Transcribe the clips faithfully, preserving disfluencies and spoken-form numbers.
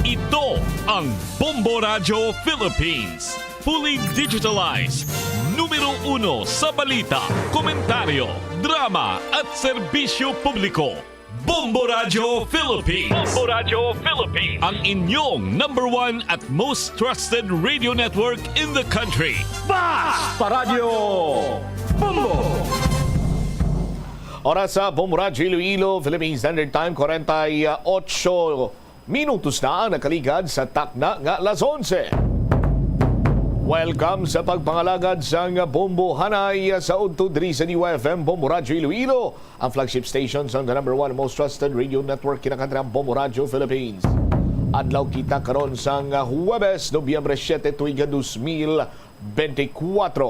Ito ang Bombo Radyo Philippines. Fully digitalized. Numero uno sa balita, komentaryo, drama, at serbisyo publiko. Bombo Radyo Philippines. Bombo Radyo Philippines. Ang inyong number one at most trusted radio network in the country. Basta Radyo Bombo! Oras sa Bombo Radyo Iloilo, Philippine Standard Time, kwarenta y ocho minutos na ang nakaligad sa takna nga alas onse. Welcome sa pagpangalagad sang Bombo Hanay sa udto diri sa D Y F M Bombo Radyo Iloilo, ang flagship station sang the number one most trusted radio network, kinakantrang Bombo Radyo Philippines. Adlaw kita karon sang Huwebes, Nobyembre siete, tuig dos mil bente kuwatro.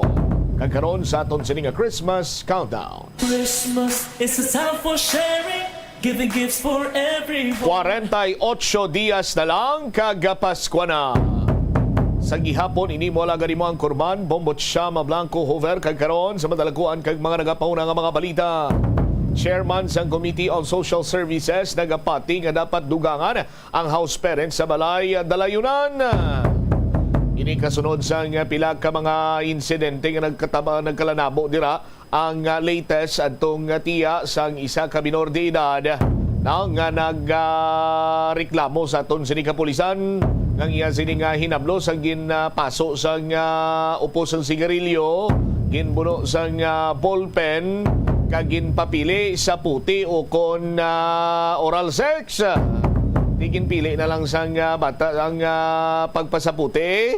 Kag karon sa aton sini nga Christmas Countdown. Christmas is a time for sharing, giving gifts for everyone. Kwarenta y ocho dias na lang kag Paskwa na. Sa gihapon, ini mo alagad imo ang kurman, Bombo Chama Blanco Hover, kag karon sa madalakuan kag mga nagapauna nga mga balita. Chairman sang Committee on Social Services nagapati nga dapat dugangan ang house parents sa balay dalayunan. Ini kasunod sang pila ka mga insidente nga nagkataba, nagkalanabo dira. Ang, ah, latest adtong, ah, tiya sang isa ka minor de edad na nga nag, ah, reklamo sa aton sini kapulisan nga ang iya sini nga hinablo sang gin, ah, paso sang, ah, upos sang sigarilyo, ginbuno sang, ah, ballpen, kag ginpapili sa puti o kon, ah, oral sex. Di ginpili na lang sang, ah, bata ang, ah, pagpasaputi.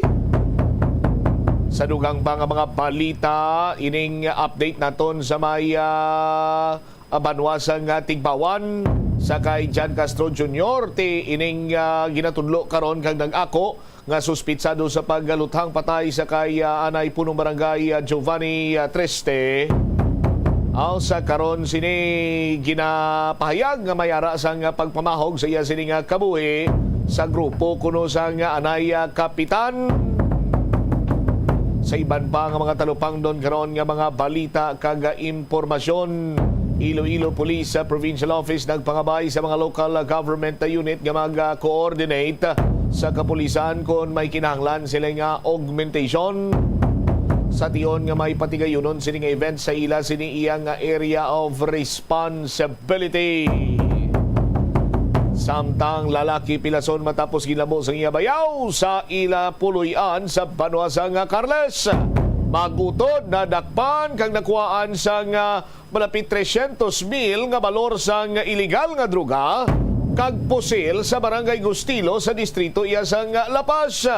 Sa dugang pa nga mga balita, ining update naton sa may, ah, banwa sang, ah, Tigbawan, sa kay John Castro Junior, ti ining, ah, ginatudlo karon kag nag-ako nga suspitsado sa pagluthang patay sa kay, ah, anay punong barangay, ah, Giovanni, ah, Triste. Aw, sa karon sini ginapahayag nga may ara sang pagpamahog sa iya sini nga kabuhi sa grupo kuno sang anay, ah, kapitan. Sa iban pa nga mga talupangdon karon nga mga balita kag impormasyon, Iloilo Police, ah, Provincial Office nagpangabay sa mga local, ah, government, ah, unit nga mag-coordinate sa kapulisan kon may kinahanglan sila nga augmentation. Sa tion nga may patigayunon sini nga event sa ila sini iya nga area of responsibility. Samtang lalaki pilason matapos ginlabo sang iya bayaw sa ila puloy-an sa banwa sang Carles. Magutod, nadakpan kag nakuhaan sang, ah, malapit trescientos mil nga balor sang iligal nga droga kag pusil sa Barangay Gustilo sa distrito iya sang La Paz.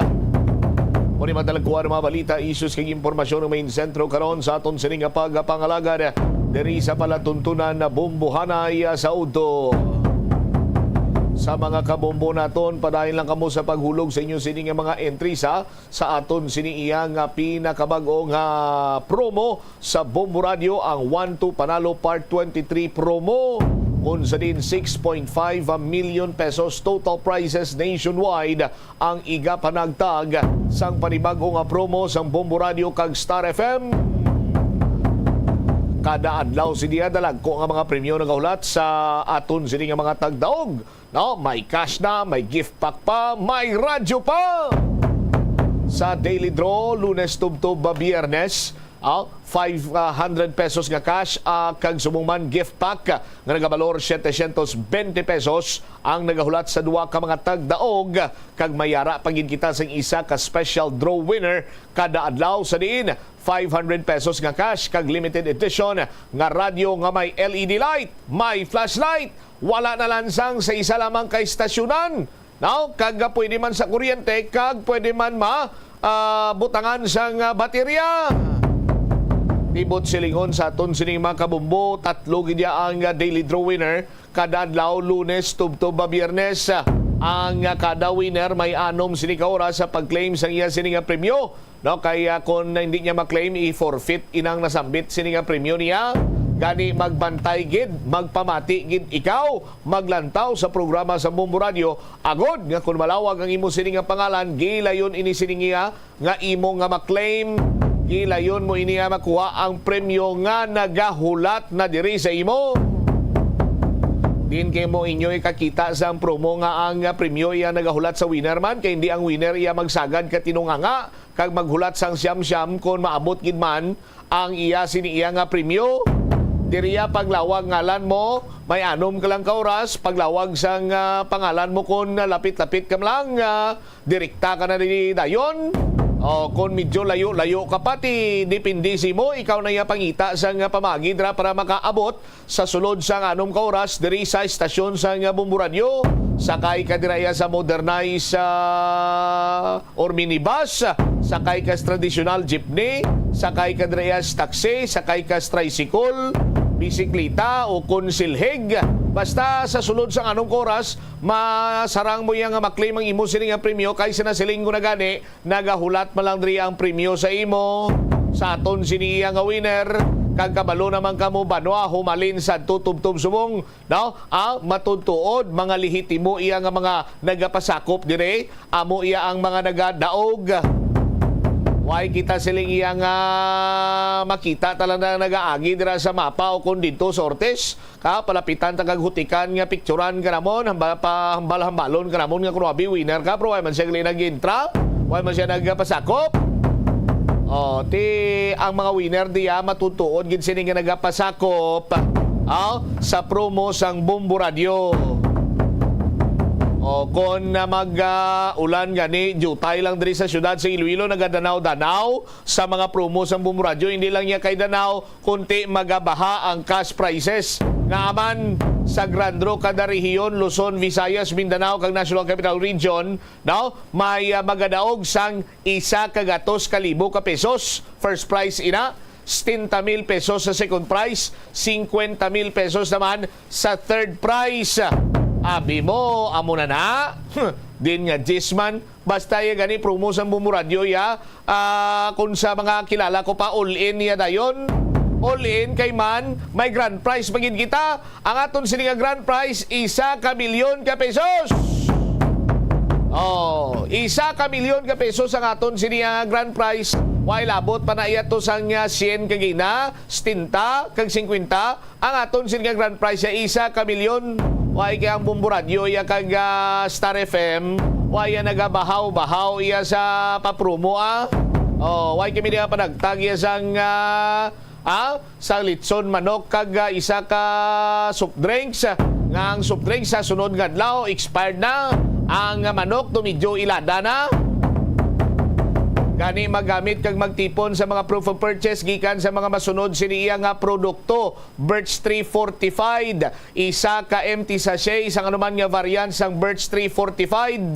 Mao ni madalagkuan ang mga balita, issues kag impormasyon nga main sentro karon sa aton sini nga pagpangalagad diri sa palatuntunan na Bombo Hanay sa udto. Sa mga kabombo naton, padayon lang kamo sa paghulog sa inyo sini nga mga entries, ha, sa aton sini iya nga pinakabag-o nga promo sa Bombo Radio, ang One to Panalo Part twenty-three promo, kung sa din six point five million pesos total prizes nationwide ang igapanagtag sang panibag-o nga promo sang Bombo Radio kag Star F M. Kada adlaw sini iya dalagko nga mga premyo nagahulat sa aton sini nga mga tagdaog. No, may cash na, may gift pack pa, may radyo pa. Sa Daily Draw, Lunes tubtob ba Biyernes, ah, five hundred pesos nga cash, ah, kag subong man gift pack nga nagabalor setecientos bente pesos ang nagahulat sa duha ka mga tagdaog, kag may ara pa gid kita sing isa ka special draw winner kada adlaw, sa diin five hundred pesos nga cash kag limited edition nga radyo nga may L E D light, may flashlight, wala nalansang sa isa lamang ka estasyonan, no? Kag, ah, pwede man sa kuryente, kag pwede man ma, ah, butangan sang, ah, baterya. Tibot silingon sa aton sining mga kabombo, tatlo gid ya ang, ah, daily draw winner kada adlaw, Lunes tubtob ba Biyernes. Ang, ah, kada winner may anom sini ka oras sa pag-claim sang iya sini nga premyo. No, kay, ah, kon hindi niya ma-claim, i-forfeit inang nasambit sini nga premyo niya. Gani, magbantay gid, magpamati gid ikaw, maglantaw sa programa sa Bombo Radio, agod nga kon malawag ang imo sini nga pangalan, gilayon ini sini niya nga imo nga ma-claim, gilayon mo ini nga makuha ang premyo nga nagahulat na diri sa imo. Diin kay mo inyo ikakita sang promo nga ang, ah, premyo iya nagahulat sa winner man, kay hindi ang winner iya magsagad ka tinunganga kag maghulat sang siyam-siyam kon maabot gid man ang iya sini iya nga premyo. Diriya paglawag ngalan mo, may anom ka lang ka oras, paglawag sang, ah, pangalan mo kon lapit-lapit ka lang, ah, direkta ka na diri dayon. O kon medyo layo-layo ka pa, ti depende sa imo, ikaw na iya pangita sang, ah, pamaagi dira para makaabot sa sulod sang anom ka oras diri sa estasyon sang Bombo Radyo. Sakay ka dira iya sa modernized, ah, or minibus, sakay ka sa tradisyonal jeepney, sakay ka dira iya sa taxi, sakay ka sa tricycle, bisikleta o kon silhig. Basta sa sulod sang anom ka oras, masarang mo iya nga maklaim ang imo sini nga premyo kay sa nasiling ko na gani, nagahulat man lang diri ang premyo sa imo sa aton sini iya nga winner. Kag kabalo naman kamo, banwa, humalin sa tubtob subong, no? Ah, matuod-tuod, mga lehitimo iya nga mga nagapasakop diri. Amo iya ang mga nagadaog. Way kita siling iya nga makita ta lang na nagaagi dira sa mapa o kon didto sa Ortiz. Ka, palapitan ta kag hutikan nga picturan ka namon, hambal, pa, hambal-hambalon ka namon nga kung abi winner ka, pero way man siya gali nag-intra, way man siya nagpasakop. O, ti, ang mga winner diya, matutuod gid sini nga nagapasakop, ah, sa promo sang Bombo Radyo. O, kon na mag, ah, ulan gani, diutay lang diri sa siyudad sa Iloilo, nagadanaw-danaw sa mga promo sang Bombo Radyo, hindi lang niya kay Danao, kunti magabaha ang cash prizes. Nga man sa Grand Draw kada rehiyon, Luzon, Visayas, Mindanao, kag National Capital Region, no? May, ah, magadaog sang isa ka gatos ka libo ka pesos. First prize ina, setenta mil pesos sa second prize, cincuenta mil pesos naman sa third prize. Abi mo, amo na na. Din nga, Jisman, basta iya gani promo sang Bombo Radyo, ya. Ah, kung sa mga kilala ko pa, all in niya dayon. All in kay man, may grand prize pa gid kita. Ang aton sini nga grand prize, isa ka milyon ka pesos. Oh, isa ka milyon ka pesos ang aton sini nga grand prize. Way labot pa na iya to sang, ah, sien ka gina, setenta kag singkwenta. Ang aton sini nga grand prize siya isa ka milyon. Way kay ang Bombo Radyo iya kag, ah, Star F M. Way iya nagabahaw-bahaw iya sa papromo, ah. Oh, way kami niya panagtag iya sang, ah, ah, sa litson manok kag, ah, isa ka soft drinks. Nga ang soft drinks sa sunod nga adlaw expired na. Ang manok to medyo ilada na. Gani magamit kag magtipon sa mga proof of purchase gikan sa mga masunod sini iya nga produkto. Birch tree fortified, isa ka empty sachet, isang anuman nga variant sang birch tree fortified.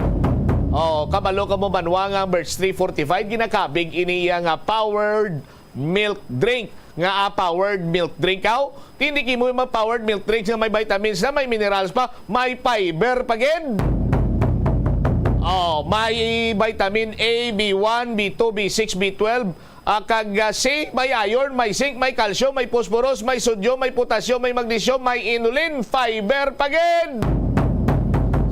Oh, kabalo ka mo banwa nga ang birch tree fortified, ginakabig ini iya nga powered milk drink. Nga, ah, powered milk drink, aw? Hindi kimo yung powered milk drink nga may vitamins na, may minerals pa, may fiber pa gid. Oh, may vitamin A, B one, B two, B six, B twelve, ah, kag, ah, C, may iron, may zinc, may calcium, may phosphorus, may sodium, may potassium, may magnesium, may inulin, fiber pa gid.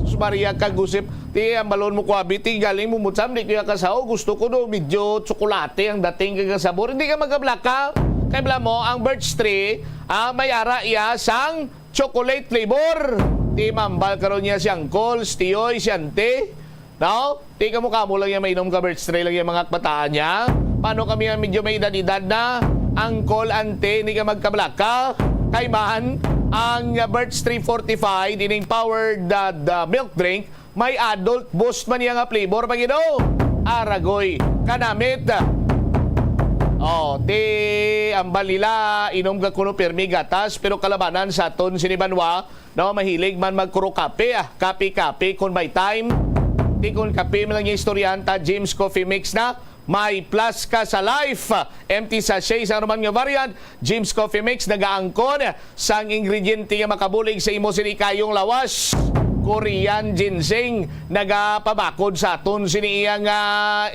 Sus Maria, kag usip, ti ang balon mo kuabi, ti galing mo mutsam, di kaya kasaw, gusto ko do, medyo tsokolate ang dating kag sabor. Hindi ka magkablaka. Kay bala mo, ang birch tree, ah, may ara iya sang chocolate flavor. Ti mambal karon niya si Uncle, si Tiyoy, si Ante. No? Ti kamo kamo lang yung mainom ka birch tree lang yung mga kabataan niya. Paano kami ang medyo may edad-edad na? Uncle, Ante, hindi ka magkablaka. Kay man, ang birch tree fortified, ining powered, uh, the milk drink, may adult boost man niya nga flavor, Pangino. Aragoy, kanamit. Oh, ti ang balila, inom ka kuno pirmi gatas, pero kalabanan sa aton sini banwa, no, mahilig man magkuro kape, ah, kape-kape kun may time. Ti kun kape man lang yung istoryahan ta, James Coffee Mix na. May plus ka sa life. Empty sachet sa anuman nga variant, James Coffee Mix nagaangkon sang ingrediente nga makabulig sa imo sini kayong lawas. Korean ginseng nagapabakod sa aton sini iya nga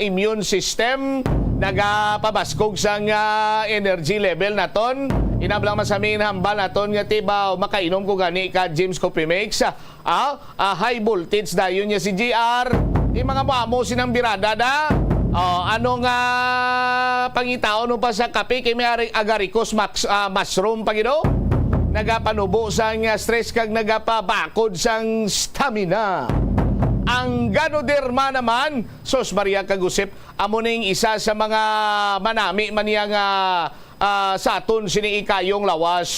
immune system, nagapabaskog sang, ah, energy level naton. Inablang masamin hambal naton nga tibaw, makainom ko gani ka James Coffee Mix. Ah, ah, high voltage dayon niya si G R. Di mga muamo sinang birada na. Oh, ano nga pangitaon mo pa sa kape kay may ari-, agaricus max-, ah, mushroom pa gid, oh? Nagapanubo sang stress kag nagapabakod sang stamina. Ang Ganoderma naman, sus Maria kag Josep, amo ning isa sa mga manami man niya nga, ah, sa aton sini ikayong lawas.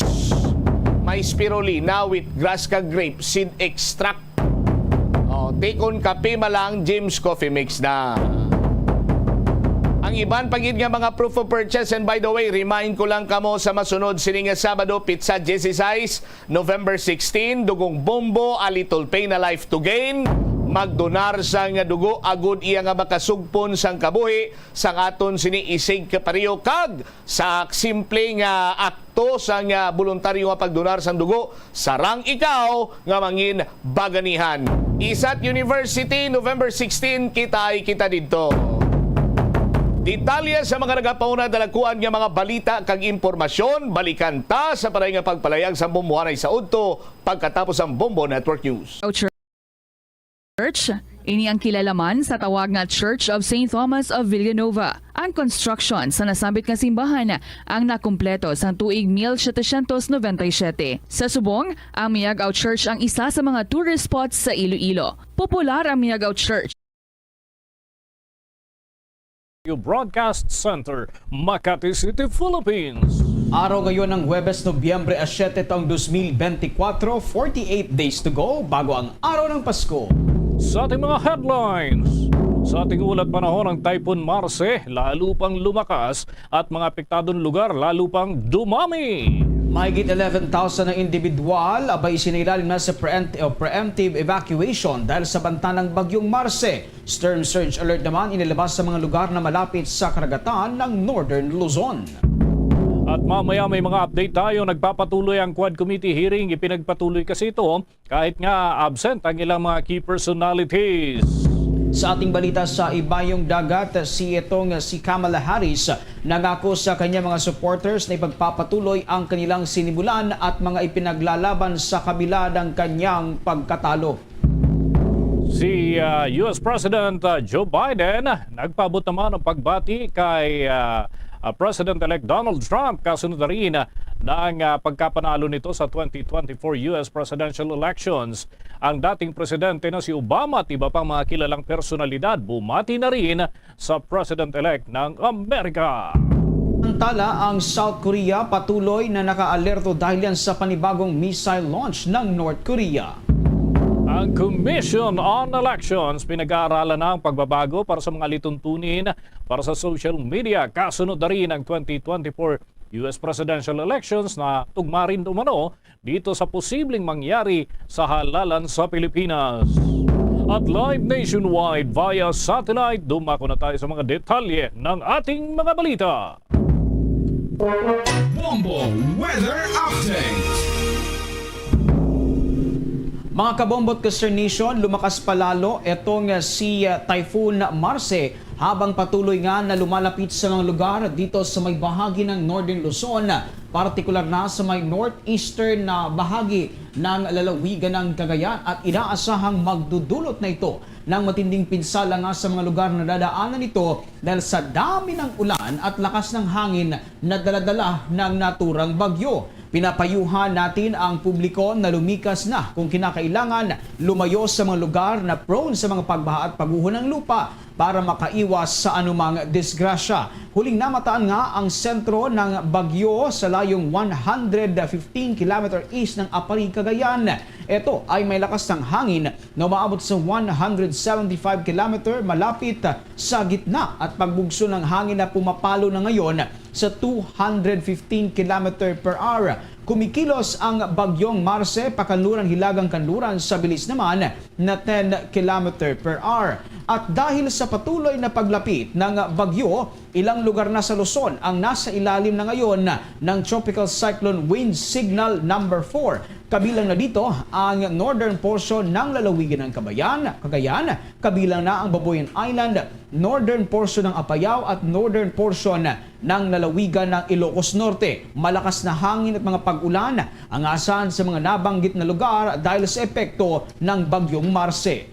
May spirulina, wheatgrass kag grape seed extract. Oh, tikon kape malang, Jim's Coffee Mix na. Ang iban pa gid nga mga proof of purchase, and by the way, remind ko lang kamo sa masunod sini nga Sabado, petsa dieciséis, November sixteen, Dugong Bombo, A Little Pain, A Life to Gain, magdonar sang dugo agud iya nga makasugpon sang kabuhi sang aton sini isig kapareho kag sa simple nga akto sang, ah, boluntaryo nga pagdonar sang dugo, sarang ikaw nga mangin baganihan. Isat University, November sixteen, kitay kita didto. Detalye sa mga nagapauna, dalagkuan nga mga balita kag impormasyon, balikan ta sa paray nga pagpalayag sang Bombohanay sa udto pagkatapos ang Bombo Network News. Church. Ini ang kilala man sa tawag nga Church of Saint Thomas of Villanova. Ang construction sa nasambit nga simbahan ang nakumpleto sang tuig mil setecientos noventa y siete. Sa subong, ang Miag-ao Church ang isa sa mga tourist spots sa Iloilo. Popular ang Miag-ao Church. Broadcast Center, Makati City, Philippines. Araw ngayon ng Huwebes, Nobyembre a siete, taong dos mil benti kwatro, forty-eight days to go bago ang araw ng Pasko. Sa ating mga headlines, sa ating ulat panahon, ang Typhoon Marce lalo pang lumakas at mga apektadong lugar lalo pang dumami. Mahigit eleven thousand na individual abay isinailalim na sa preempt-, o preemptive evacuation dahil sa banta ng Bagyong Marce. Storm surge alert naman inilabas sa mga lugar na malapit sa karagatan ng Northern Luzon. At mamaya may mga update tayo. Nagpapatuloy ang Quad Committee hearing. Ipinagpatuloy kasi ito kahit nga absent ang ilang mga key personalities. Sa ating balita sa Ibayong Dagat, si itong si Kamala Harris nangako sa kanyang mga supporters na ipagpapatuloy ang kanilang sinimulan at mga ipinaglalaban sa kabila ng kanyang pagkatalo. Si, ah, U S President, ah, Joe Biden nagpaabot naman ng pagbati kay, ah, ah, President-elect Donald Trump kasunod na rin, ah, ng, ah, pagkapanalo nito sa twenty twenty-four U S presidential elections. Ang dating presidente na si Obama at iba pang mga kilalang personalidad bumati na rin sa President-elect ng Amerika. Samantala, ang South Korea patuloy na nakaalerto dahil yan sa panibagong missile launch ng North Korea. Ang Commission on Elections pinag-aaralan na ang pagbabago para sa mga lituntunin para sa social media. Kasunod na rin ang twenty twenty-four U S presidential elections na tugma rin umano dito sa posibleng mangyari sa halalan sa Pilipinas. At live nationwide via satellite, dumako na tayo sa mga detalye ng ating mga balita. Bombo Weather Update. Mga kabombo at ka-Star Nation, lumakas palalo itong, uh, si, uh, Typhoon Marce habang patuloy nga na lumalapit sa mga lugar dito sa may bahagi ng Northern Luzon, partikular na sa may northeastern na bahagi ng lalawigan ng Cagayan at inaasahang magdudulot na ito ng matinding pinsala nga sa mga lugar na dadaanan nito dahil sa dami ng ulan at lakas ng hangin na daladala ng naturang bagyo. Pinapayuhan natin ang publiko na lumikas na kung kinakailangan, lumayo sa mga lugar na prone sa mga pagbaha at pagguho ng lupa para makaiwas sa anumang disgrasya. Huling namataan nga ang sentro ng bagyo sa layong one hundred fifteen kilometer east ng Aparri, Cagayan. Ito ay may lakas ng hangin na umaabot sa one hundred seventy-five kilometer malapit sa gitna at pagbugso ng hangin na pumapalo na ngayon sa two hundred fifteen kilometer per hour. Kumikilos ang Bagyong Marce pakanluran hilagang kanluran sa bilis naman na ten kilometer per hour. At dahil sa patuloy na paglapit ng bagyo, ilang lugar na sa Luzon ang nasa ilalim na ngayon ng Tropical Cyclone Wind Signal number four. Kabilang na dito ang northern portion ng lalawigan ng Kabayan, Cagayan, kabilang na ang Babuyan Island, northern portion ng Apayao at northern portion ng lalawigan ng Ilocos Norte. Malakas na hangin at mga pag-ulan ang asahan sa mga nabanggit na lugar dahil sa epekto ng Bagyong Marce.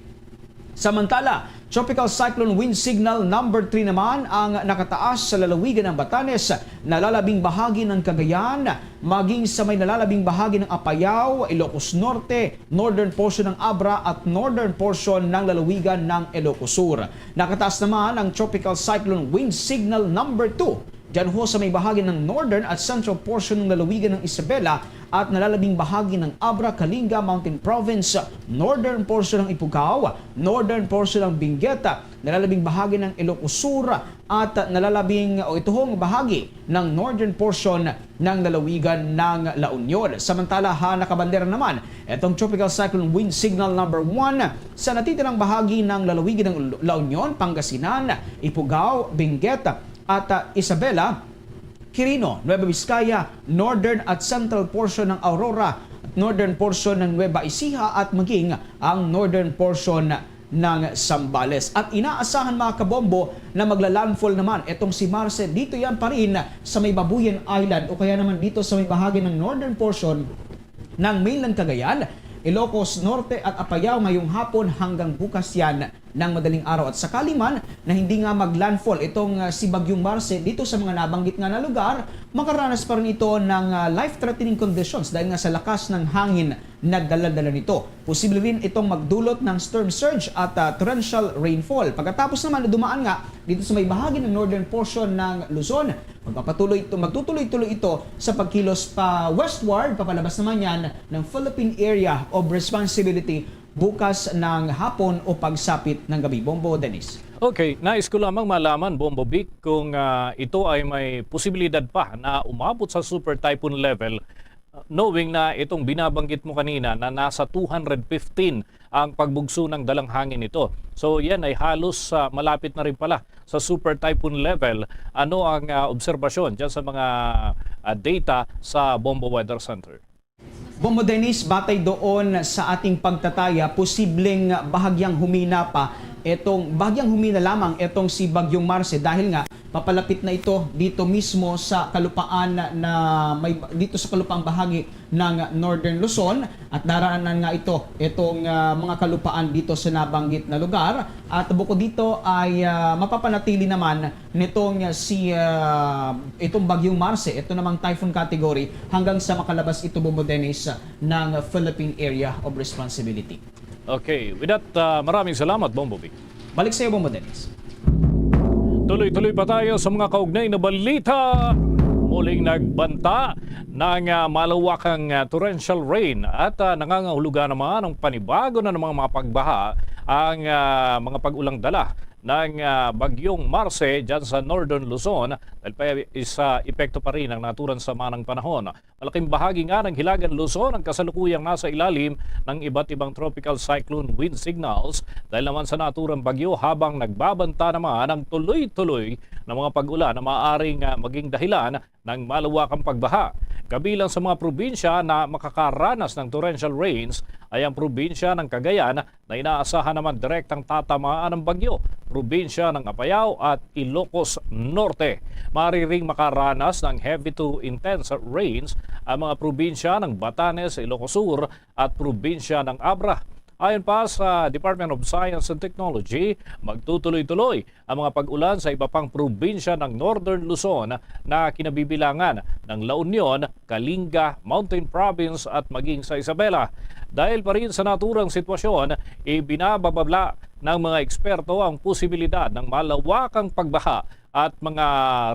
Samantala, Tropical Cyclone Wind Signal number three naman ang nakataas sa lalawigan ng Batanes, nalalabing bahagi ng Cagayan, maging sa may nalalabing bahagi ng Apayao, Ilocos Norte, northern portion ng Abra at northern portion ng lalawigan ng Ilocos Sur. Nakataas naman ang Tropical Cyclone Wind Signal number two dyan ho sa may bahagi ng northern at central portion ng lalawigan ng Isabela at nalalabing bahagi ng Abra, Kalinga, Mountain Province, northern portion ng Ifugao, northern portion ng Benguet, nalalabing bahagi ng Ilocos Sur, at nalalabing o ito hong bahagi ng northern portion ng lalawigan ng La Union. Samantala ha, nakabandera naman itong Tropical Cyclone Wind Signal number one sa natitirang bahagi ng lalawigan ng La Union, Pangasinan, Ifugao, Benguet, at, ah, Isabela, Quirino, Nueva Vizcaya, northern at central portion ng Aurora, northern portion ng Nueva Ecija at maging ang northern portion ng Zambales. At inaasahan, mga kabombo, na magla-landfall naman itong si Marce dito yan pa rin sa may Babuyan Island o kaya naman dito sa may bahagi ng northern portion ng mainland Cagayan, Ilocos Norte at Apayao ngayong hapon hanggang bukas yan ng madaling araw. At sakali man na hindi nga mag-landfall itong, ah, si Bagyong Marce dito sa mga nabanggit nga na lugar, makaranas pa rin ito ng, ah, life-threatening conditions dahil nga sa lakas ng hangin na dala-dala nito. Posible rin itong magdulot ng storm surge at, ah, torrential rainfall. Pagkatapos naman na dumaan nga dito sa may bahagi ng northern portion ng Luzon, magpapatuloy ito, magtutuloy-tuloy ito sa pagkilos pa westward, papalabas naman yan ng Philippine Area of Responsibility bukas ng hapon o pagsapit ng gabi. Bombo, Dennis. Okay, nais ko lamang malaman, Bombo Vic, kung, ah, ito ay may posibilidad pa na umabot sa super typhoon level, knowing na itong binabanggit mo kanina na nasa two hundred fifteen ang pagbugso ng dalang hangin nito. So, yan ay halos, ah, malapit na rin pala sa super typhoon level. Ano ang, ah, obserbasyon dyan sa mga, ah, data sa Bombo Weather Center? Bombo Dennis, batay doon sa ating pagtataya, posibleng bahagyang humina pa itong, bahagyang humina lamang itong si Bagyong Marce dahil nga papalapit na ito dito mismo sa kalupaan na may, dito sa kalupaang bahagi ng Northern Luzon at daraanan nga ito itong, ah, mga kalupaan dito sa nabanggit na lugar. At bukod dito ay, ah, mapapanatili naman nitong, ah, si, ah, itong Bagyong Marce, ito namang typhoon category, hanggang sa makalabas ito, Bombo Dennis, ng Philippine Area of Responsibility. Okay, with that, ah, maraming salamat, Bombo Vic. Balik sa iyo, Bombo Dennis. Tuloy-tuloy pa tayo sa mga kaugnay na balita. Muling nagbanta ng, ah, malawakang, ah, torrential rain at, ah, nangangahulugan naman ng panibago na namang mga pagbaha ang, ah, mga pag-ulang dala ng, ah, Bagyong Marce dyan sa Northern Luzon dahil pa is, ah, epekto pa rin ang naturang sama ng panahon. Malaking bahagi nga ng Hilagang Luzon ang kasalukuyang nasa ilalim ng iba't ibang tropical cyclone wind signals dahil naman sa naturang bagyo, habang nagbabanta naman ang tuloy-tuloy na mga pag-ulan na maaaring, ah, maging dahilan ng malawakang pagbaha. Kabilang sa mga probinsya na makakaranas ng torrential rains ay ang probinsya ng Cagayan na inaasahan naman direktang tatamaan ng bagyo, probinsya ng Apayao at Ilocos Norte. Maaari ring makaranas ng heavy to intense rains ang mga probinsya ng Batanes, Ilocos Sur at probinsya ng Abra. Ayon pa sa Department of Science and Technology, magtutuloy-tuloy ang mga pag-ulan sa iba pang probinsya ng Northern Luzon na kinabibilangan ng La Union, Kalinga, Mountain Province at maging sa Isabela. Dahil pa rin sa naturang sitwasyon, ibinababala ng mga eksperto ang posibilidad ng malawakang pagbaha at mga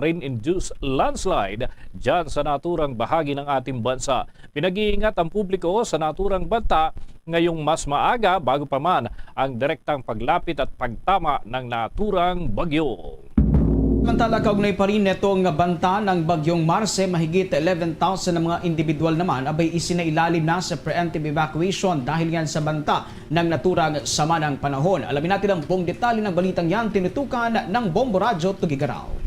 rain-induced landslide dyan sa naturang bahagi ng ating bansa. Pinag-iingat ang publiko sa naturang banta ngayong mas maaga bago pa man ang direktang paglapit at pagtama ng naturang bagyo. Samantala, kaugnay pa rin netong banta ng Bagyong Marce, mahigit eleven thousand na mga individual naman abay isinailalim na sa preemptive evacuation dahil yan sa banta ng naturang sama ng panahon. Alamin natin ang buong detalye ng balitang yan, tinutukan ng Bombo Radyo Tugigaraw.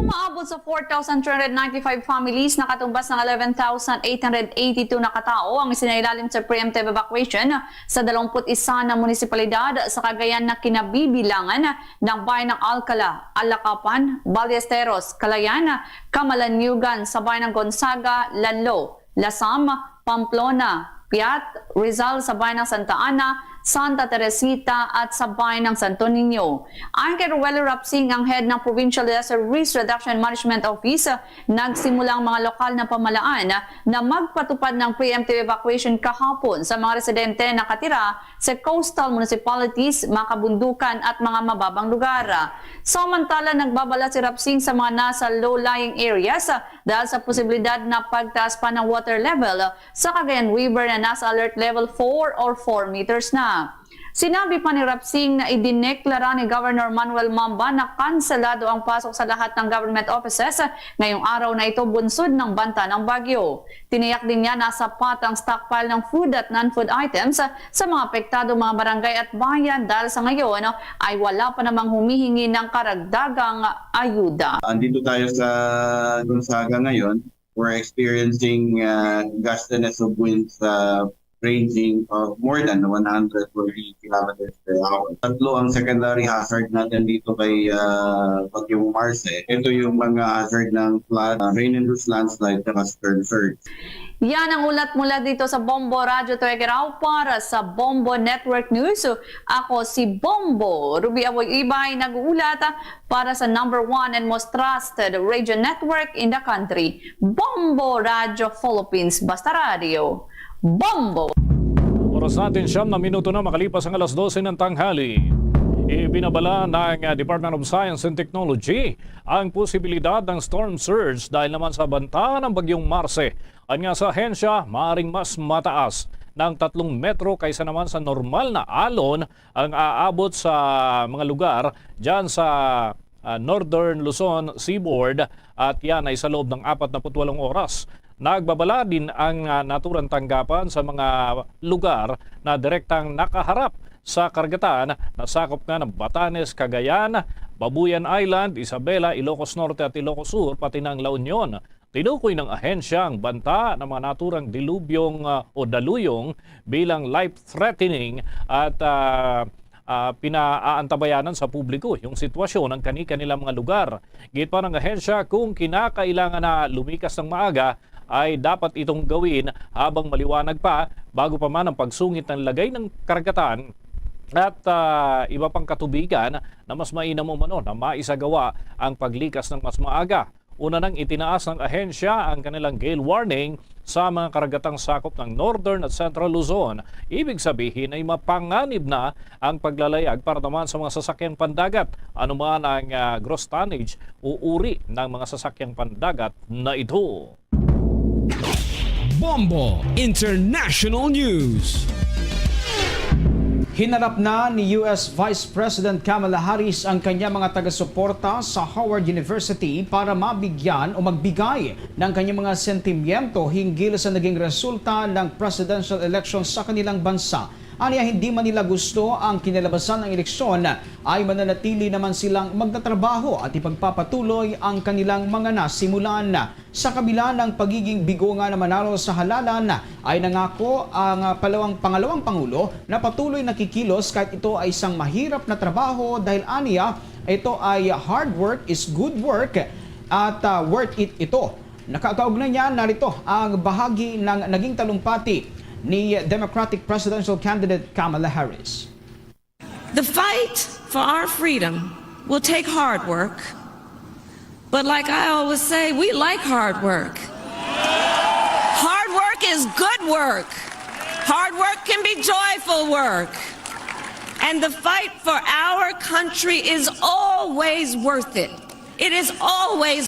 Umaabot sa four thousand three hundred ninety-five families, nakatumbas ng eleven thousand eight hundred eighty-two na katao ang isinailalim sa preemptive evacuation sa dalawampu't isa na munisipalidad sa Cagayan na kinabibilangan ng bayan ng Alcala, Alacapan, Ballesteros, Calayan, Camalaniugan, sa bayan ng Gonzaga, Lanlo, Lasam, Pamplona, Piat, Rizal, sa bayan ng Santa Ana, Santa Teresita at sa bayan ng Santo Niño. Ayon kay Rogelio Rapsing, ang head ng Provincial Disaster Risk Reduction Management Office, nagsimula ang mga lokal na pamahalaan na magpatupad ng preemptive evacuation kahapon sa mga residente na nakatira sa coastal municipalities, mga kabundukan at mga mababang lugar. Samantala, nagbabala si Rapsing sa mga nasa low-lying areas dahil sa posibilidad na pagtaas pa ng water level sa Cagayan River na nasa alert level four or four meters na. Sinabi pa ni Rapsing na idineklara ni Governor Manuel Mamba na kanselado ang pasok sa lahat ng government offices ngayong araw na ito bunsod ng banta ng bagyo. Tiniyak din niya na sapat ang stockpile ng food at non-food items sa mga apektadong mga barangay at bayan dahil sa ngayon ay wala pa namang humihingi ng karagdagang ayuda. Andito tayo sa Gonzaga ngayon. We're experiencing uh, gustiness of winds uh, ranging of more than one hundred forty kilometers per hour. Tatlo ang secondary hazard natin dito kay uh, Bagyong Marce. Ito yung mga hazard ng flood, uh, rain-induced landslide, at storm surge. Yan ang ulat mula dito sa Bombo Radyo Tuwegeraw para sa Bombo Network News. Ako si Bombo Ruby Aboy Ibay, nag-uulat para sa number one and most trusted radio network in the country, Bombo Radyo Philippines. Basta radyo, Bombo! Oras natin, siyam na minuto na makalipas ang alas dose ng tanghali. Ibinabala ng, ah, Department of Science and Technology ang posibilidad ng storm surge dahil naman sa banta ng Bagyong Marce. Ayon nga sa ahensya, maaring mas mataas ng tatlong metro kaysa naman sa normal na alon ang aabot sa mga lugar dyan sa, ah, Northern Luzon seaboard, at yan ay sa loob ng apat na put walong oras. Nagbabala din ang, ah, naturang tanggapan sa mga lugar na direktang nakaharap sa karagatan na sakop nga ng Batanes, Cagayan, Babuyan Island, Isabela, Ilocos Norte at Ilocos Sur, pati na ang La Union. Tinukoy ng ahensya ang banta ng mga naturang dilubyong, ah, o daluyong bilang life-threatening at, ah, ah, pinaaantabayanan sa publiko yung sitwasyon ng kani-kanilang mga lugar. Giit pa ng ahensya, kung kinakailangan na lumikas ng maaga, ay dapat itong gawin habang maliwanag pa, bago pa man ang pagsungit ng lagay ng karagatan at, ah, iba pang katubigan na mas mainam umano na maisagawa ang paglikas ng mas maaga. Una nang itinaas ng ahensya ang kanilang gale warning sa mga karagatang sakop ng Northern at Central Luzon. Ibig sabihin ay mapanganib na ang paglalayag para naman sa mga sasakyang pandagat, anuman ang, ah, gross tonnage o uri ng mga sasakyang pandagat na ito. Bombo International News. Hinarap na ni U S Vice President Kamala Harris ang kanya mga taga-suporta sa Howard University para mabigyan o magbigay ng kanyang mga sentimiento hinggil sa naging resulta ng presidential election sa kanilang bansa. Aniya, hindi man nila gusto ang kinalabasan ng eleksyon, ay mananatili naman silang magtatrabaho at ipagpapatuloy ang kanilang mga nasimulan. Sa kabila ng pagiging bigo nga na manalo sa halalan, ay nangako ang, ah, palawang, pangalawang pangulo na patuloy na kikilos kahit ito ay isang mahirap na trabaho dahil aniya, ito ay hard work is good work at, ah, worth it ito. Nakakaugnay niya, narito ang bahagi ng naging talumpati ni Democratic presidential candidate Kamala Harris. The fight for our freedom will take hard work. But like I always say, we like hard work. Hard work is good work. Hard work can be joyful work. And the fight for our country is always worth it. It is always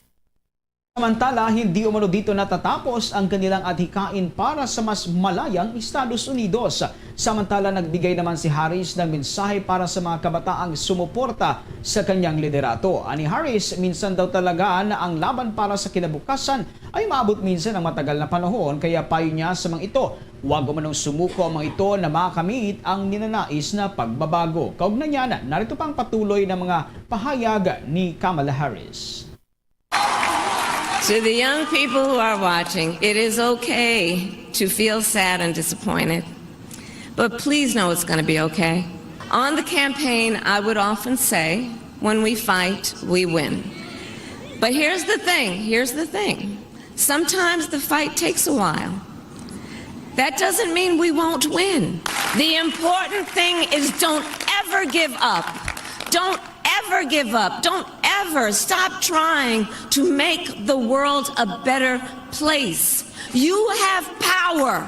Samantala, hindi umano dito natatapos ang kanilang adhikain para sa mas malayang Estados Unidos. Samantala, nagbigay naman si Harris ng mensahe para sa mga kabataang sumuporta sa kanyang liderato. Ani Harris, minsan daw talaga na ang laban para sa kinabukasan ay maabot minsan ang matagal na panahon, kaya payo niya sa mga ito, huwag umanong sumuko ang mga ito na makamit ang ninanais na pagbabago. Kaugnay niyan, narito pa ang patuloy na mga pahayag ni Kamala Harris. To the young people who are watching, it is okay to feel sad and disappointed, but please know it's gonna be okay. On the campaign, I would often say, "When we fight, we win." But here's the thing, here's the thing. Sometimes the fight takes a while. That doesn't mean we won't win. The important thing is don't ever give up. Don't ever give up. Don't ever stop trying to make the world a better place. You have power.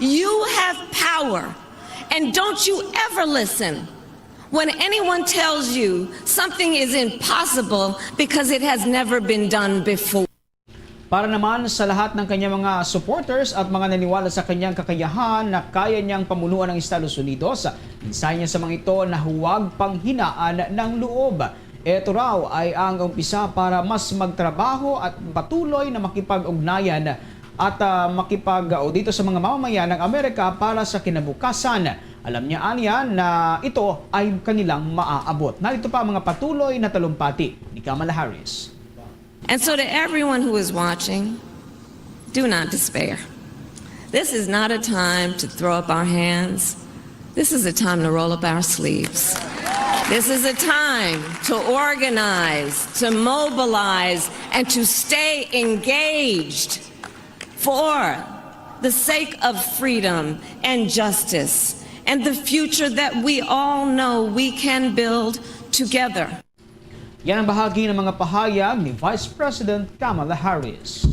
You have power. And don't you ever listen when anyone tells you something is impossible because it has never been done before. Para naman sa lahat ng kanyang mga supporters at mga naniwala sa kanyang kakayahan na kaya niyang pamunuan ang Estados Unidos, mensahe niya sa mga ito na huwag panghinaan ng loob. Ito raw ay ang umpisa para mas magtrabaho at patuloy na makipag-ugnayan at ah, makipag o dito sa mga mamamayan ng Amerika para sa kinabukasan. Alam niya aniya na ito ay kanilang maaabot. Narito pa ang mga patuloy na talumpati ni Kamala Harris. And so, to everyone who is watching, do not despair. This is not a time to throw up our hands. This is a time to roll up our sleeves. This is a time to organize, to mobilize, and to stay engaged for the sake of freedom and justice and the future that we all know we can build together. Yan ang bahagi ng mga pahayag ni Vice President Kamala Harris.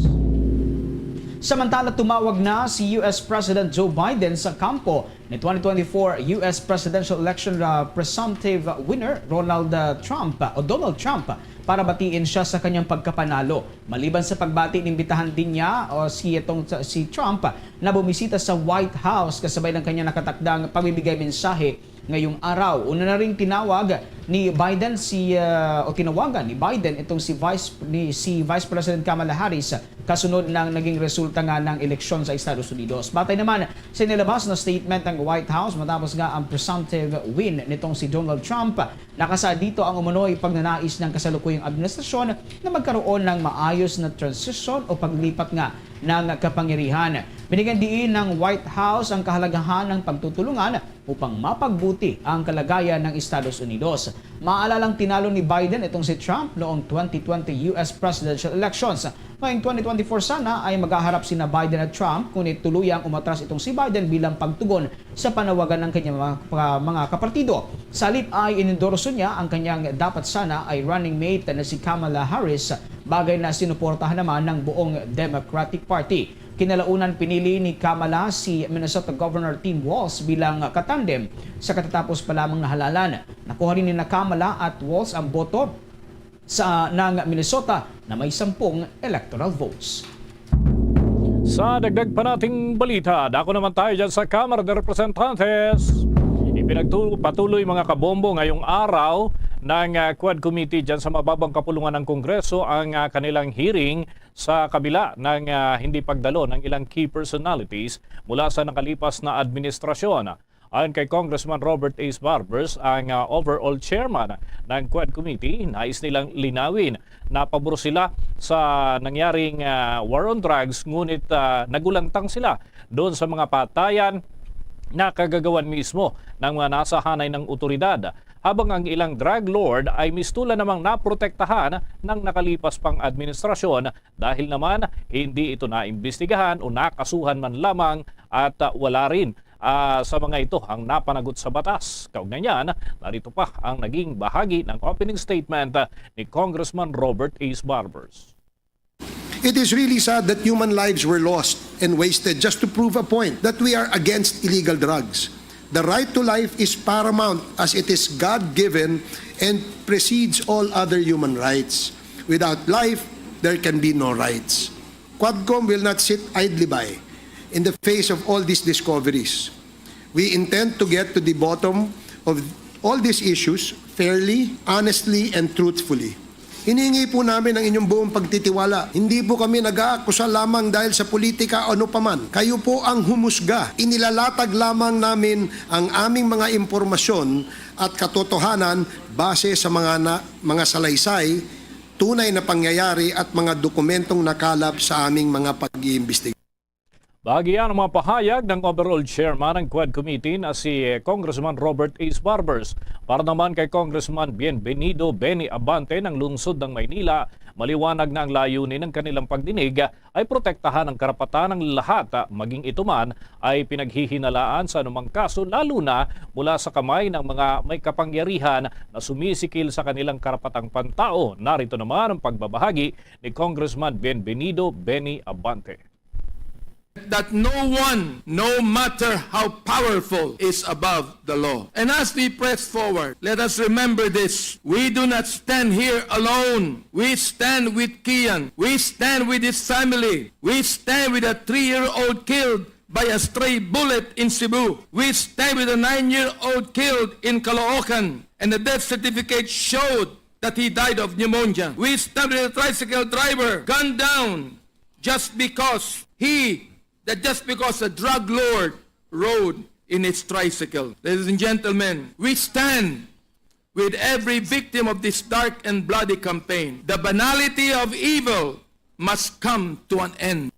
Samantala, tumawag na si U S President Joe Biden sa kampo ni twenty twenty-four U S presidential election uh, presumptive winner Ronald uh, Trump uh, o Donald Trump para batiin siya sa kanyang pagkapanalo. Maliban sa pagbati, inimbitahan din niya o si itong si Trump na bumisita sa White House kasabay ng kanyang nakatakdang pagbibigay mensahe ngayong araw. Una na ring tinawag ni Biden si ah, o tinawagan ni Biden itong si Vice ni si Vice President Kamala Harris kasunod ng naging resulta nga ng eleksyon sa Estados Unidos. Batay naman sa inilabas na statement ng White House matapos nga ang presumptive win nitong si Donald Trump, nakasaad dito ang umunoy pagnanais ng kasalukuyang administrasyon na magkaroon ng maayos na transition o paglipat nga ng kapangyarihan. Binigyan diin ng White House ang kahalagahan ng pagtutulungan upang mapagbuti ang kalagayan ng Estados Unidos. Maalalang tinalo ni Biden itong si Trump noong twenty twenty U S presidential elections. Ngayong twenty twenty-four sana ay maghaharap sina Biden at Trump, ngunit tuluyang umatras itong si Biden bilang pagtugon sa panawagan ng kanyang mga, mga kapartido. Sa halip ay inendorso niya ang kanyang dapat sana ay running mate na si Kamala Harris, bagay na sinuportahan naman ng buong Democratic Party. Kinalaunan, pinili ni Kamala si Minnesota Governor Tim Walz bilang katandem sa katatapos pa lamang na halalan. Nakuha rin ni Kamala at Walz ang boto sa ng Minnesota na may sampung electoral votes. Sa dagdag pa nating balita, dako naman tayo dyan sa Kamara de Representantes. Ipinagpatuloy mga kabombo ngayong araw ng ah, Quad Committee dyan sa mababang kapulungan ng Kongreso ang ah, kanilang hearing sa kabila ng ah, hindi pagdalo ng ilang key personalities mula sa nakalipas na administrasyon. Ayon kay Congressman Robert Ace Barbers, ang ah, overall chairman ng Quad Committee, nais nilang linawin na pabor sila sa nangyaring ah, war on drugs, ngunit ah, nagulantang sila doon sa mga patayan na kagagawan mismo ng mga nasa hanay ng otoridad, habang ang ilang drug lord ay mistulan namang naprotektahan ng nakalipas pang administrasyon dahil naman hindi ito naimbestigahan o nakasuhan man lamang at ah, wala rin ah, sa mga ito ang napanagot sa batas. Kaugnay niyan, narito pa ang naging bahagi ng opening statement ah, ni Congressman Robert Ace Barbers. It is really sad that human lives were lost and wasted just to prove a point that we are against illegal drugs. The right to life is paramount as it is God-given and precedes all other human rights. Without life, there can be no rights. Quadcom will not sit idly by in the face of all these discoveries. We intend to get to the bottom of all these issues fairly, honestly, and truthfully. Hinihingi po namin ang inyong buong pagtitiwala. Hindi po kami nag-aakusa lamang dahil sa politika o ano paman. Kayo po ang humusga. Inilalatag lamang namin ang aming mga impormasyon at katotohanan base sa mga, na, mga salaysay, tunay na pangyayari at mga dokumentong nakalap sa aming mga pag-iimbestiga. Bahagi yan ang mga pahayag ng overall chairman ng Quad Committee na si Congressman Robert Ace Barbers. Para naman kay Congressman Bienvenido Benny Abante ng Lungsod ng Maynila, maliwanag na ang layunin ng kanilang pagdinig ay protektahan ang karapatan ng lahat, ah, maging ito man ay pinaghihinalaan sa anumang kaso, lalo na mula sa kamay ng mga may kapangyarihan na sumisikil sa kanilang karapatang pantao. Narito naman ang pagbabahagi ni Congressman Bienvenido Benny Abante. That no one, no matter how powerful, is above the law. And as we press forward, let us remember this. We do not stand here alone. We stand with Kian. We stand with his family. We stand with a three-year-old killed by a stray bullet in Cebu. We stand with a nine-year-old killed in Caloocan, and the death certificate showed that he died of pneumonia. We stand with a tricycle driver gunned down just because he, that just because a drug lord rode in his tricycle. Ladies and gentlemen, we stand with every victim of this dark and bloody campaign. The banality of evil must come to an end.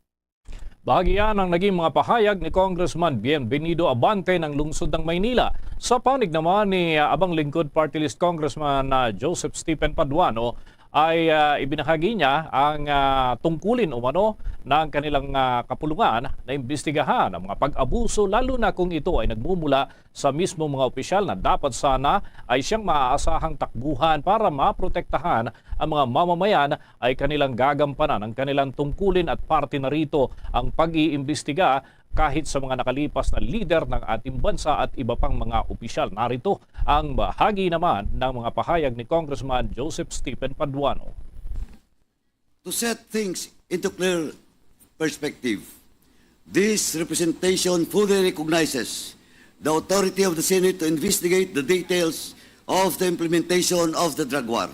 Bahagi yan ang naging mga pahayag ni Congressman Bienvenido Abante ng Lungsod ng Maynila. Sa panig naman ni, ah, Abang Lingkod Party List Congressman, ah, Joseph Stephen Paduano, ay, ah, ibinahagi niya ang, ah, tungkulin umano ng kanilang, ah, kapulungan na imbestigahan ang mga pag-abuso, lalo na kung ito ay nagmumula sa mismo mga opisyal na dapat sana ay siyang maaasahang takbuhan para maprotektahan ang mga mamamayan ay kanilang gagampanan ang kanilang tungkulin at parte na rito ang pag-iimbestiga kahit sa mga nakalipas na lider ng ating bansa at iba pang mga opisyal. Narito ang bahagi naman ng mga pahayag ni Congressman Joseph Stephen Paduano. To set things into clear perspective, this representation fully recognizes the authority of the Senate to investigate the details of the implementation of the drug war,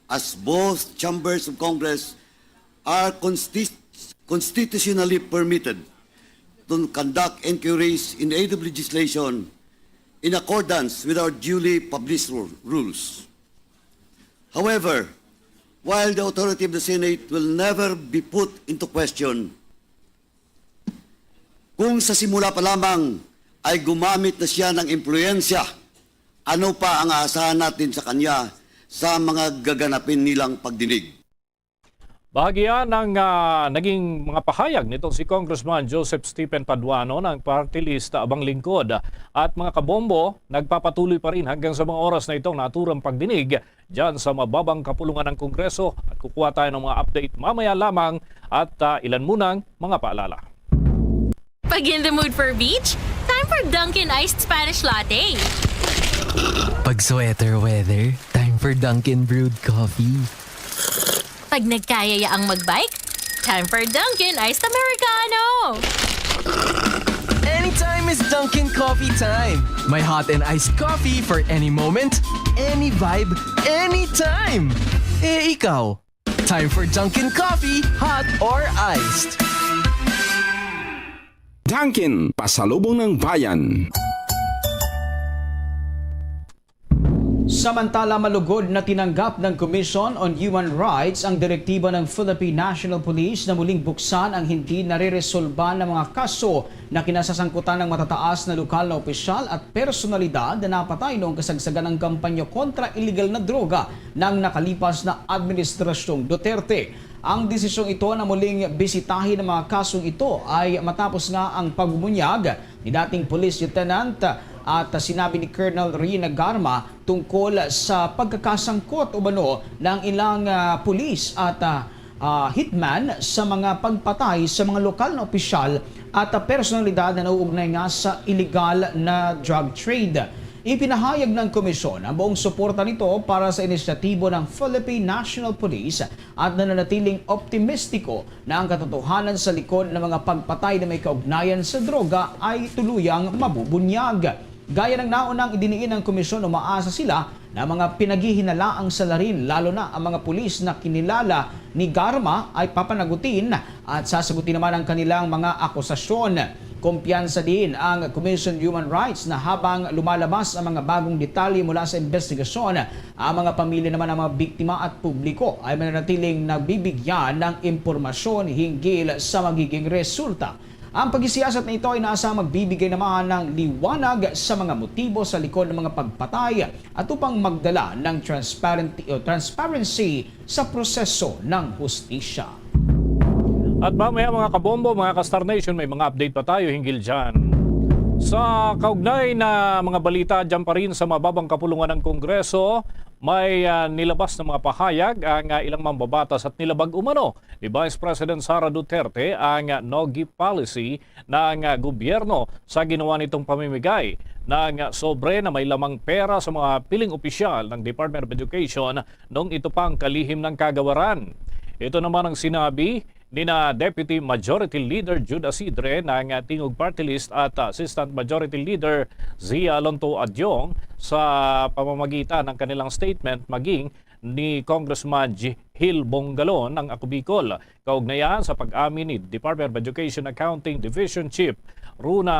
as both chambers of Congress are consti- constitutionally permitted to conduct inquiries in aid of legislation in accordance with our duly published ru- rules. However, while the authority of the Senate will never be put into question, kung sa simula pa lamang ay gumamit na siya ng impluensya, ano pa ang aasahan natin sa kanya sa mga gaganapin nilang pagdinig? Bahagi yan ng, ah, naging mga pahayag nitong si Congressman Joseph Stephen Paduano ng Party List Abang Lingkod. At mga kabombo, nagpapatuloy pa rin hanggang sa mga oras na itong naturang pagdinig dyan sa mababang kapulungan ng Kongreso. At kukuha tayo ng mga update mamaya lamang at, ah, ilan munang mga paalala. Pag in the mood for beach? Time for Dunkin' Iced Spanish Latte. Pag sweater weather, time for Dunkin' Brewed Coffee. Pag nagkayaya ang magbike? Time for Dunkin' Iced Americano. Anytime is Dunkin' Coffee time. May hot and iced coffee for any moment, any vibe, anytime. Eh, ikaw? Time for Dunkin' Coffee, hot or iced. Dunkin', pasalubong ng bayan. Samantala, malugod na tinanggap ng Commission on Human Rights ang direktiba ng Philippine National Police na muling buksan ang hindi nareresolba ng mga kaso na kinasasangkutan ng matataas na lokal na opisyal at personalidad na napatay noong kasagsagan ng kampanya kontra iligal na droga ng nakalipas na Administrasyong Duterte. Ang desisyong ito na muling bisitahin ang mga kasong ito ay matapos nga ang pagbubunyag ni dating Police Lieutenant at sinabi ni Colonel Rina Garma tungkol sa pagkakasangkot umano ng ilang, ah, pulis at, ah, ah, hitman sa mga pagpatay sa mga lokal na opisyal at, ah, personalidad na nauugnay nga sa iligal na drug trade. Ipinahayag ng komisyon ang buong suporta nito para sa inisyatibo ng Philippine National Police at nananatiling optimistiko na ang katotohanan sa likod ng mga pagpatay na may kaugnayan sa droga ay tuluyang mabubunyag. Gaya ng naunang idiniin ng komisyon, umaasa sila na mga pinaghihinalaang salarin, lalo na ang mga pulis na kinilala ni Garma, ay papanagutin at sasagutin naman ang kanilang mga akusasyon. Kumpiyansa din ang Commission on Human Rights na habang lumalabas ang mga bagong detalye mula sa investigasyon, ang mga pamilya naman ng mga biktima at publiko ay mananatiling nabibigyan ng impormasyon hinggil sa magiging resulta. Ang pagsiyasat na ito ay inaasahang magbibigay naman ng liwanag sa mga motibo sa likod ng mga pagpatay at upang magdala ng transparent, o transparency sa proseso ng hustisya. At mamaya, mga kabombo, mga ka-Star Nation, may mga update pa tayo hinggil dyan. Sa kaugnay na mga balita dyan pa rin sa mababang kapulungan ng Kongreso, may, ah, nilabas na mga pahayag ang, ah, ilang mambabatas at nilabag umano ni Vice President Sara Duterte ang, ah, no-gift policy ng, ah, gobyerno sa ginawa nitong pamimigay ng, ah, sobre na may lamang pera sa mga piling opisyal ng Department of Education nung ito pang kalihim ng kagawaran. Ito naman ang sinabi ni na Deputy Majority Leader Jude Asidre ng, ah, Tingog Party List at, ah, Assistant Majority Leader Zia Lonto Adyong sa pamamagitan ng kanilang statement maging ni Congressman Jihil Bongalon ng Ako Bicol, kaugnayan sa pag-amin ni Department of Education Accounting Division Chief Runa,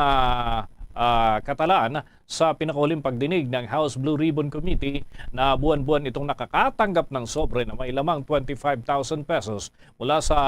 ah, Catalan sa pinakahuling pagdinig ng House Blue Ribbon Committee na buwan-buwan itong nakakatanggap ng sobre na may lamang twenty-five thousand pesos mula sa,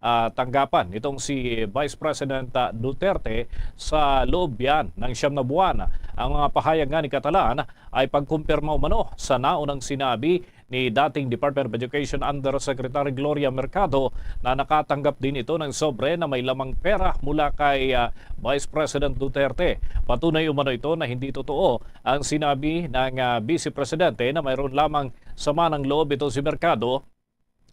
ah, tanggapan nitong si Vice President, ah, Duterte sa loob yan ng siyam na buwan. Ang mga pahayag nga ni Catalan ay pagkumpirma umano sa naunang sinabi ni dating Department of Education Undersecretary Gloria Mercado na nakatanggap din ito ng sobre na may lamang pera mula kay, ah, Vice President Duterte. Patunay umano ito na hindi totoo ang sinabi ng, ah, Vice Presidente na mayroon lamang sama ng loob ito si Mercado.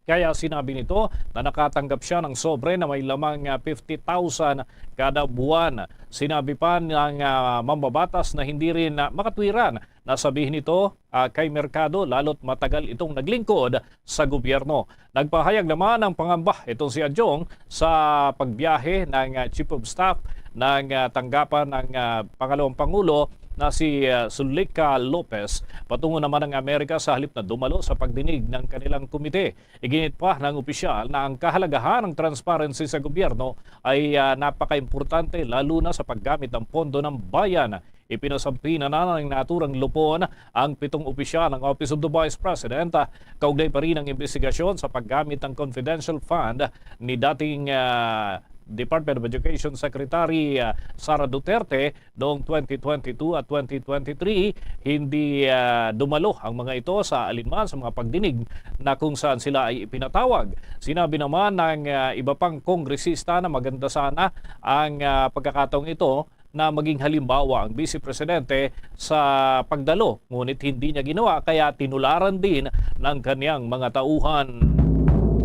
Kaya sinabi nito na nakatanggap siya ng sobre na may lamang, ah, fifty thousand kada buwan. Sinabi pa ng, ah, mambabatas na hindi rin, ah, makatwiran na sabihin ito, ah, kay Mercado, lalo't matagal itong naglingkod sa gobyerno. Nagpahayag naman ng pangamba itong si Adyong sa pagbiyahe ng, ah, Chief of Staff ng, ah, tanggapan ng, ah, Pangalawang Pangulo na si, ah, Zuleika Lopez patungo naman ng Amerika sa halip na dumalo sa pagdinig ng kanilang komite. Iginit pa ng opisyal na ang kahalagahan ng transparency sa gobyerno ay, ah, napakaimportante, lalo na sa paggamit ng pondo ng bayan. Ipinasampina na ng naturang lupon ang pitong opisyal ng Office of the Vice President, ah, kaugnay pa rin ang imbestigasyon sa paggamit ng confidential fund ni dating, ah, Department of Education Secretary, ah, Sara Duterte noong twenty twenty-two at twenty twenty-three. Hindi, ah, dumalo ang mga ito sa alinman sa mga pagdinig na kung saan sila ay ipinatawag. Sinabi naman ng, ah, iba pang kongresista na maganda sana ang, ah, pagkakataong ito na maging halimbawa ang Vice Presidente sa pagdalo, ngunit hindi niya ginawa, kaya tinularan din ng kanyang mga tauhan.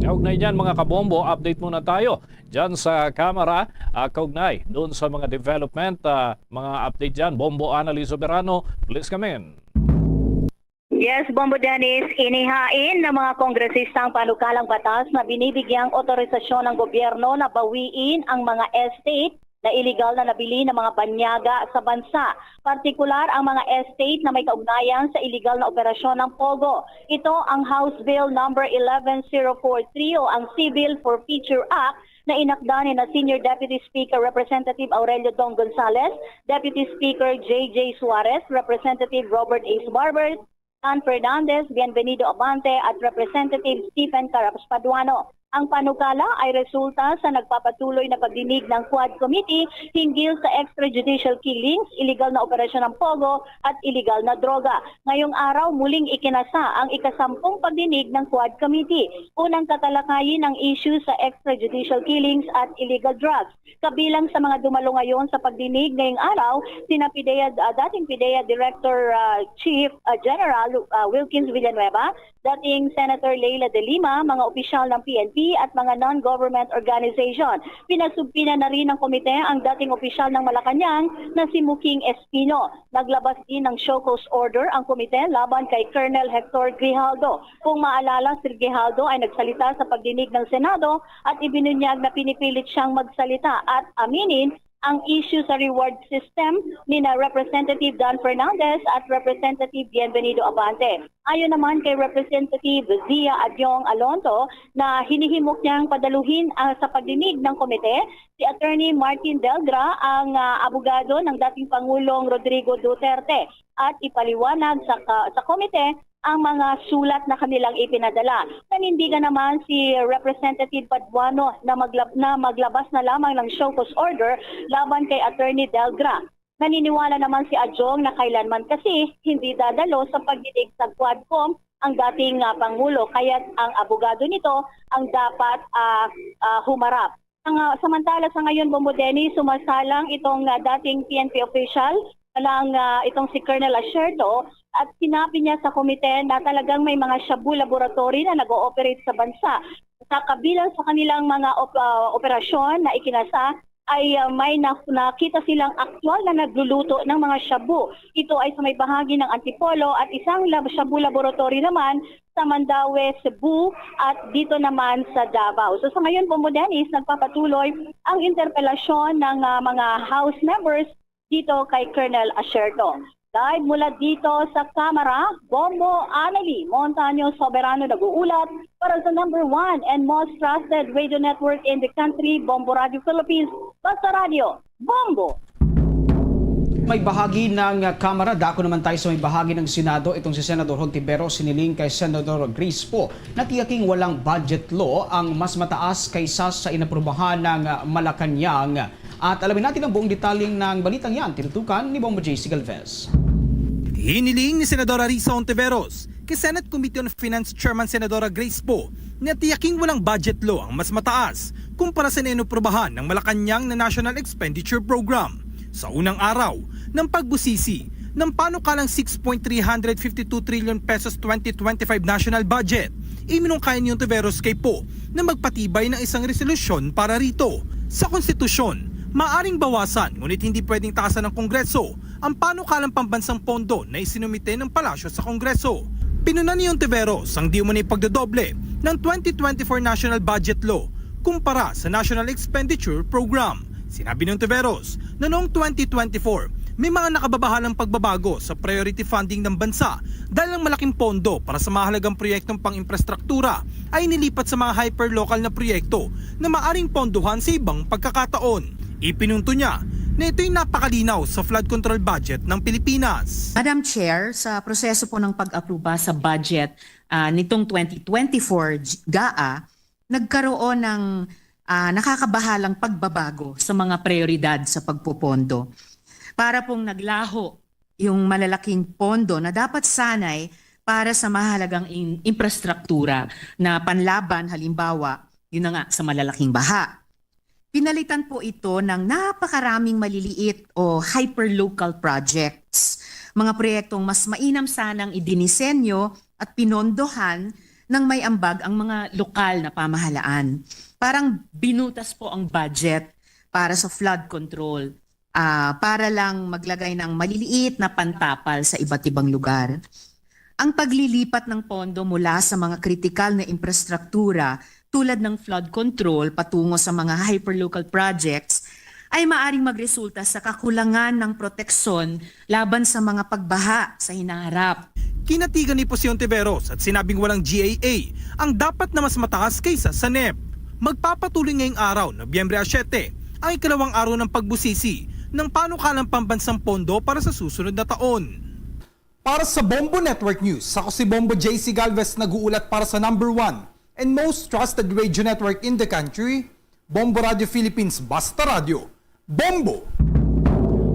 Kaugnay niyan, mga kabombo, update muna tayo dyan sa Kamara, ah, kaugnay doon sa mga development, ah, mga update dyan. Bombo Annalyn Soberano, please come in. Yes, Bombo Dennis, inihain ng mga kongresista ang panukalang batas na binibigyang otorisasyon ng gobyerno na bawiin ang mga estate na iligal na nabili ng mga banyaga sa bansa, partikular ang mga estate na may kaugnayan sa iligal na operasyon ng POGO. Ito ang House Bill Number eleven zero four three o ang Civil Forfeiture Act na inakda ni na Senior Deputy Speaker Representative Aurelio Dong Gonzales, Deputy Speaker J J Suarez, Representative Robert Ace Barber, Dan Fernandez, Bienvenido Abante at Representative Stephen Caraps Paduano. Ang panukala ay resulta sa nagpapatuloy na pagdinig ng Quad Committee hinggil sa extrajudicial killings, iligal na operasyon ng POGO at iligal na droga. Ngayong araw, muling ikinasa ang ikasampung pagdinig ng Quad Committee. Unang tatalakayin ang issue sa extrajudicial killings at illegal drugs. Kabilang sa mga dumalo ngayon sa pagdinig ngayong araw, sina PDEA, ah, dating PDEA Director, ah, Chief, ah, General, ah, Wilkins Villanueva, dating Senator Leila de Lima, mga opisyal ng P N P at mga non-government organization. Pinasubpina na rin ng komite ang dating opisyal ng Malacañang na si Muking Espino. Naglabas din ng show cause order ang komite laban kay Colonel Hector Grijaldo. Kung maalala, si Grijaldo ay nagsalita sa pagdinig ng Senado at ibinunyag na pinipilit siyang magsalita at aminin ang issue sa reward system ni na Representative Dan Fernandez at Representative Bienvenido Abante. Ayon naman kay Representative Zia Adyong Alonto na hinihimok niyang padaluhin, ah, sa pagdinig ng komite si Attorney Martin Delgra, ang, ah, abogado ng dating Pangulong Rodrigo Duterte, at ipaliwanag sa ka-, sa komite ang mga sulat na kanilang ipinadala. Nanindigan naman si Representative Paduano na, maglab- na maglabas na lamang ng show cause order laban kay Attorney Delgra. Naniniwala naman si Adjong na kailanman kasi hindi dadalo sa pagdinig sa Quadcom ang dating, ah, Pangulo, kaya't ang abogado nito ang dapat, ah, ah, humarap. Ang, ah, samantala sa ngayon, Bombo Dennis, sumasalang itong, ah, dating P N P official, lang, ah, itong si Colonel Asierto, at sinabi niya sa komite na talagang may mga shabu laboratory na nag-ooperate sa bansa. Sa kabilang sa kanilang mga op-, ah, operasyon na ikinasa, ay, ah, may na-, nakita silang aktual na nagluluto ng mga shabu. Ito ay sa may bahagi ng Antipolo at isang lab-, shabu laboratory naman sa Mandaue, Cebu, at dito naman sa Davao. So, sa ngayon, Bombo Dennis, nagpapatuloy ang interpelasyon ng, ah, mga House members dito kay Colonel Asierto. Live mula dito sa Kamara, Bombo Annalie Montaño Soberano nag-uulat para sa number one and most trusted radio network in the country, Bombo Radio Philippines. Basta Radio, Bombo! May bahagi ng Kamara, dako naman tayo sa may bahagi ng Senado. Itong si Senador Hontiveros siniling kay Senador Grace Poe na tiyaking walang budget law ang mas mataas kaysa sa inaprubahan ng Malacañang. At alamin natin ang buong detalye ng balitang yan, tinutukan ni Bombo J C Galvez. Hiniling ni Senadora Risa Hontiveros kay Senate Committee on Finance Chairman Senadora Grace Poe na tiyaking walang budget law ang mas mataas kumpara sa nainuprubahan ng Malacañang na National Expenditure Program. Sa unang araw ng pagbusisi ng panukalang six point three hundred fifty two trillion pesos twenty twenty-five national budget, iminungkayan ni Hontiveros kay Poe na magpatibay ng isang resolusyon para rito. Sa konstitusyon, maaring bawasan ngunit hindi pwedeng taasan ng Kongreso ang panukalang pambansang pondo na isinumite ng Palasyo sa Kongreso. Pinuna ni Hontiveros ang di umano'y pagdodoble ng twenty twenty-four National Budget Law kumpara sa National Expenditure Program. Sinabi ni Hontiveros na noong twenty twenty-four, may mga nakababahalang pagbabago sa priority funding ng bansa dahil ang malaking pondo para sa mahalagang proyektong pang-infrastruktura ay nilipat sa mga hyperlocal na proyekto na maaring pondohan sa ibang pagkakataon. Ipinunto niya na ito'y napakalinaw sa flood control budget ng Pilipinas. Madam Chair, sa proseso po ng pag-apruba sa budget ah, nitong twenty twenty-four GAA, nagkaroon ng ah, nakakabahalang pagbabago sa mga prioridad sa pagpopondo. Para pong naglaho yung malalaking pondo na dapat sanay para sa mahalagang in- infrastruktura na panlaban, halimbawa, yun na nga, sa malalaking baha. Pinalitan po ito ng napakaraming maliliit o hyperlocal projects, mga proyektong mas mainam sanang idinisenyo at pinondohan ng may ambag ang mga lokal na pamahalaan. Parang binutas po ang budget para sa flood control, ah, para lang maglagay ng maliliit na pantapal sa iba't ibang lugar. Ang paglilipat ng pondo mula sa mga kritikal na infrastruktura tulad ng flood control patungo sa mga hyperlocal projects ay maaring magresulta sa kakulangan ng proteksyon laban sa mga pagbaha sa hinaharap. Kinatigan ni Pusion Tiveros at sinabing walang GAA ang dapat na mas mataas kaysa sa NEP. Magpapatuloy ngayong araw, Nobyembre a siyete, ang ikalawang araw ng pagbusisi ng panukalang pambansang pondo para sa susunod na taon. Para sa Bombo Network News, ako si Bombo J C Galvez, nag-uulat para sa number one and most trusted radio network in the country, Bombo Radio Philippines, Basta Radyo, Bombo!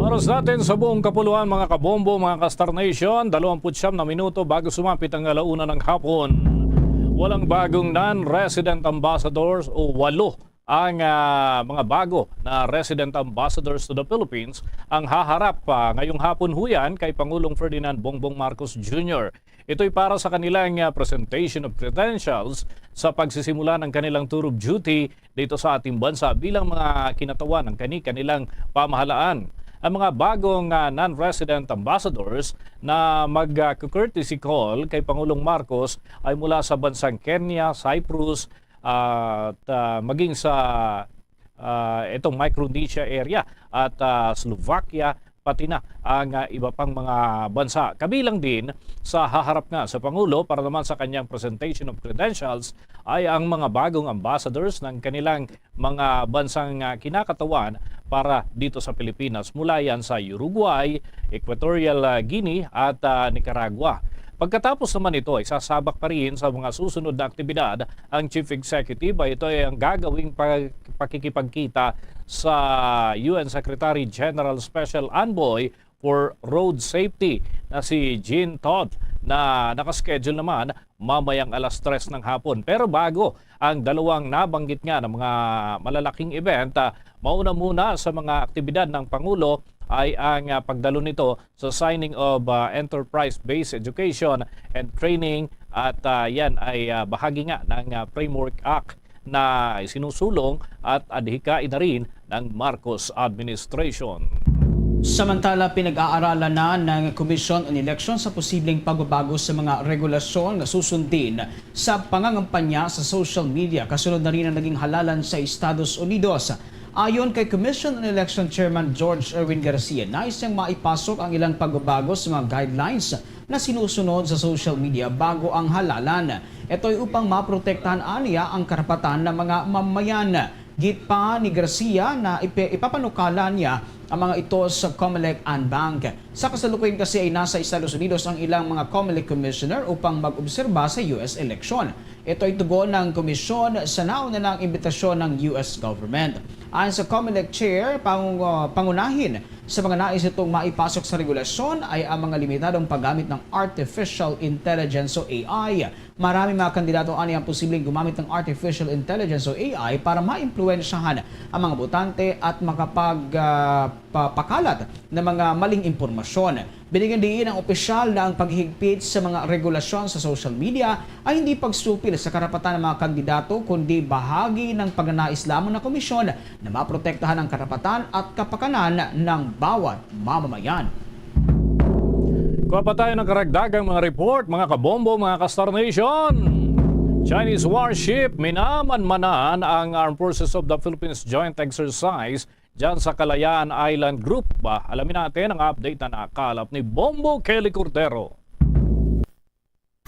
Oras natin sa buong kapuluan, mga kabombo, mga ka-Star Nation, dalawampu't siyam na minuto bago sumapit ang alauna ng hapon. Walang bagong non-resident ambassadors o walo ang, ah, mga bago na resident ambassadors to the Philippines ang haharap pa ngayong hapon huyan kay Pangulong Ferdinand Bongbong Marcos Junior. Ito'y para sa kanilang, ah, presentation of credentials sa pagsisimula ng kanilang tour of duty dito sa ating bansa bilang mga kinatawan ng kani-kanilang pamahalaan. Ang mga bagong, ah, non-resident ambassadors na mag-courtesy call kay Pangulong Marcos ay mula sa bansang Kenya, Cyprus, at, ah, maging sa, ah, itong Micronesia area at, ah, Slovakia, pati na ang, ah, iba pang mga bansa. Kabilang din sa haharap nga sa Pangulo para naman sa kanyang presentation of credentials ay ang mga bagong ambassadors ng kanilang mga bansang, ah, kinakatawan para dito sa Pilipinas. Mula yan sa Uruguay, Equatorial, ah, Guinea at, ah, Nicaragua. Pagkatapos naman nito ay sasabak pa rin sa mga susunod na aktibidad ang Chief Executive, ay ito ay ang gagawing pag-, pakikipagkita sa U N Secretary General Special Envoy for Road Safety na si Jean Todt, na nakaschedule naman mamayang alas tres ng hapon. Pero bago ang dalawang nabanggit nga ng mga malalaking event, ah, mauna muna sa mga aktibidad ng Pangulo ay ang, ah, pagdalo nito sa signing of, ah, Enterprise-Based Education and Training, at, ah, yan ay, ah, bahagi nga ng, ah, Framework Act na sinusulong at adhikain na rin ng Marcos administration. Samantala, pinag-aaralan na ng Commission on Elections sa posibleng pagbabago sa mga regulasyon nga susundin sa pangangampanya sa social media, kasunod na rin ang naging halalan sa Estados Unidos. Ayon kay Commission on Election Chairman George Erwin Garcia, nais niyang maipasok ang ilang pagbabago sa mga guidelines na sinusunod sa social media bago ang halalan. Ito'y upang maprotektahan aniya ang karapatan ng mga mamamayan. Git pa ni Garcia na ipe-, ipapanukala niya ang mga ito sa Comelec Unbanked. Sa kasalukuyan kasi ay nasa Estados Unidos ang ilang mga Comelec commissioner upang mag-obserba sa U S election. Ito ay tugon ng komisyon sa nauna nang imbitasyon ng U S government. Ayon sa Comelec chair, pangung-, pangunahin sa mga nais itong maipasok sa regulasyon ay ang mga limitadong paggamit ng artificial intelligence o A I. Marami mga kandidato ani ang posibleng gumamit ng artificial intelligence o A I para maimpluwensyahan ang mga botante at makapag, ah, pa-, pakalat ng mga maling impormasyon. Binigyan diin ang opisyal na ang paghigpit sa mga regulasyon sa social media ay hindi pagsupil sa karapatan ng mga kandidato, kundi bahagi ng pagnanais lamang ng komisyon na maprotektahan ang karapatan at kapakanan ng bawat mamamayan. Kuha pa tayo ng karagdagang mga report, mga kabombo, mga ka-Star Nation. Chinese warship minamanmanan ang Armed Forces of the Philippines Joint Exercise dyan sa Kalayaan Island Group. Ba, alamin natin ang update na nakalap ni Bombo Kelly Cordero.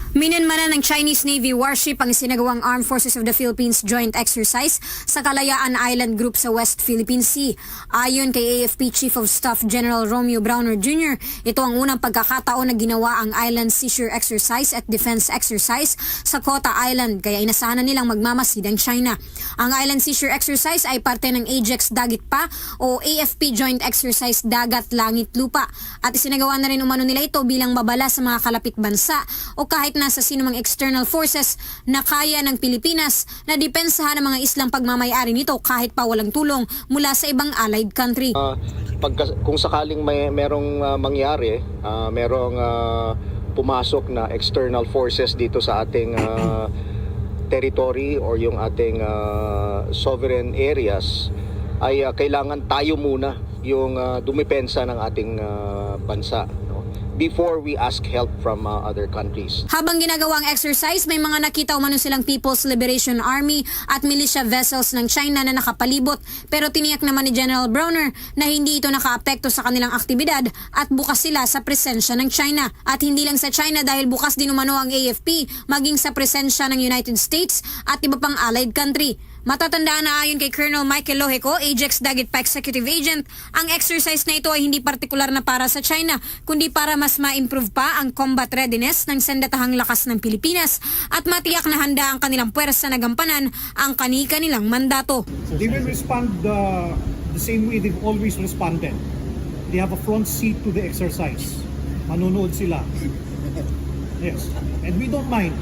Minanmanan ng Chinese Navy warship ang isinagawang Armed Forces of the Philippines Joint Exercise sa Kalayaan Island Group sa West Philippine Sea. Ayon kay A F P Chief of Staff General Romeo Brawner Junior, ito ang unang pagkakataon na ginawa ang island seizure exercise at defense exercise sa Kota Island, kaya inasahan na nilang magmamasid ang China. Ang island seizure exercise ay parte ng AJEX Dagit Pa o A F P Joint Exercise Dagat Langit Lupa. At isinagawa na rin umano nila ito bilang babala sa mga kalapit bansa o kahit na sa sinumang external forces na kaya ng Pilipinas na depensahan ang mga islang pagmamayari nito kahit pa walang tulong mula sa ibang allied country. Ah, pagka-, kung sakaling may, merong, ah, mangyari, ah, merong, ah, pumasok na external forces dito sa ating, ah, territory or yung ating, ah, sovereign areas, ay, ah, kailangan tayo muna yung, ah, dumepensa ng ating, ah, bansa, no? Before we ask help from, ah, other countries. Habang ginagawa ang exercise, may mga nakita umano silang People's Liberation Army at militia vessels ng China na nakapalibot. Pero tiniyak naman ni General Brawner na hindi ito nakaapekto sa kanilang aktibidad at bukas sila sa presensya ng China. At hindi lang sa China, dahil bukas din umano ang A F P maging sa presensya ng United States at iba pang allied country. Matatandaan na ayon kay Colonel Michael Loheco, AJEX Dagit Pa Executive Agent, ang exercise na ito ay hindi partikular na para sa China, kundi para mas ma-improve pa ang combat readiness ng sandatahang lakas ng Pilipinas at matiyak na handa ang kanilang puwersa na gampanan ang kani-kanilang mandato. They will respond, uh, the same way they've always responded. They have a front seat to the exercise. Manonood sila. Yes. And we don't mind.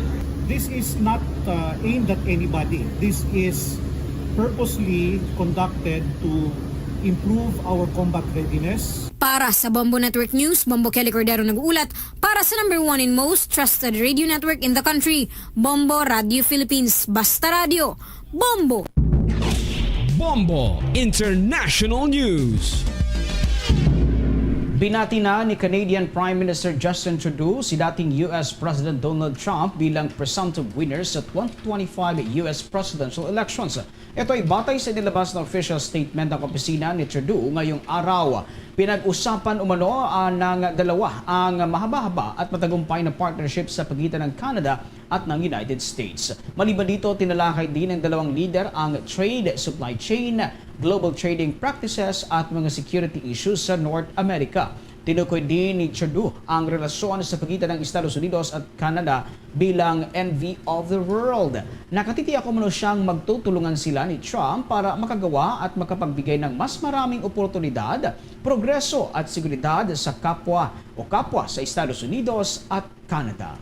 This is not, uh, aimed at anybody. This is purposely conducted to improve our combat readiness. Para sa Bombo Network News, Bombo Kelly Cordero nag-uulat para sa number one and most trusted radio network in the country, Bombo Radio Philippines. Basta Radio, Bombo! Bombo International News. Binati na ni Canadian Prime Minister Justin Trudeau si dating U S President Donald Trump bilang presumptive winner sa twenty twenty-five U S presidential elections. Ito ay batay sa inilabas na official statement ng opisina ni Trudeau ngayong araw. Pinag-usapan umano, ah, ng dalawa ang mahaba-haba at matagumpay na partnership sa pagitan ng Canada at ng United States. Maliban dito, tinalakay din ng dalawang lider ang trade, supply chain, global trading practices at mga security issues sa North America. Tinukoy din ni Trudeau ang relasyon sa pagitan ng Estados Unidos at Canada bilang envy of the world. Nakatitiyak umano siyang magtutulungan sila ni Trump para makagawa at makapagbigay ng mas maraming oportunidad, progreso at seguridad sa kapwa o kapwa sa Estados Unidos at Canada.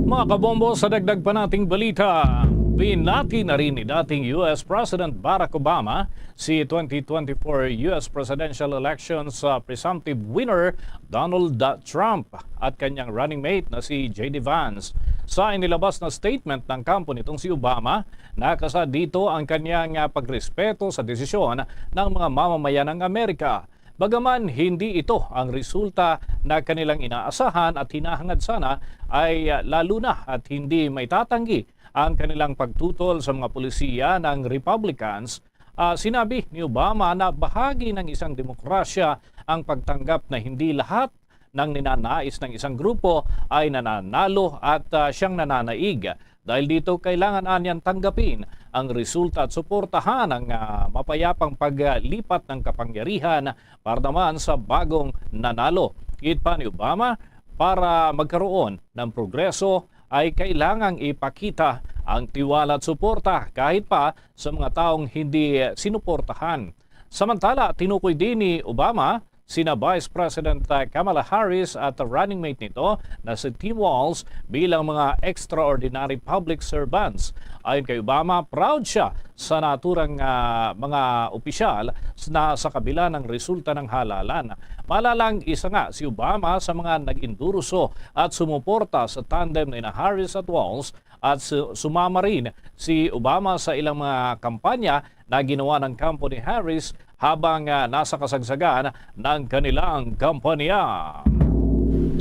Mga kabombo, sa dagdag pa nating balita, binati na rin ni dating U S President Barack Obama si twenty twenty-four U S presidential elections, ah, presumptive winner Donald Trump at kanyang running mate na si J D Vance. Sa inilabas na statement ng kampo nitong si Obama, nakasa dito ang kanyang, ah, pagrespeto sa desisyon ng mga mamamayan ng Amerika. Bagaman hindi ito ang resulta na kanilang inaasahan at hinahangad sana, ay, ah, lalo na at hindi maitatanggi ang kanilang pagtutol sa mga polisiya ng Republicans, ah, sinabi ni Obama na bahagi ng isang demokrasya ang pagtanggap na hindi lahat ng ninanais ng isang grupo ay nananalo at, ah, siyang nananaig. Dahil dito, kailangan anyan tanggapin ang resulta at suportahan ang, ah, mapayapang paglipat ng kapangyarihan para naman sa bagong nanalo. Giit pa ni Obama, para magkaroon ng progreso ay kailangang ipakita ang tiwala at suporta kahit pa sa mga taong hindi sinuportahan. Samantala, tinukoy din ni Obama sina Vice President, uh, Kamala Harris at running mate nito na si Tim Walz bilang mga extraordinary public servants. Ayon kay Obama, proud siya sa naturang, uh, mga opisyal na sa kabila ng resulta ng halalan. Malalang isa nga si Obama sa mga nag-endorso at sumuporta sa tandem ni na Harris at Walz at su-, sumama rin si Obama sa ilang mga kampanya na ginawa ng kampo ni Harris habang, ah, nasa kasagsagan ng kanilang kampanya.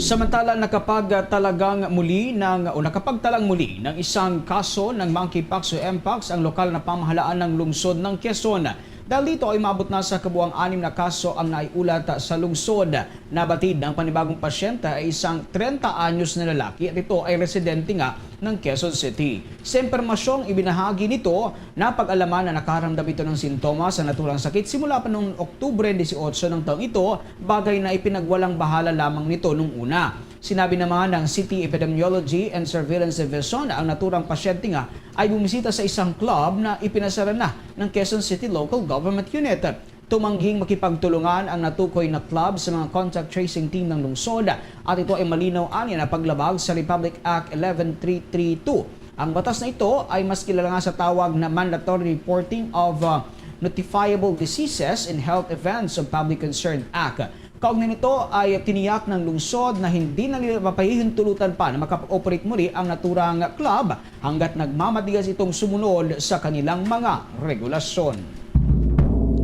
Samantala, nakapagtalagang muli ng, o nakapagtalang muli ng isang kaso ng monkeypox o mpox ang lokal na pamahalaan ng lungsod ng Quezon. Dahil dito ay umabot na sa kabuang anim na kaso ang naiulat sa lungsod. Nabatid na ang panibagong pasyente ay isang trenta anyos na lalaki at ito ay residente nga ng Quezon City. Sa impormasyong ibinahagi nito, napag-alaman na nakaramdam ito ng sintomas sa naturang sakit simula pa noong Oktubre dieciocho ng taong ito, bagay na ipinagwalang bahala lamang nito nung una. Sinabi naman ng City Epidemiology and Surveillance Division na ang naturang pasyente nga ay bumisita sa isang club na ipinasara na ng Quezon City Local Government Unit. Tumangging makipagtulungan ang natukoy na club sa mga contact tracing team ng lungsod at ito ay malinaw anya na paglabag sa Republic Act eleven three three two. Ang batas na ito ay mas kilala nga sa tawag na Mandatory Reporting of, uh, Notifiable Diseases and Health Events of Public Concern Act. Kaugnay nito ay tiniyak ng lungsod na hindi na nila mapahihintulutan pa na makapag-operate muli ang naturang club hanggat nagmamatigas itong sumunod sa kanilang mga regulasyon.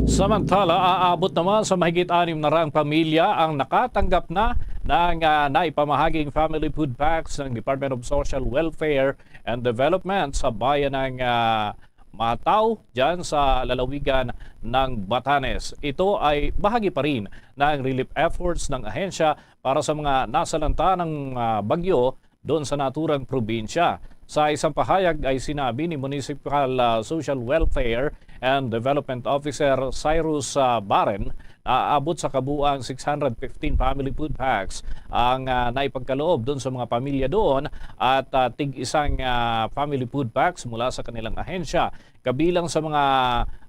Samantala, aabot naman sa mahigit anim na rang pamilya ang nakatanggap na ng, ah, naipamahaging family food packs ng Department of Social Welfare and Development sa bayan ng, ah, Matao, dyan sa lalawigan ng Batanes. Ito ay bahagi pa rin ng relief efforts ng ahensya para sa mga nasalanta ng, ah, bagyo doon sa naturang probinsya. Sa isang pahayag ay sinabi ni Municipal, ah, Social Welfare and Development Officer Cyrus, ah, Baren, na aabot sa kabuang six hundred fifteen family food packs ang, ah, naipagkaloob doon sa mga pamilya doon at, ah, tig-isang, ah, family food packs mula sa kanilang ahensya. Kabilang sa mga,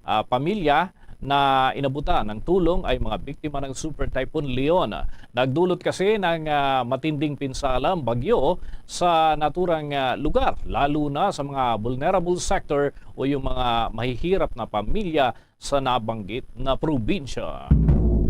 ah, pamilya na inabutan ng tulong ay mga biktima ng Super Typhoon Leon. Nagdulot kasi ng, ah, matinding pinsala ang bagyo sa naturang, ah, lugar, lalo na sa mga vulnerable sector o yung mga mahihirap na pamilya sa nabanggit na probinsya.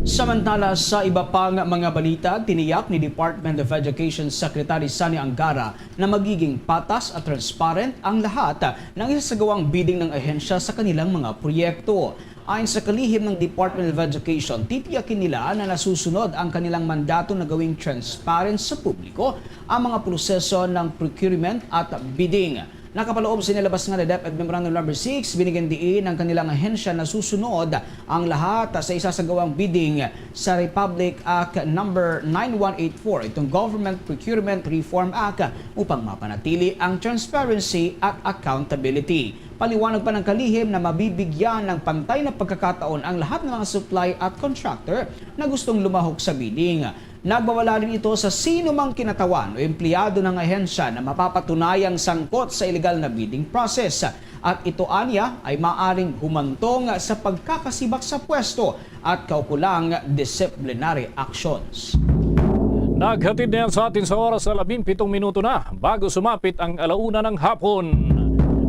Samantala, sa iba pang mga balita, tiniyak ni Department of Education Secretary Sonny Angara na magiging patas at transparent ang lahat ng isasagawang bidding ng ahensya sa kanilang mga proyekto. Ayon sa kalihim ng Department of Education, titiyakin nila na nasusunod ang kanilang mandato na gawing transparent sa publiko ang mga proseso ng procurement at bidding. Nakapaloob sa nilabas nga na DepEd Memorandum Number Six, binigyan diin ang kanilang ahensya na susunod ang lahat sa isasagawang bidding sa Republic Act Number nine one eight four, itong Government Procurement Reform Act, upang mapanatili ang transparency at accountability. Paliwanag pa ng kalihim na mabibigyan ng pantay na pagkakataon ang lahat ng mga supply at contractor na gustong lumahok sa bidding. Nagwawala rin ito sa sino mang kinatawan o empleyado ng ahensya na mapapatunayang sangkot sa illegal na bidding process, at ito anya ay maaring humantong sa pagkakasibak sa pwesto at kaukulang disciplinary actions. Naghatid na yan sa atin sa oras na labing pitong minuto na bago sumapit ang alauna ng hapon.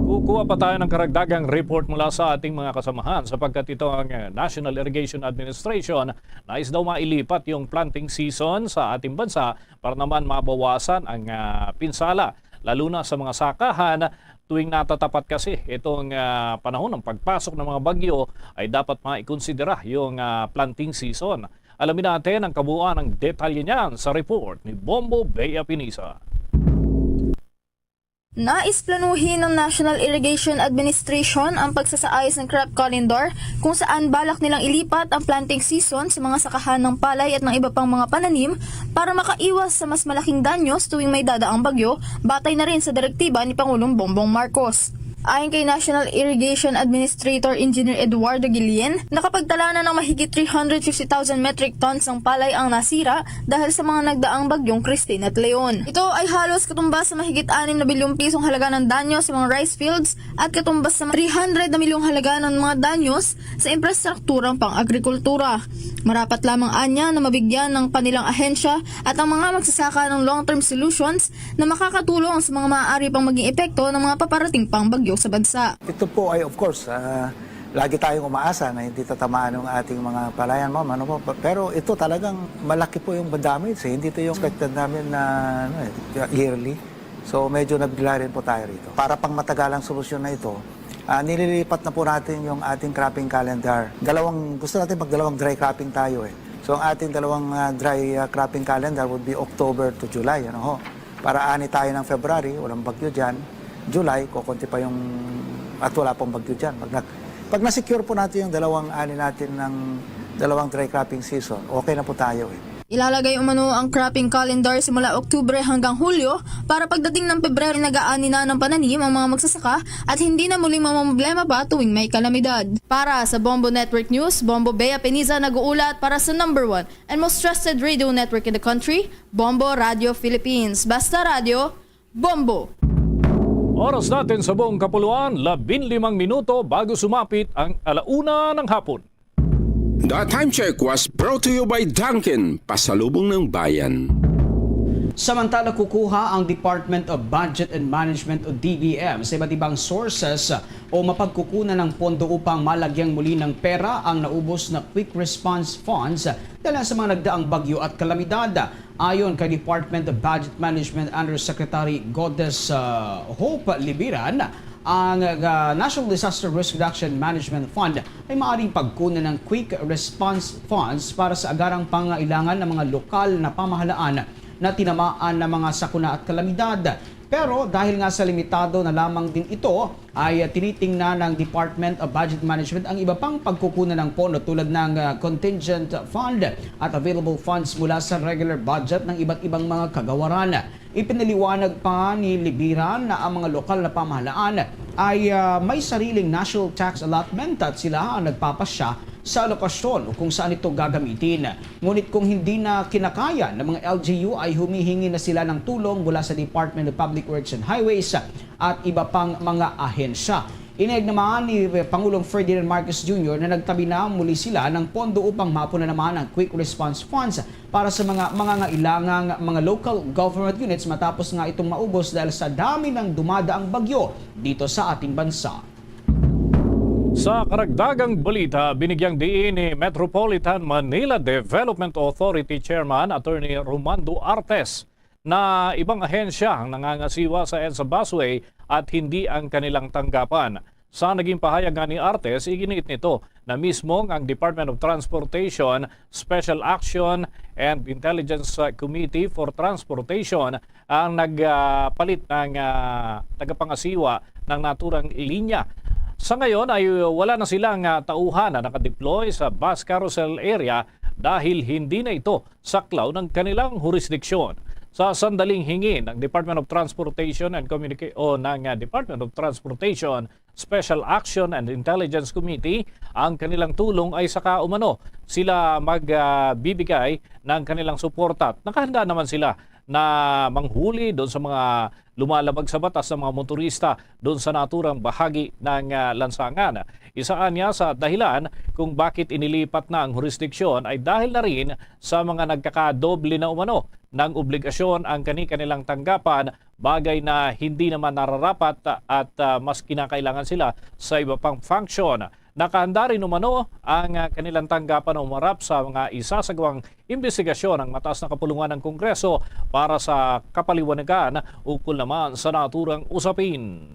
Kukuha pa tayo ng karagdagang report mula sa ating mga kasamahan, sapagkat ito ang, eh, National Irrigation Administration, nais daw mailipat yung planting season sa ating bansa para naman mabawasan ang, ah, pinsala, lalo na sa mga sakahan. Tuwing natatapat kasi itong, ah, panahon ng pagpasok ng mga bagyo, ay dapat maikonsidera yung, ah, planting season. Alamin natin ang kabuuan ng detalye niyan sa report ni Bombo Bea Pinisa. Nais planuhin ng National Irrigation Administration ang pagsasaayos ng crop calendar, kung saan balak nilang ilipat ang planting season sa mga sakahan ng palay at ng iba pang mga pananim para makaiwas sa mas malaking danyos tuwing may dadaang bagyo, batay na rin sa direktiba ni Pangulong Bongbong Marcos. Ayon kay National Irrigation Administrator Engineer Eduardo Guillen, nakapagtala na ng mahigit three hundred fifty thousand metric tons ng palay ang nasira dahil sa mga nagdaang bagyong Christine at Leon. Ito ay halos katumbas sa mahigit anim na bilyong pisong halaga ng danyo sa mga rice fields at katumbas sa three hundred na milyong halaga ng mga danyos sa infrastrukturang pang-agrikultura. Marapat lamang anya na mabigyan ng kanilang ahensya at ang mga magsasaka ng long-term solutions na makakatulong sa mga maaari pang maging epekto ng mga paparating pang bagyo sa bansa. Ito po ay, of course, ah, lagi tayong umaasa na hindi tatamaan ng ating mga palayan, ma'am, ano po. Pero ito talagang malaki po yung damage, eh. Hindi ito yung expected namin na, ano, eh, yearly. So, medyo nabigla rin po tayo rito. Para pang matagalang solusyon na ito, ah, nililipat na po natin yung ating cropping calendar. Dalawang, gusto natin magdalawang dry cropping tayo, eh. So, ang ating dalawang, ah, dry, ah, cropping calendar would be October to July, ano ho. Para ani tayo ng February, walang bagyo dyan. July, kukunti pa yung, at wala pang bagyo dyan. Pag, nag, pag na-secure po natin yung dalawang ani natin ng dalawang dry cropping season, okay na po tayo, eh. Ilalagay umano ang cropping calendar simula Oktubre hanggang Hulyo para pagdating ng Pebrero, nag-aani na ng pananim ang mga magsasaka at hindi na muling mamamroblema pa tuwing may kalamidad. Para sa Bombo Network News, Bombo Bea Peniza nag-uulat para sa number one and most trusted radio network in the country, Bombo Radio Philippines. Basta Radyo, Bombo! Oras natin sa buong kapuluan, labinlimang minuto bago sumapit ang alauna ng hapon. The Time Check was brought to you by Dunkin, pasalubong ng bayan. Samantala, kukuha ang Department of Budget and Management o D B M sa iba't ibang sources o mapagkukunan ng pondo upang malagyang muli ng pera ang naubos na Quick Response Funds dala sa mga nagdaang bagyo at kalamidad. Ayon kay Department of Budget Management Undersecretary Goddess, ah, Hope Libiran, ang, ah, National Disaster Risk Reduction Management Fund ay maaaring pagkunan ng Quick Response Funds para sa agarang pangailangan ng mga lokal na pamahalaan na tinamaan ng mga sakuna at kalamidad. Pero dahil nga sa limitado na lamang din ito, ay, ah, tinitingnan ng Department of Budget Management ang iba pang pagkukunan ng pondo, tulad ng, ah, contingent fund at available funds mula sa regular budget ng iba't ibang mga kagawaran. Ipinaliwanag pa ni Libiran na ang mga lokal na pamahalaan ay, ah, may sariling national tax allotment at sila ang nagpapasya sa alokasyon o kung saan ito gagamitin. Ngunit kung hindi na kinakaya ng mga L G U, ay humihingi na sila ng tulong mula sa Department of Public Works and Highways at iba pang mga ahensya. Inihayag naman ni Pangulong Ferdinand Marcos Junior na nagtabi na muli sila ng pondo upang mapunan naman ang Quick Response Funds para sa mga mangangailangang mga local government units matapos nga itong maubos dahil sa dami ng dumadaang bagyo dito sa ating bansa. Sa karagdagang balita, binigyang diin ni Metropolitan Manila Development Authority Chairman Attorney Romando Artes na ibang ahensya ang nangangasiwa sa EDSA busway at hindi ang kanilang tanggapan. Sa naging pahayag nga ni Artes, iginiit nito na mismo nga ang Department of Transportation Special Action and Intelligence Committee for Transportation ang nagpalit ng, ah, tagapangasiwa ng naturang linya. Sa ngayon ay wala na silang, ah, tauhan na nakadeploy sa bus carousel area dahil hindi na ito saklaw ng kanilang hurisdiksyon. Sa sandaling hingi ng Department of Transportation and Communica-, o ng, ah, Department of Transportation Special Action and Intelligence Committee ang kanilang tulong ay saka umano sila magbibigay ng kanilang suporta. At nakahanda naman sila na manghuli doon sa mga lumalabag sa batas ng mga motorista doon sa naturang bahagi ng, ah, lansangan. Isa anya sa dahilan kung bakit inilipat na ang hurisdiksyon ay dahil na rin sa mga nagkakadoble na umano ng obligasyon ang kani-kanilang tanggapan, bagay na hindi naman nararapat at, ah, mas kinakailangan sila sa iba pang function. Nakahanda rin umano ang, ah, kanilang tanggapan na umarap sa mga isasagawang imbestigasyon ang mataas na kapulungan ng Kongreso para sa kapaliwanagan ukol naman sa naturang usapin.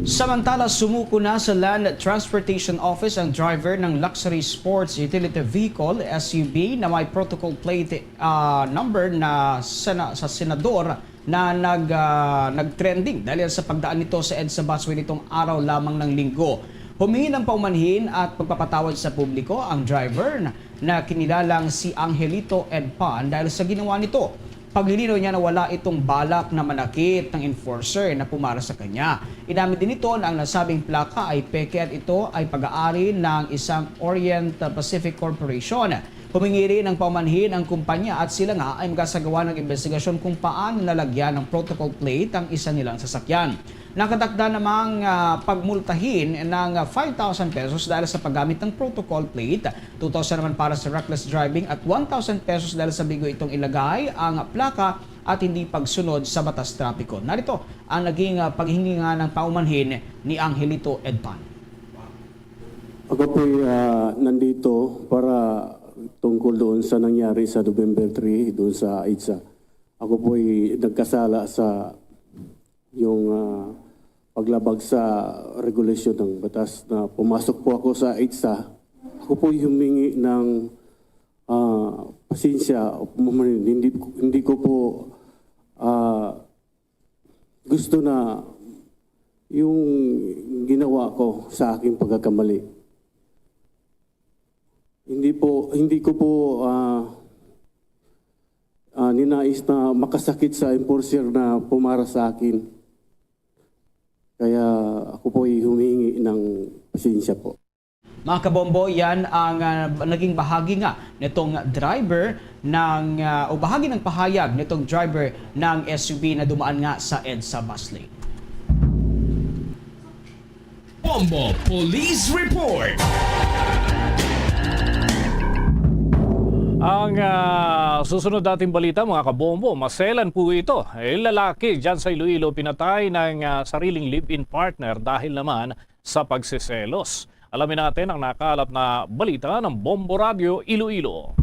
Samantala, sumuko na sa Land Transportation Office ang driver ng luxury sports utility vehicle, S U V, na may protocol plate, ah, number na sena-, sa senador na nag, ah, nag-trending dahil sa pagdaan nito sa EDSA busway nitong araw lamang ng Linggo. Humingi ng paumanhin at pagpapatawad sa publiko ang driver na, na kinilalang si Angelito Edpan dahil sa ginawa nito. Paglilinaw niya na wala itong balak na manakit ng enforcer na pumara sa kanya. Inamin din nito na ang nasabing plaka ay peke at ito ay pag-aari ng isang Orient Pacific Corporation. Humingi rin ng paumanhin ang kumpanya at sila nga ay magasagawa ng imbestigasyon kung paano nalagyan ng protocol plate ang isa nilang sasakyan. Nakatakda namang, ah, pagmultahin ng five thousand pesos dahil sa paggamit ng protocol plate, two thousand naman para sa reckless driving at one thousand pesos dahil sa bigo itong ilagay ang plaka at hindi pagsunod sa batas trapiko. Narito ang naging, ah, paghingi nga ng paumanhin ni Angelito Edpan. Ako po'y, ah, nandito para tungkol doon sa nangyari sa November three, doon sa EDSA. Ako po'y nagkasala sa yung, ah, paglabag sa regulasyon ng batas na pumasok po ako sa EDSA. Ako po'y humingi ng, ah, pasensya. Hindi, hindi ko po, ah, gusto na yung ginawa ko sa aking pagkakamali. Hindi po, hindi ko po, ah, ah, ninais na makasakit sa enforcer na pumara sa akin. Kaya ako po ay humingi ng pasensya po. Mga kabombo, yan ang, ah, naging bahagi nga nitong driver ng, ah, o bahagi ng pahayag nitong driver ng S U V na dumaan nga sa EDSA bus lane. Bombo Police Report. Ang, ah, susunod nating balita, mga kabombo, maselan po ito. Eh, lalaki dyan sa Iloilo pinatay ng, ah, sariling live-in partner dahil naman sa pagseselos. Alamin natin ang nakalap na balita ng Bombo Radyo Iloilo.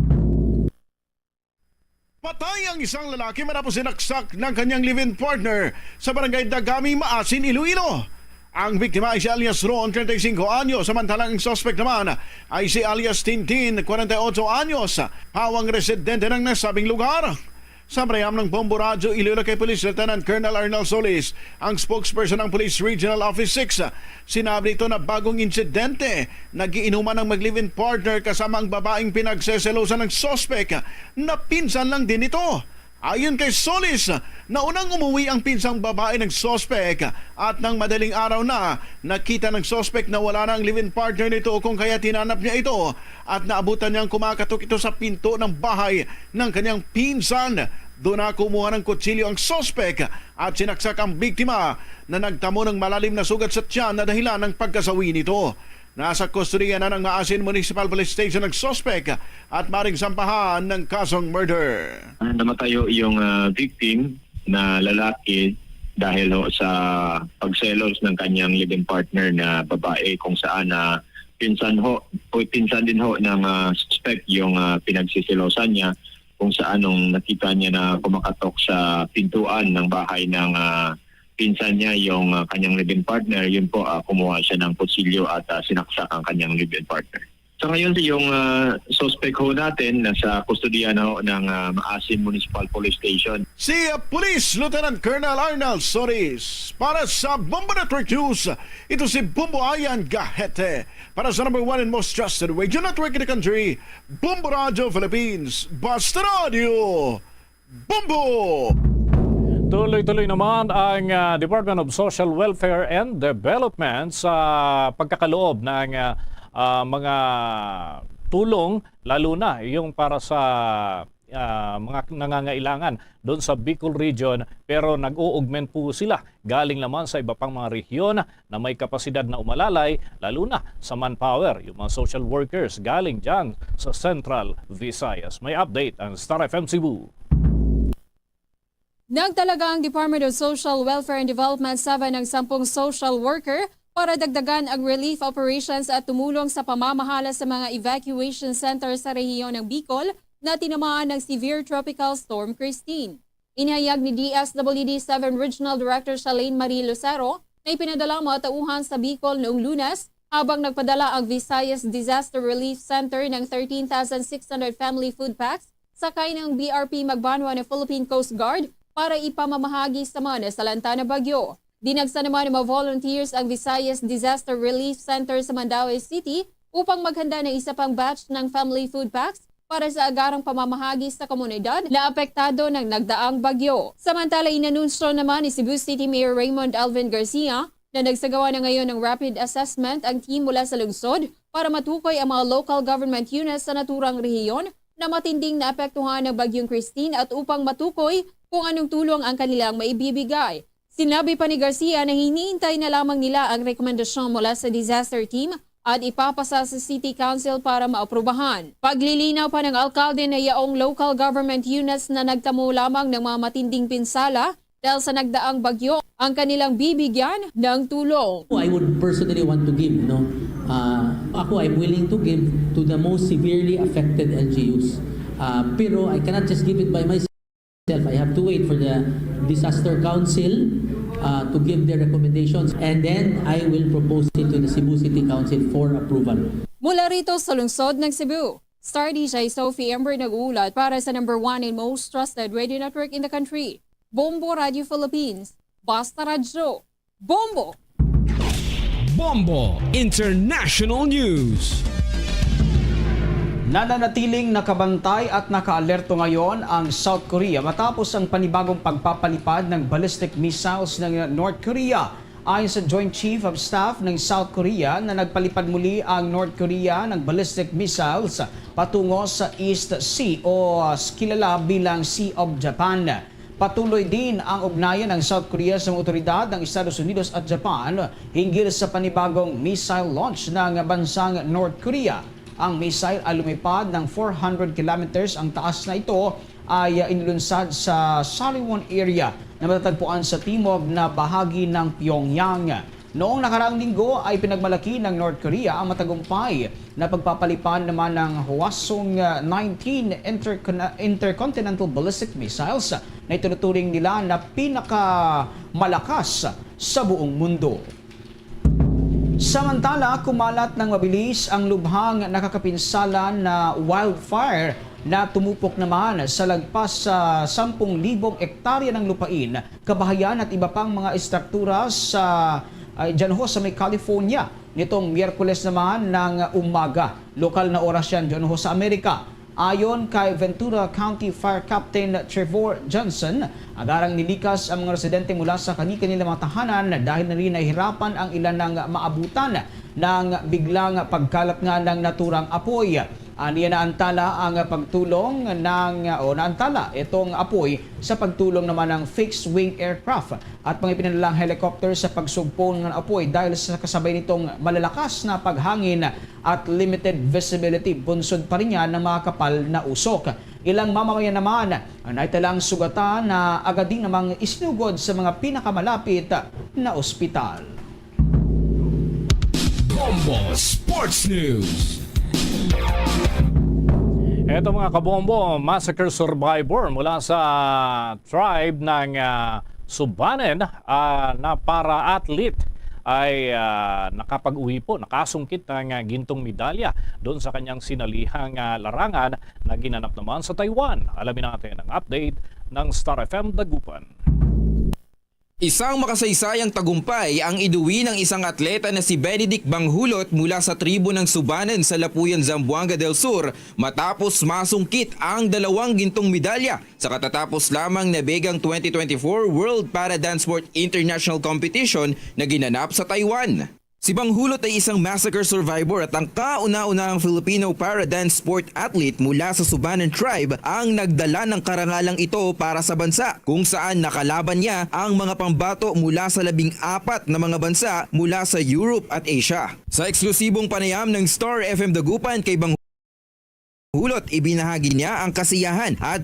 Patay ang isang lalaki matapos sinaksak ng kanyang live-in partner sa barangay Dagami, Maasin, Iloilo. Ang biktima ay si alias Ron, treinta y cinco anyos, samantalang ang suspect naman ay si alias Tintin, kwarenta y otso anyos, hawang residente ng nasabing lugar. Sa panayam ng Bombo Radyo Iloilo kay Police Lieutenant Colonel Arnel Solis, ang spokesperson ng Police Regional Office six, sinabi nito na bagong insidente, nagiinuman ang mag-live-in partner kasama ang babaeng pinagseselosan ng suspect na pinsan lang din nito. Ayon kay Solis, naunang umuwi ang pinsang babae ng suspect at nang madaling araw na, nakita ng suspect na wala na ang live-in partner nito, kung kaya tinanap niya ito at naabutan niyang kumakatok ito sa pinto ng bahay ng kanyang pinsan. Doon na kumuha ng kutsilyo ang suspect at sinaksak ang biktima na nagtamo ng malalim na sugat sa tiyan na dahilan ng pagkasawi nito. Nasa kustodiya na ng Maasin Municipal Police Station ang suspect at maring sampahan ng kasong murder. Namatay ho yung, ah, victim na lalaki dahil ho sa pagselos ng kanyang living partner na babae, kung saan na pinsan ho, o pinsan din ho ng, ah, suspect yung, ah, pinagsisilosan niya, kung saan nung nakita niya na kumakatok sa pintuan ng bahay ng, ah, pinsan niya yung, ah, kanyang live-in partner, yun po, ah, kumuha siya ng kutsilyo at, ah, sinaksak ang kanyang live-in partner. Sa ngayon, yung, ah, suspect ho natin nasa kustodiya na ho ng, ah, Maasin Municipal Police Station. Si, ah, Police Lieutenant Colonel Arnel Soris para sa Bombo Network News. Ito si Bombo Ayan Gahete para sa number one and most trusted radio network in the country, Bombo Radio Philippines. Basta Radio Bombo! Tuloy-tuloy naman ang, ah, Department of Social Welfare and Development sa pagkakaloob ng, ah, ah, mga tulong, lalo na yung para sa, ah, mga nangangailangan doon sa Bicol region, pero nag-o-augment po sila galing naman sa iba pang mga rehiyon na may kapasidad na umalalay, lalo na sa manpower, yung mga social workers galing dyan sa Central Visayas. May update ang Star F M Cebu. Nagtalaga ang Department of Social Welfare and Development seven ng sampung social worker para dagdagan ang relief operations at tumulong sa pamamahala sa mga evacuation center sa rehiyon ng Bicol na tinamaan ng severe Tropical Storm Christine. Inihayag ni D S W D seven Regional Director Shalane Marie Lucero na ipinadala ang mga tauhan sa Bicol noong Lunes, habang nagpadala ang Visayas Disaster Relief Center ng thirteen thousand six hundred family food packs sakay ng B R P Magbanwa na Philippine Coast Guard para ipamamahagi sa mga nasalanta na bagyo. Dinagsa naman ng mga volunteers ang Visayas Disaster Relief Center sa Mandaue City upang maghanda ng isa pang batch ng family food packs para sa agarang pamamahagi sa komunidad na apektado ng nagdaang bagyo. Samantala, inanunsyo naman ni Cebu City Mayor Raymond Alvin Garcia na nagsagawa na ngayon ng rapid assessment ang team mula sa lungsod para matukoy ang mga local government units sa naturang rehiyon na matinding naapektuhan ng Bagyong Christine at upang matukoy kung anong tulong ang kanilang maibibigay. Sinabi pa ni Garcia na hinihintay na lamang nila ang rekomendasyon mula sa disaster team at ipapasa sa City Council para maaprubahan. Paglilinaw pa ng alkalde na yaong local government units na nagtamo lamang ng mga matinding pinsala dahil sa nagdaang bagyo ang kanilang bibigyan ng tulong. I would personally want to give, no? Uh, ako, I'm willing to give to the most severely affected L G Us. Uh, pero I cannot just give it by myself. I have to wait for the Disaster Council uh, to give their recommendations, and then I will propose it to the Cebu City Council for approval. Mula rito sa lungsod ng Cebu, Star D J Sophie Ember nag-uulat para sa number one and most trusted radio network in the country, Bombo Radio Philippines. Basta Radyo, Bombo! Bombo International News. Nananatiling nakabantay at nakaalerto ngayon ang South Korea matapos ang panibagong pagpapalipad ng ballistic missiles ng North Korea. Ayon sa Joint Chief of Staff ng South Korea na nagpalipad muli ang North Korea ng ballistic missiles patungo sa East Sea o kilala bilang Sea of Japan. Patuloy din ang ugnayan ng South Korea sa mga otoridad ng Estados Unidos at Japan hinggil sa panibagong missile launch ng bansang North Korea. Ang missile ay lumipad ng four hundred kilometers ang taas na ito ay inlunsad sa Sariwon area na matatagpuan sa timog na bahagi ng Pyongyang. Noong nakaraang linggo ay pinagmalaki ng North Korea ang matagumpay na pagpapalipad naman ng Hwasong nineteen intercon- intercontinental ballistic missiles na itinuturing nila na pinakamalakas sa buong mundo. Samantala, kumalat ng mabilis ang lubhang nakakapinsala na wildfire na tumupok naman sa lagpas sa sampung libong ektarya ng lupain, kabahayan at iba pang mga estruktura sa, ah, dyan ho sa may California nitong Miyerkules naman ng umaga. Lokal na oras yan dyan ho sa Amerika. Ayon kay Ventura County Fire Captain Trevor Johnson, agarang nilikas ang mga residente mula sa kani-kanilang mga tahanan dahil na rin nahihirapan ang ilan ng maabutan ng biglang pagkalat nga ng naturang apoy. Aniya naantala ang pagtulong ng, o naantala itong apoy sa pagtulong naman ng fixed-wing aircraft at mga ipinadalang helicopter sa pagsugpon ng apoy dahil sa kasabay nitong malalakas na paghangin at limited visibility. Bunsod pa rin yan ng mga kapal na usok. Ilang mamamayan naman ang naitalang sugatan na agad din namang isinugod sa mga pinakamalapit na ospital. Bombo Sports News. Eto, mga kabombo, massacre survivor mula sa tribe ng, ah, Subanen, ah, na para athlete ay, ah, nakapag-uwi po, nakasungkit ng, ah, gintong medalya doon sa kanyang sinalihang, ah, larangan na ginanap naman sa Taiwan. Alamin natin ang update ng Star F M Dagupan. Isang makasaysayang tagumpay ang iduwi ng isang atleta na si Benedict Banghulot mula sa tribo ng Subanan sa Lapuyan, Zamboanga del Sur, matapos masungkit ang dalawang gintong medalya sa katatapos lamang na Begang twenty twenty-four World Para Dance Sport International Competition na ginanap sa Taiwan. Si Banghulot ay isang massacre survivor at ang kauna-unahang Filipino para dance sport athlete mula sa Subanan Tribe ang nagdala ng karangalang ito para sa bansa, kung saan nakalaban niya ang mga pambato mula sa labing apat na mga bansa mula sa Europe at Asia. Sa eksklusibong panayam ng Star F M Dagupan kay Banghulot, ibinahagi niya ang kasiyahan at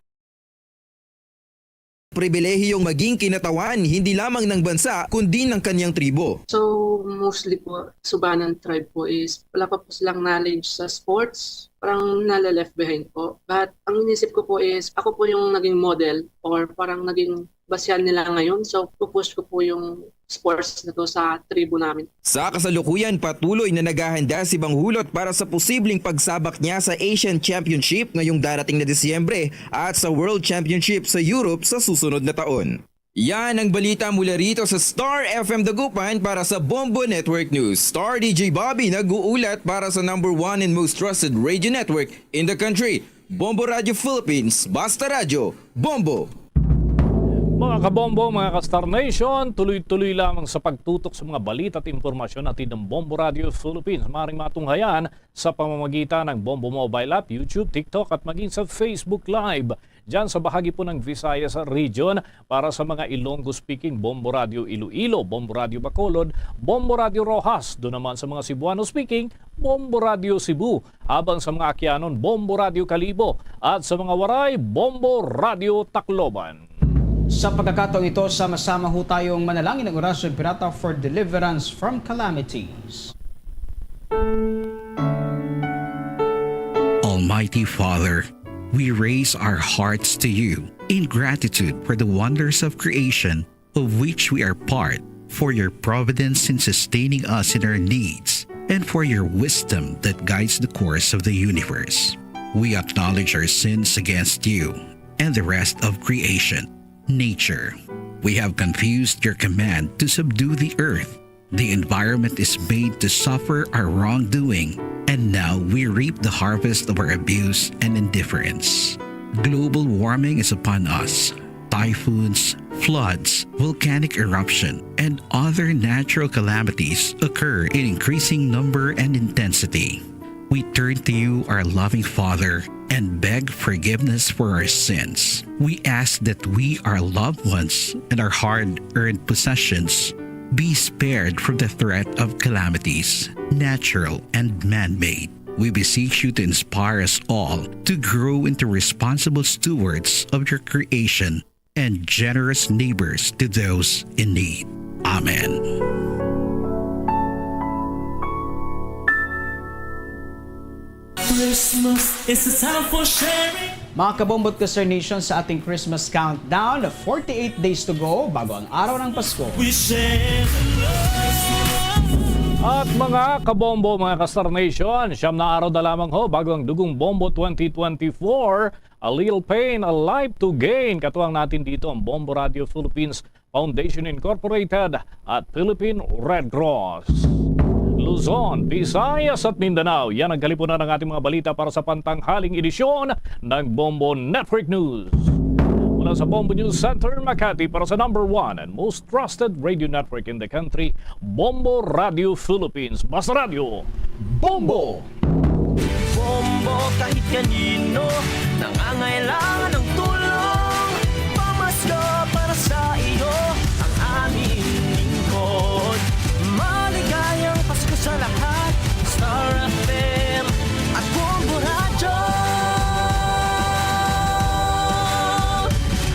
pribilehiyong maging kinatawan hindi lamang ng bansa kundi ng kanyang tribo. So, mostly po, Subanan tribe po is wala pa po silang knowledge sa sports. Parang nala-left behind po. But ang inisip ko po is, ako po yung naging model or parang naging basihan nila ngayon. So, pupush ko po yung sports na to sa tribo namin. Sa kasalukuyan, patuloy na naghahanda si Banghulot para sa posibleng pagsabak niya sa Asian Championship ngayong darating na Disyembre at sa World Championship sa Europe sa susunod na taon. Yan ang balita mula rito sa Star F M Dagupan para sa Bombo Network News. Star D J Bobby nag-uulat para sa number one and most trusted radio network in the country, Bombo Radio Philippines. Basta Radyo, Bombo! Mga kabombo, mga ka-Star Nation, tuloy-tuloy lamang sa pagtutok sa mga balita at impormasyon hatid ng Bombo Radio Philippines. Maaaring matunghayan sa pamamagitan ng Bombo Mobile App, YouTube, TikTok at maging sa Facebook Live. Diyan sa bahagi po ng Visayas Region, para sa mga Ilonggo speaking, Bombo Radio Iloilo, Bombo Radio Bacolod, Bombo Radio Roxas. Doon naman sa mga Cebuano speaking, Bombo Radio Cebu. Habang sa mga Aquianon, Bombo Radio Kalibo. At sa mga Waray, Bombo Radio Tacloban. Sa pagkakataong ito, sama-sama ho tayong manalangin ng Orasyon Pirata for deliverance from calamities. Almighty Father, we raise our hearts to you in gratitude for the wonders of creation of which we are part, for your providence in sustaining us in our needs, and for your wisdom that guides the course of the universe. We acknowledge our sins against you and the rest of creation, nature. We have confused your command to subdue the earth. The environment is made to suffer our wrongdoing, and now we reap the harvest of our abuse and indifference. Global warming is upon us. Typhoons, floods, volcanic eruption, and other natural calamities occur in increasing number and intensity. We turn to you, our loving Father, and beg forgiveness for our sins. We ask that we, our loved ones, and our hard-earned possessions be spared from the threat of calamities, natural and man-made. We beseech you to inspire us all to grow into responsible stewards of your creation and generous neighbors to those in need. Amen. Christmas is a time for sharing. Mga kabombo at ka-Star Nation, sa ating Christmas countdown, forty-eight days to go bago ang araw ng Pasko. We share the love. At mga kabombo, mga ka-Star Nation, siyam na araw na lamang ho bago ang Dugong Bombo twenty twenty-four. A Little Pain, A Life to Gain. Katuwang natin dito ang Bombo Radio Philippines Foundation Incorporated at Philippine Red Cross. Luzon, Visayas at Mindanao. Yan ang kalipunan ng ating mga balita para sa pantanghaling edisyon ng Bombo Network News. Mula sa Bombo News Center, Makati, para sa number one and most trusted radio network in the country, Bombo Radio Philippines. Basta Radyo, Bombo! Bombo kahit kanino nangangailangan ng tulong. Pamasko para sa iyo ang aming lingkod. Maligayang Pasko sa lahat. Star F M at Bombo Radyo.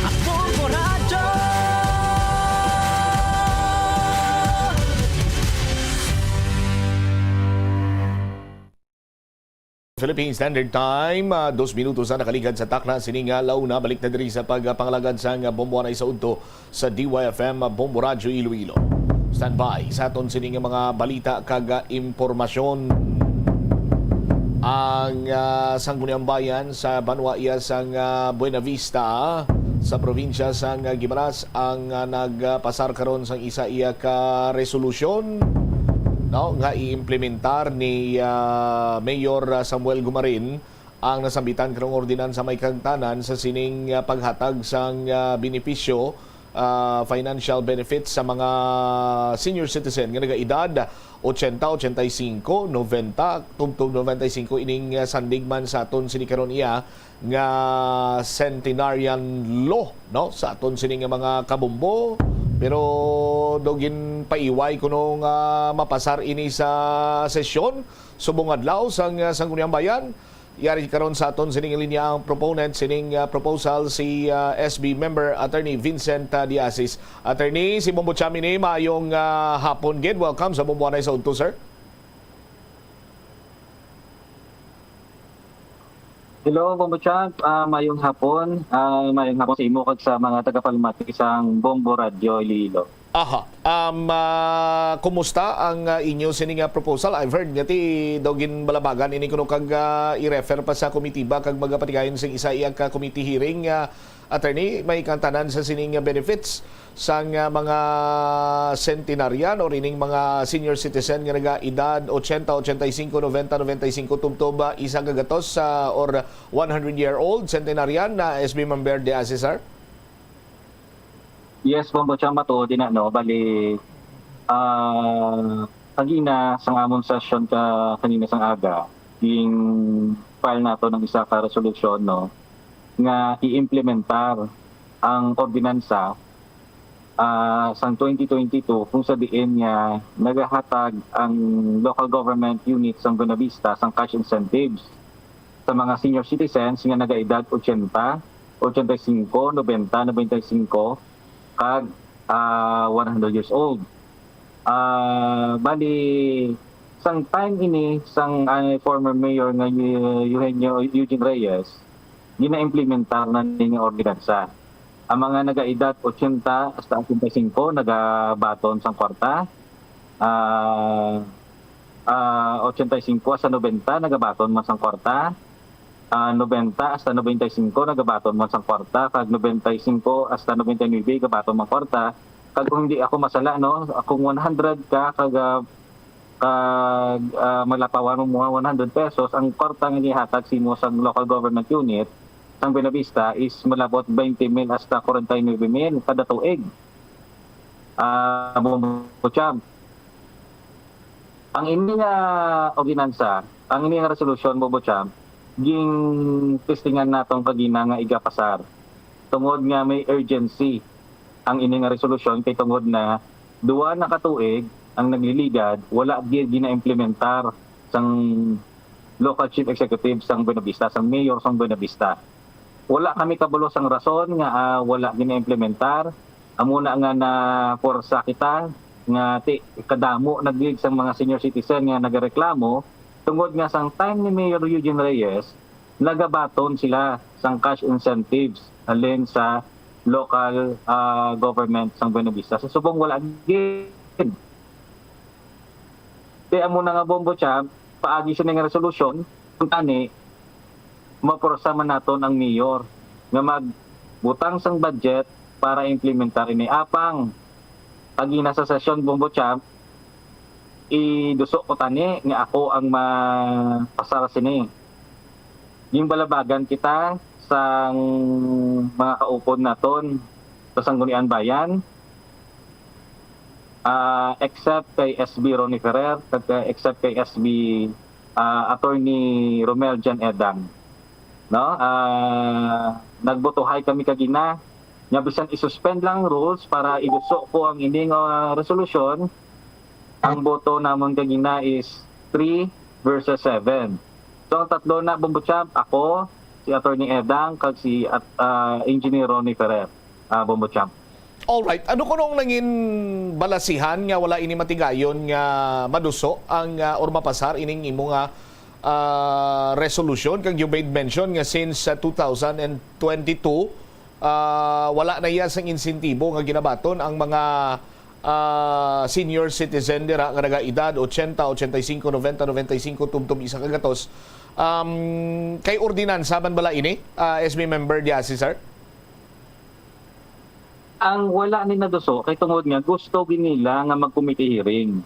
At Bombo Radyo. Philippine Standard Time, ah, dos minutos na nakaligad sa takna sini nga launa. Balik na diri sa pagpangalagad sang Bombo Anay sa udto sa D Y F M Bombo Radyo Iloilo. Standby sa aton sini nga mga balita kag, ah, impormasyon. Ang, ah, Sangguniang Bayan sa banwa iya sang, ah, Buenavista sa probinsya sang, ah, Guimaras ang, ah, nagpasar karon sang isa iya ka resolusyon, no, nga iimplementar ni, ah, Mayor, ah, Samuel Gumarin ang nasambitan karong ordinansa may kaangtanan sa sining, ah, paghatag sang, ah, benepisyo, ah, financial benefits sa mga senior citizen nga nagaedad ochenta, ochenta y cinco, noventa, tubtob noventa y cinco ining, ah, sandig man sa aton sini karon iya nga centenarian law, no, sa aton sini nga mga kabombo. Pero do ginpaiway kuno nga mapasar ini sa sesyon subong adlaw sang, ah, Sangguniang Bayan. Yari karon sa aton sining linya ang proponent sining, ah, proposal, si, ah, S B member Attorney Vincent, ah, De Asis. Attorney, si Bombo Cham ini, maayong, ah, hapon gid. Welcome sa Bombo Anay sa udto, sir. Hello, Bombo Champ. Ah, mayong hapon. Ah, mayong hapon sa imo kag sa mga tagapalamati sang Bombo Radyo Iloilo. Aha. Um, ah, kumusta ang, ah, inyo sini nga proposal? I've heard nga ti daw ginbalabagan ini kuno kag, ah, i-refer pa sa komitiba kag magapatigayon sing isa iya ka committee hearing. Ah, attorney, may kantanan sa sining benefits sang, ah, mga centenarian or ining mga senior citizen nga nagaedad ochenta, ochenta y cinco, noventa, noventa y cinco tubtob, ah, isa ka gatos, ah, or one hundred year old centenarian na S B member de Asesar? Yes, Bombo Champ, matuod ina, no? Bali, ah, kagina sang amon session ka kanina sang aga, ging-file nato ng isa ka resolusyon, no, nga i-implementar ang ordinansa, ah, sang twenty twenty-two, kung sa diin nga nagahatag ang local government unit sang Buenavista sang cash incentives sa mga senior citizens nga nagaedad ochenta, ochenta y cinco, nobenta, nobenta y cinco, kag, ah, one hundred years old. Ah, bali, sang time ini sang, ah, former mayor nga Eu-, Eugenio, Eugene Reyes, gina-implementar na ni nga ordinansa. Ang mga nagaedad ochenta hasta ochenta y cinco nagabaton sang kwarta. Ah, ah, ochenta y cinco hasta nobenta nagabaton man sang kwarta. Ah, nobenta hasta nobenta y cinco nagabaton man sang kwarta, kag nobenta y cinco hasta nobenta y nuebe gabaton man kwarta. Kag kung hindi ako masala, no, kung one hundred ka, kag, ah, kag, ah, malapawan mo mga one hundred pesos, ang kwarta nga gihatag sa imo sa local government unit sang Buenavista is malabot twenty mil hasta forty-nine mil kada tuig. Ah, Bombo Champ. Ang ini nga ordinansa, ang ini nga resolusyon, Bombo Champ, ging testingan naton kagina nga igapasar tungod nga may urgency ang ini nga resolusyon, kay tungod na duwa na ka tuig ang nagliligad, wala gyud gina-implementar sang local chief executive sang Buenavista, sang mayor sang Buenavista. Wala kami kabalo sang rason nga, ah, wala gina-implementar. Amo na nga naporsa kita nga ti-, kadamo na gid sang mga senior citizen nga nagareklamo tungod nga sang time ni Mayor Eugene Reyes, nagabaton sila sang cash incentives halin sa local, ah, government sang Buenavista. Sa subong, wala gid. Kaya amo na nga, Bombo Champ, paagi sini nga resolusyon, kung tani, maporsa man naton ang mayor nga magbutang sang budget para implementar ini. Apang, pag ina sa sesyon, Bombo Champ, iduso ko tani nga ako ang mapasar sini. Ginbalabagan kita sang mga kaupod naton sa Sangguniang Bayan, ah, except kay S B Ronnie Ferrer, kag, ah, except kay S B, ah, Attorney Romel John Edang. No? Ah, nagbotohay kami kagina nga bisan i-suspend lang ang rules para iduso ko ang ining, ah, resolusyon, ang boto namon kagina is three versus seven. So, ang tatlo na, Bombo Champ, ako, si Attorney Edang, kag si at, ah, Engineer Ronnie Ferrer, ah, Bombo Champ. Alright. Ano kuno ang nangin balasihan nga wala ini matigayon nga maduso ang, ah, or mapasar ining imo nga, ah, resolution, kag you made mention nga since sa two thousand and twenty-two, ah, wala na iya sang insentibo nga ginabaton ang mga, ah, senior citizen dira nga nagaedad ochenta, ochenta y cinco, noventa, noventa y cinco, tubtob isa ka gatos. Um, kay ordinansa man bala ini, ah, S B member Diasi, sir? Ang wala ni naduso kay tungod nga gusto gid nila nga mag-committee hearing.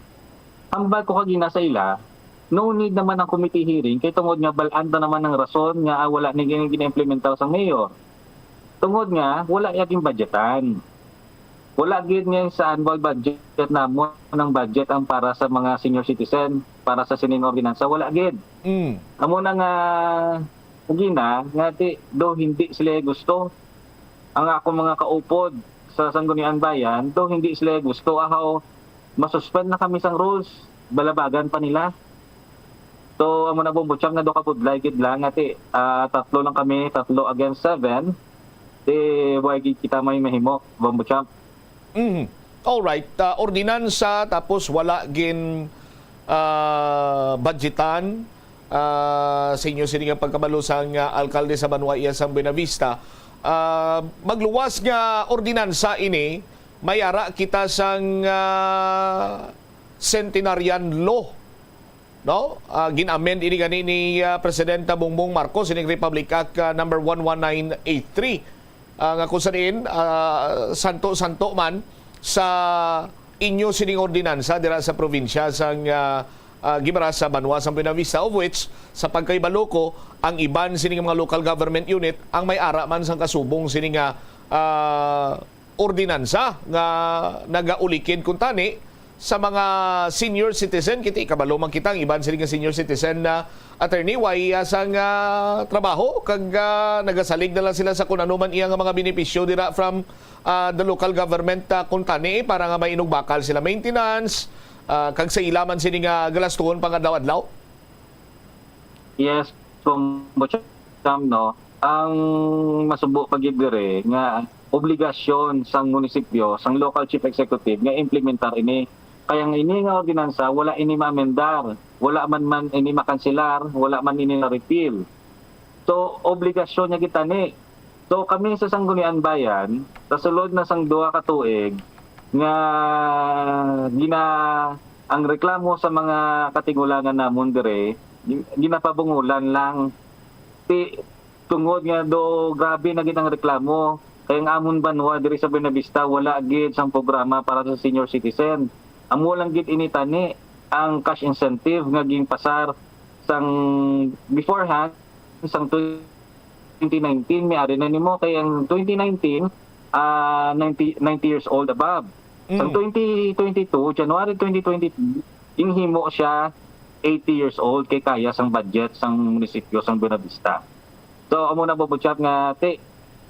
Hambal ko kagina sa ila, no need naman ang committee hearing kay tungod nga bal-an ta naman ang rason nga, ah, wala ni gini gina-implementar sang mayor. Tungod nga wala ya ginbudgetan. Wala gid nga sa annual budget namon ang budget ang para sa mga senior citizen, para sa sining ordinansa, wala gid. Mm. Amo na nga, gina, nga ti, do hindi sila gusto. Ang akong mga kaupod sa Sangguniang Bayan, do hindi sila gusto, ahaw, masuspend na kami sang rules, balabagan pa nila. So, amo na, Bombo Champ, nga do ka budlay gid lang, nga ti, ah, tatlo lang kami, tatlo against seven, ti, way gid kita may mahimo, Bombo Champ. Mhm. Alright. Ah, ordinansa, tapos wala gin, ah, budgetan, ah, sa inyo sini nga pagkabalo sang, ah, alkalde sa banwa iya sang Buenavista. Ah, magluwas nga ordinansa ini, may ara kita sang, ah, centenarian law, no? Ah, gin-amend ini gani ni, ah, Presidenta Bongbong Marcos ining Republic Act, ah, number one one nine eight three, ah, nga kung sa diin, ah, santo-santo man sa inyo sining ordinansa dira sa probinsya sang, ah, ah, Guimaras sa banwa sang Buenavista, of which, sa pagkahibalo ko, ang iban sining mga local government unit ang may ara man sang kasubong sini nga, ah, ordinansa nga nagaulikid kuntani sa mga senior citizen. Kiti, kabalo man kita, ang iban sini nga senior citizen na, attorney, way, ah, sang, ah, trabaho, kag, ah, nagasalig na lang sila sa kun ano man iya nga mga benepisyo dira from, ah, the local government, ah, kuntani, para nga may inugbakal sila maintenance, ah, kag sa ila man sini nga galastuhon pang adlaw-adlaw. Yes, Bombo Cham, no? Ang masubo pa gid diri nga obligasyon sang munisipyo, sang local chief executive nga implementar ini. Kaya nga ini nga ordinansa, wala ini maamendar, wala man man ini makanselar, wala man ini na-repeal. So, obligasyon niya kita ni. So, kami sa Sangguniang Bayan, sa sulod na sang duha ka tuig, nga gina-, ang reklamo sa mga katigulangan namon dire, gin-, ginapabungulan lang. Ti-, tungod nga do grabe na gid ang reklamo, kay ang amon banwa diri sa Buenavista wala gid sang programa para sa senior citizen. Amo lang gid ini tani ang cash incentive nga ginpasar sang beforehand, sang twenty nineteen, may ari na nimo, kay ang twenty nineteen, ah, ninety, ninety years old above. Sang Mm. twenty twenty-two, January twenty twenty-two, ginhimo siya eighty years old, kay kaya sang budget sang munisipyo sang Buenavista. So, amo na, Bombo Cham, nga ti,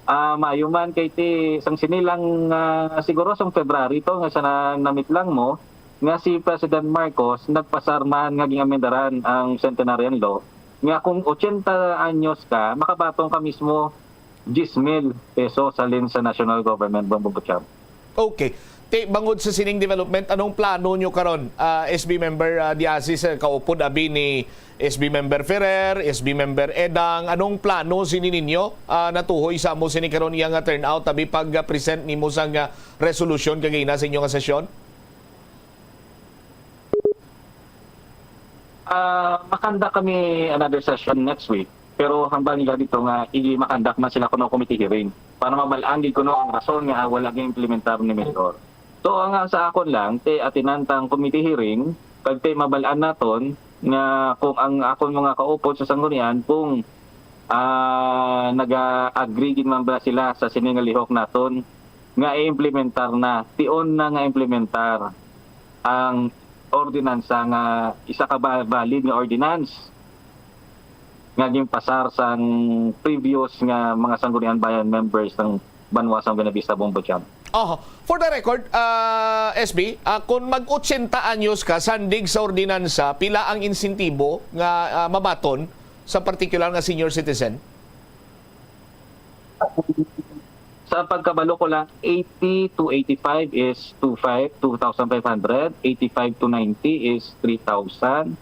ah, maayo man kay ti, sang sini lang, ah, siguro sang February to, nga sa na-, namit lang mo, nga si President Marcos nagpasar man nga gin-amendaran ang Centenarian Law, nga kung ochenta anyos ka, makabaton ka mismo diyes mil pesos halin sa national government, Bombo Cham. Okay. Ti, bangod sa sining development, anong plano nyo karon, ah, S B member, ah, Diasis, eh, kaupod abi ni S B member Ferrer, S B member Edang, anong plano sini ninyo, ah, natuhoy sa amo sini karon iya nga turnout, abi pag, ah, present nimo sang, ah, resolution kagina sa inyo nga sesyon? Ah, makanda kami another session next week, pero hambal nila dito nga i-makandak man sila kuno committee hearing para mabal-an gid kuno ang rason nga wala gi-implementar ni Mayor. So, ang, ah, sa akon lang, ti atinan tang committee hearing, kag ti mabal-an naton nga kung ang akon mga kaupod sa Sanggunian, kung, ah, naga-agree gid man ba sila sa sini nga lihok naton nga i-implementar na, tion na nga implementar ang ordinansa nga isa ka ba-, valid nga ordinance nga ginpasar sang previous nga mga Sangguniang Bayan members sang banwa sang Buenavista, Bombo Cham. Oho. For the record, ah, S B, ah, kung mag-ochenta anyos ka, sandig sa ordinansa, pila ang insentibo nga, ah, mabaton sa partikular nga senior citizen? Sa pagkabalo ko lang, eighty to eighty-five is two five, two thousand five hundred, eighty-five to ninety is three thousand,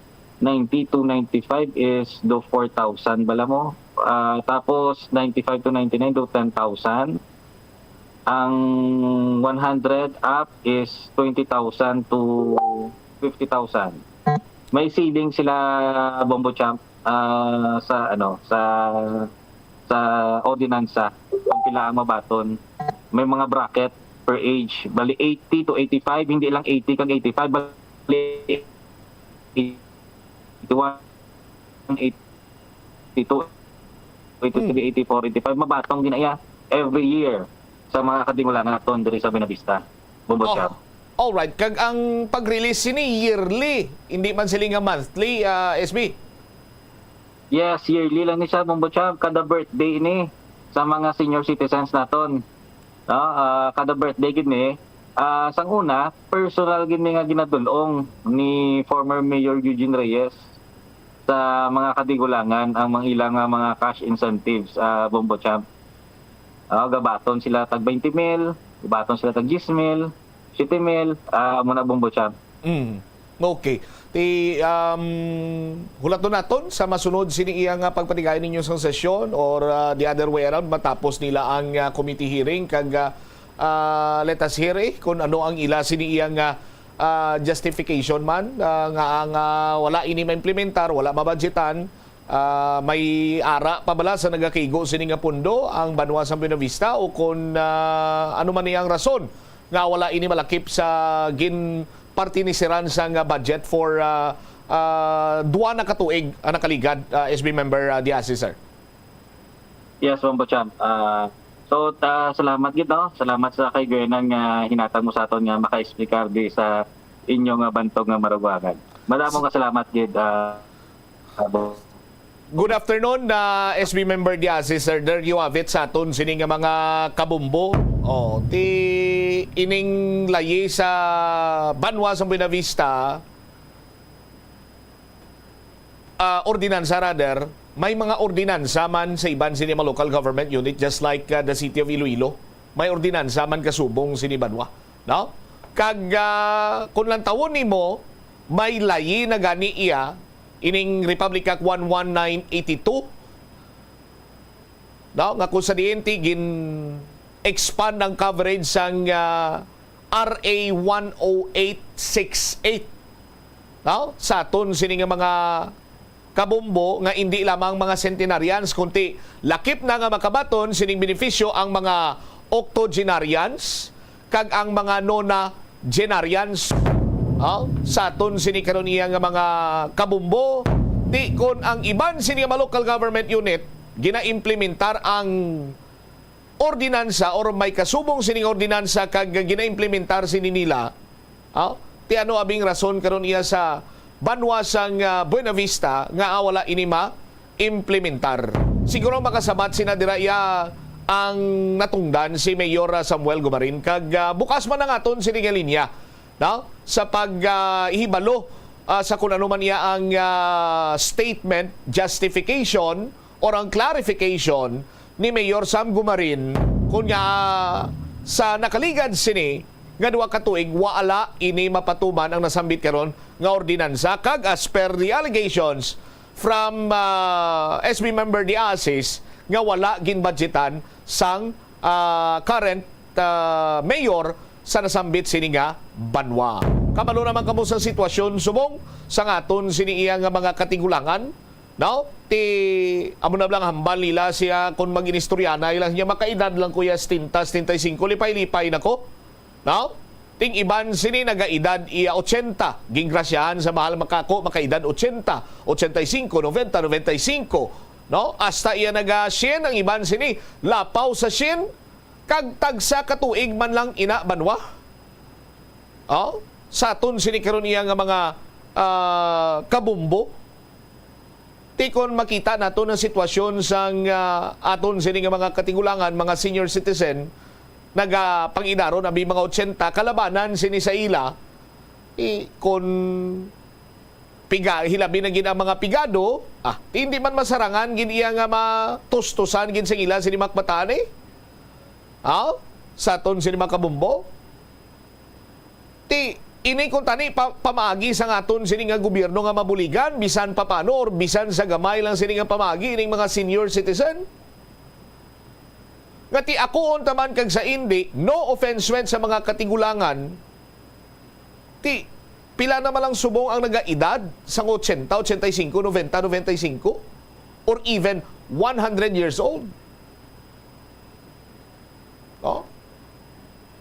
ninety to ninety-five is do four thousand bala mo. Ah, tapos ninety-five to ninety-nine do ten thousand. Ang one hundred up is twenty thousand to fifty thousand. May ceiling sila, Bombo Champ, ah, sa ano, sa sa ordinansa kung pila ang mabaton. May mga bracket per age, bali eighty to eighty-five, hindi lang eighty kag eighty-five, bali eighty-one, eighty-two, eighty-three, Hmm. eighty-four, eighty-five, mabaton ginaya every year sa mga kadigulangan naton diri sa Buenavista, Bombo Oh, Champ. Alright. Kag ang pag-release sini yearly, hindi man sila nga monthly, ah, S B? Yes, yearly lang ni siya, Bombo Champ. Kada birthday ni sa mga senior citizens naton. No? Ah, kada birthday gid ni. Ah, sang una, personal gid ni nga ginadul-ong ni former Mayor Eugene Reyes sa mga kadigulangan ang mga ilang, ah, mga cash incentives, ah, Bombo Champ. Ah, gabaton sila tag twenty mil, gabaton sila tag diyes mil, siyete mil, ah, amo na, Bombo Champ. Mm. Okay. Ti, um, hulaton naton sa masunod sini iya nga pagpatigayon ninyo sang sesyon or, ah, the other way around, matapos nila ang, ah, committee hearing kag, ah, ah, let us hear, eh, kung ano ang ila sini iya nga, ah, justification man, ah, nga ang, ah, wala ini maimplementar, wala mabudgetan, ah, may ara pa bala sa nagakigo sini nga pundo ang banwa sang Buenavista o kon, ah, ano man ni ang rason nga wala ini malakip sa ginpartinisiran sang budget for, ah, ah, duha na ka tuig ang nakaligad, ah, S B member, ah, Diasi, sir? Yes, Bombo Champ. Ah, so, ta, salamat gid, no? Salamat sa kay Gwenan nga hinatag mo sa aton nga maka-explicar di sa inyo nga bantog nga marugangan. Madamo nga salamat gid, ah, Abo. Good afternoon, na S B member Diasi, Sir Der Yuavit, sa aton sini nga mga kabumbo. Oh, ti ining layi sa banwa sa Buenavista, ah, ordinansa rather, may mga ordinansa man sa iban sini mga local government unit, just like, ah, the city of Iloilo. May ordinansa man kasubong sini banwa, no? Kag, ah, kung lantawon nimo, may layi na gani iya ining Republic Act one one nine eighty-two, no, nga kung sa diin ti gin-expand ang coverage sang, ah, R A one oh eight six eight, no, sa aton sini nga mga kabumbo nga indi lamang mga centenarians, kundi lakip na nga makabaton sining benepisyo ang mga octogenarians kag ang mga nonagenarians, ah, sa aton sini karon iya nga mga kabumbo. Ti kon ang iban sini nga mga local government unit ginaimplementar ang ordinansa or may kasubong sining ordinansa kag ginaimplementar sini nila, ah, ti ano abing rason karon iya sa banwa sang, ah, Buenavista nga, ah, wala ini ma-implementar? Siguro makasabat sina dira iya ang natungdan si Mayor, ah, Samuel Gumarin kag, ah, bukas man ang aton sini nga linya, no? Sa pag, ah, ihibalo, ah, sa kun ano man iya ang, ah, statement, justification, or ang clarification ni Mayor Sam Gumarin, kun nga sa nakaligad sini nga duha ka tuig, wala ini mapatuman ang nasambit karon nga ordinansa, kag as per the allegations from, ah, S B member Diasis, nga wala ginbudgetan sang, ah, current, ah, mayor sa nasambit sini nga banwa. Kabalo naman kamo sa sitwasyon subong sa aton sini iya nga mga katigulangan, no? Ti, amo na lang hambal nila siya kung mag-inistorya na, ilang niya makaedad lang, kuya, setenta, setenta y cinco, lipay-lipay na ko. No? Ting iban sini nagaedad iya ochenta. Gingrasyahan sa mahal makako, makaedad ochenta, ochenta y cinco, noventa, noventa y cinco. No? Hasta iya naga syen, ang iban sini lapaw sa syen, kag tagsa ka tuig man lang ina banwa. Oh, sa aton sini karon iya nga mga, ah, kabumbo. Ti kon makita naton ang sitwasyon sang, ah, aton sini nga mga katigulangan, mga senior citizen, nagapang-idaron abi mga ochenta, kalabanan sini sa ila, ti kon piga-, hilabi na gid ang mga pigado, ah, ti hindi man masarangan gid iya nga matustusan gid sa ila sini mga kabataan, eh. Ah, sa aton sini mga kabumbo. Ti, Ini kuntani pa, pamaagi sang aton sini nga gobyerno nga mabuligan, bisan pa paano, or bisan sa gamay lang sini nga pamaagi ining mga senior citizen. Nga ti akuon ta man kag sa indi, no offense went sa mga katigulangan, ti pila na man lang subong ang nagaedad sang ochenta, ochenta y cinco, noventa, noventa y cinco, or even one hundred years old? No?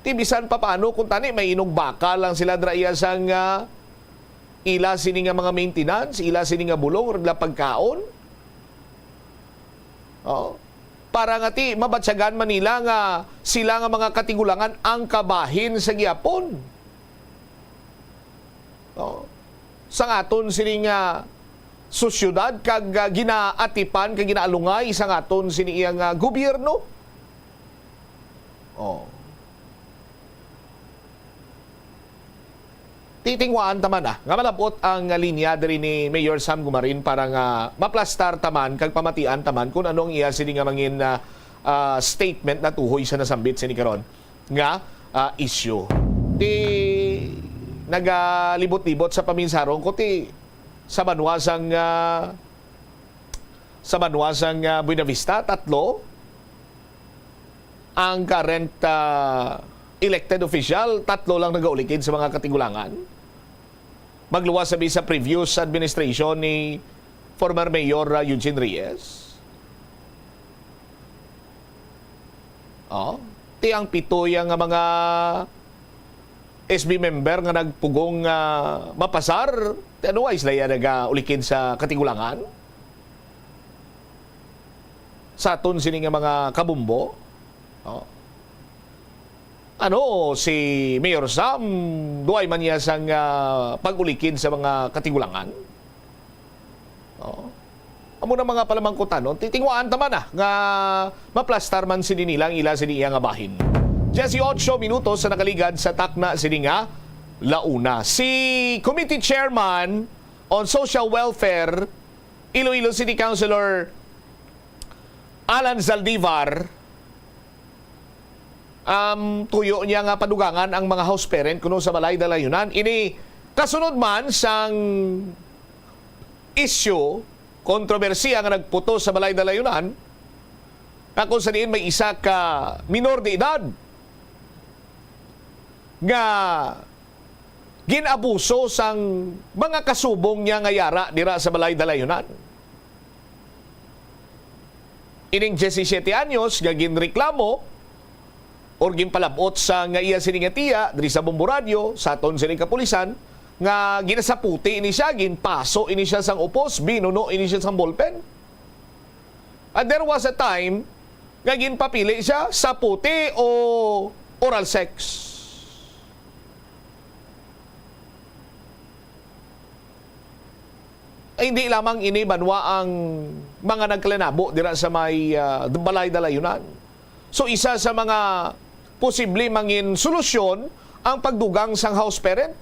Ti bisan pa paano, kung tani may inog baka lang sila dira iya sang, ah, ila sini nga mga maintenance, ila sini nga bulong, ila pagkaon. Oh. Para nga ti mabatyagan man nila nga sila nga mga katigulangan ang kabahin sa gihapon. Oh. Sang aton sini nga sosyedad kag, ah, ginaatipan kag ginaalungay sang aton sini iya nga gobyerno. Oh. Titingwaan ta man, ah, nga malab-ot ang linya diri ni Mayor Sam Gumarin para nga maplastar ta man kag pamatian ta man kung ano ang iya sini nga mangin, ah, ah, statement natuhoy sa nasambit sini karon nga, ah, issue. Ti nagalibot-libot sa paminsarong ko ti sa banwa sang, ah, sa banwa sang, ah, Buenavista, tatlo. Ang current, ah, elected official, tatlo lang nagaulikid sa mga katigulangan. Magluwas sa bisa previous administration ni former Mayor, ah, Eugene Reyes. Oh, ti ang pito ya nga mga S B member nga nagpugong, ah, mapasar, ti ano ay sila ya nagaulikid sa katigulangan? Sa aton sini nga mga kabumbo, oh. Ano, si Mayor Sam, duay man niya sang, ah, pag-ulikid sa mga katigulangan? Oh. Amo na mga palamangkutan, no? Titingwaan ta man, ah, nga maplastar man sini nila ang ila sini iya nga bahin. Dieciocho minutos sa nakaligad sa takna sini nga launa. Si Committee Chairman on Social Welfare, Iloilo City Councilor Alan Zaldivar, um, tuyo niya nga padugangan ang mga house parent kuno sa balay dalayunan. Ini kasunod man sang isyu, kontrobersiya nga nagputos sa balay dalayunan, nga kung sa diin may isa ka minor de edad nga gin-abuso sang mga kasubong niya nga yara dira sa balay dalayunan. Ining diyesisiyete anyos nga ginreklamo or ginpalab-ot sa nga iya sini nga tiya diri sa Bombo Radyo, sa aton sini kapulisan, nga ginasaputi ini siya, ginpaso ini siya sang upos, binuno ini siya sang ballpen. And there was a time nga ginpapili siya, saputi o oral sex. Ay, hindi lamang ini banwa ang mga nagkalinabo dira sa may, ah, balay dalayunan. So, isa sa mga posible mangin solusyon ang pagdugang sang house parent.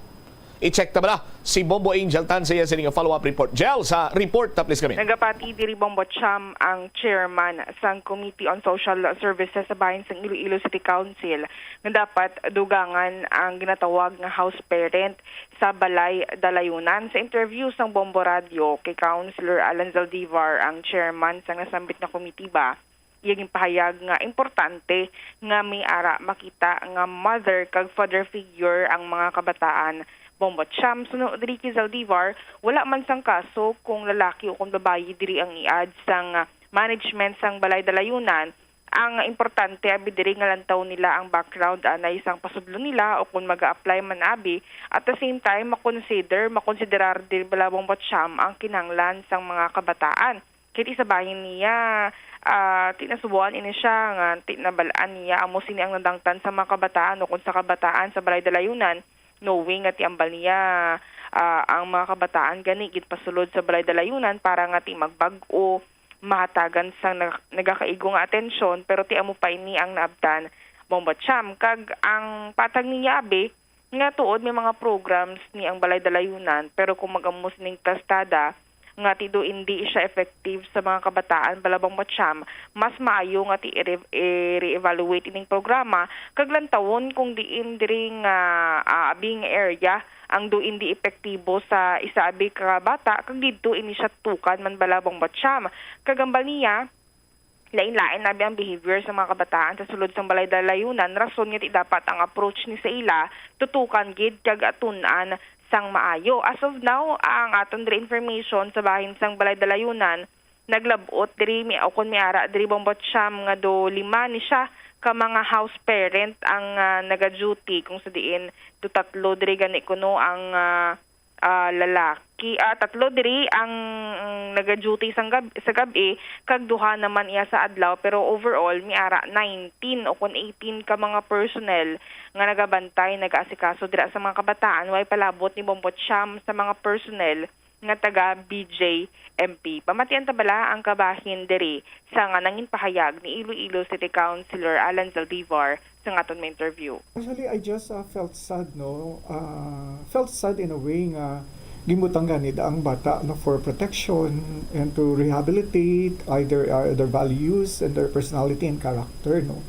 I-check ta bala si Bombo Angel Tan sa iya sini nga follow-up report. Jel, sa report ta, please kami. Nagapati diri, Bombo Cham, ang chairman sang Committee on Social Services sa bahin sang Iloilo City Council nga dapat dugangan ang ginatawag nga house parent sa balay dalayunan. Sa interview sang Bombo Radio kay Councilor Alan Zaldivar, ang chairman sang nasambit nga komitiba, iya ginpahayag nga importante nga may ara makita nga mother kag father figure ang mga kabataan. Bombo Cham, suno diri kay Zaldivar, wala man sang kaso kung lalaki o kung babayi diri ang iad sang management sang balay dalayunan. Ang importante abi diri nga lantaw nila ang background anay sang pasudlo nila o kung mag-a-apply man abi. At the same time, makonsider, makonsiderar diri bala, Bombo Cham, ang kinahanglan sang mga kabataan. Kay ti sa bahin niya, ah, ti nasubuan ini siya nga ti nabal-an niya amo sini ang nadangtan sa mga kabataan o kung sa kabataan sa balay dalayunan, knowing nga ti ambal niya, ah, ang mga kabataan gani ginpasulod sa balay dalayunan para nga ti magbag-o, mahatagan sang nag-, nagakaigo nga atensyon, pero ti amo pa ini ang naabtan, Bombo Cham. Kag ang patag niya abi, nga tuod may mga programs ni ang Balay Dalayunan, pero kung mag-amos ning kastada, nga ti do indi siya effective sa mga kabataan bala Bambatsyam, mas maayo nga ti i-re-, i-re-evaluate ining programa kag lantawon kung diin diri nga, ah, abi nga area ang do indi epektibo sa isa abi ka bata kag didto ini siya tukan man bala Bambatsyam. Kag hambal niya, lain-lain abi ang behavior sa mga kabataan sa sulod sang balay dalayunan, rason nga ti dapat ang approach ni sa ila tutukan gid kag atun-an sang maayo. As of now, ang aton diri information sa bahin sang balay dalayunan, naglab-ot diri mi, o kon miara diri Bambatsyam nga do lima ni siya ka mga house parent ang, ah, naga-duty, kung sa diin do tatlo diri gani kuno ang, ah, ah, lalaki, ah, tatlo diri ang, ang naga-duty sang gab-, sa gab-i, kag duha naman iya sa adlaw. Pero overall, miara nineteen o kon eighteen ka mga personnel nga nagabantay, nagaasikaso dira sa mga kabataan, way palabot ni Bambatsyam sa mga personnel nga taga B J M P. Pamatian ta bala ang kabahin diri sa nga nangin pahayag ni Iloilo City Councilor Alan Zaldivar sa aton ma-interview. Actually, I just, uh, felt sad, no? Uh, felt sad in a way nga gimutang gani ang bata, no, for protection and to rehabilitate either, uh, their values and their personality and character, no?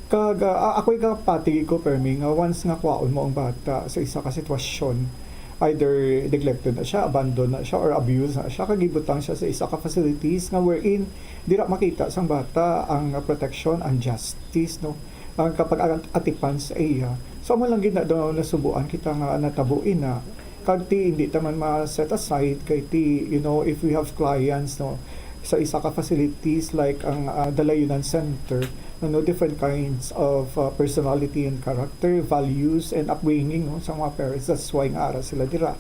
Kag, uh, a-, ako'y kapati ko, permi, nga once nga kwaon mo ang bata sa isa ka sitwasyon, either neglected na siya, abandoned na siya, or abused na siya, kag gibutang siya sa isa ka facilities nga wherein dira makita sang bata ang protection, ang justice, no? Ang kapag-atipan sa iya. So, amo lang gid na daw nasubuan kita nga natabo ina. Kag ti, hindi ta man ma-set aside kay ti, you know, if we have clients, no, sa isa ka facilities like ang, ah, Dalayunan Center, ano, different kinds of, uh, personality and character, values and upbringing, no, sa mga parents. That's why nga ara sila dira,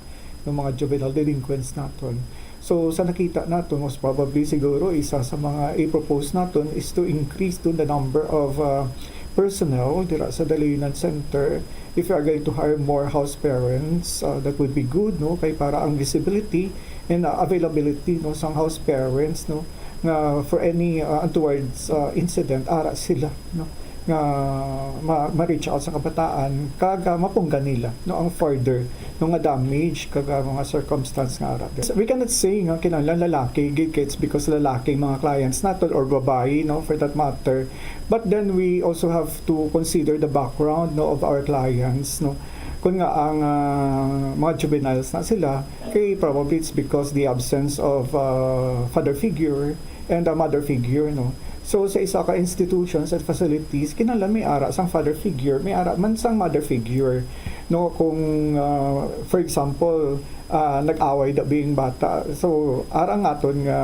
ng mga juvenile delinquents naton. So, sa nakita naton, most probably siguro isa sa mga i-propose naton is to increase to the number of, uh, personnel dira sa Dalayunan Center. If you are going to hire more house parents, uh, that would be good, no? Kay para ang visibility and, uh, availability, no, sang house parents, no, nga for any, uh, untoward, uh, incident, ara sila, no, nga ma-, ma-reach out sa kabataan, kag, uh, mapunggan nila, no, ang further, no, nga damage, kag, uh, mga circumstance nga ara. So, we cannot say nga kinahanglan lalaki gid, kay it's because lalaki mga clients naton or babayi, no, for that matter. But then we also have to consider the background, no, of our clients, no. Kung nga ang, uh, mga juveniles na sila, kay probably it's because the absence of, uh, father figure and a mother figure, no? So, sa isa ka institutions and facilities, kinahanglan may ara sang father figure, may ara man sang mother figure, no? Kung, uh, for example, uh, nag-away da bing bata, so, ara ang aton nga,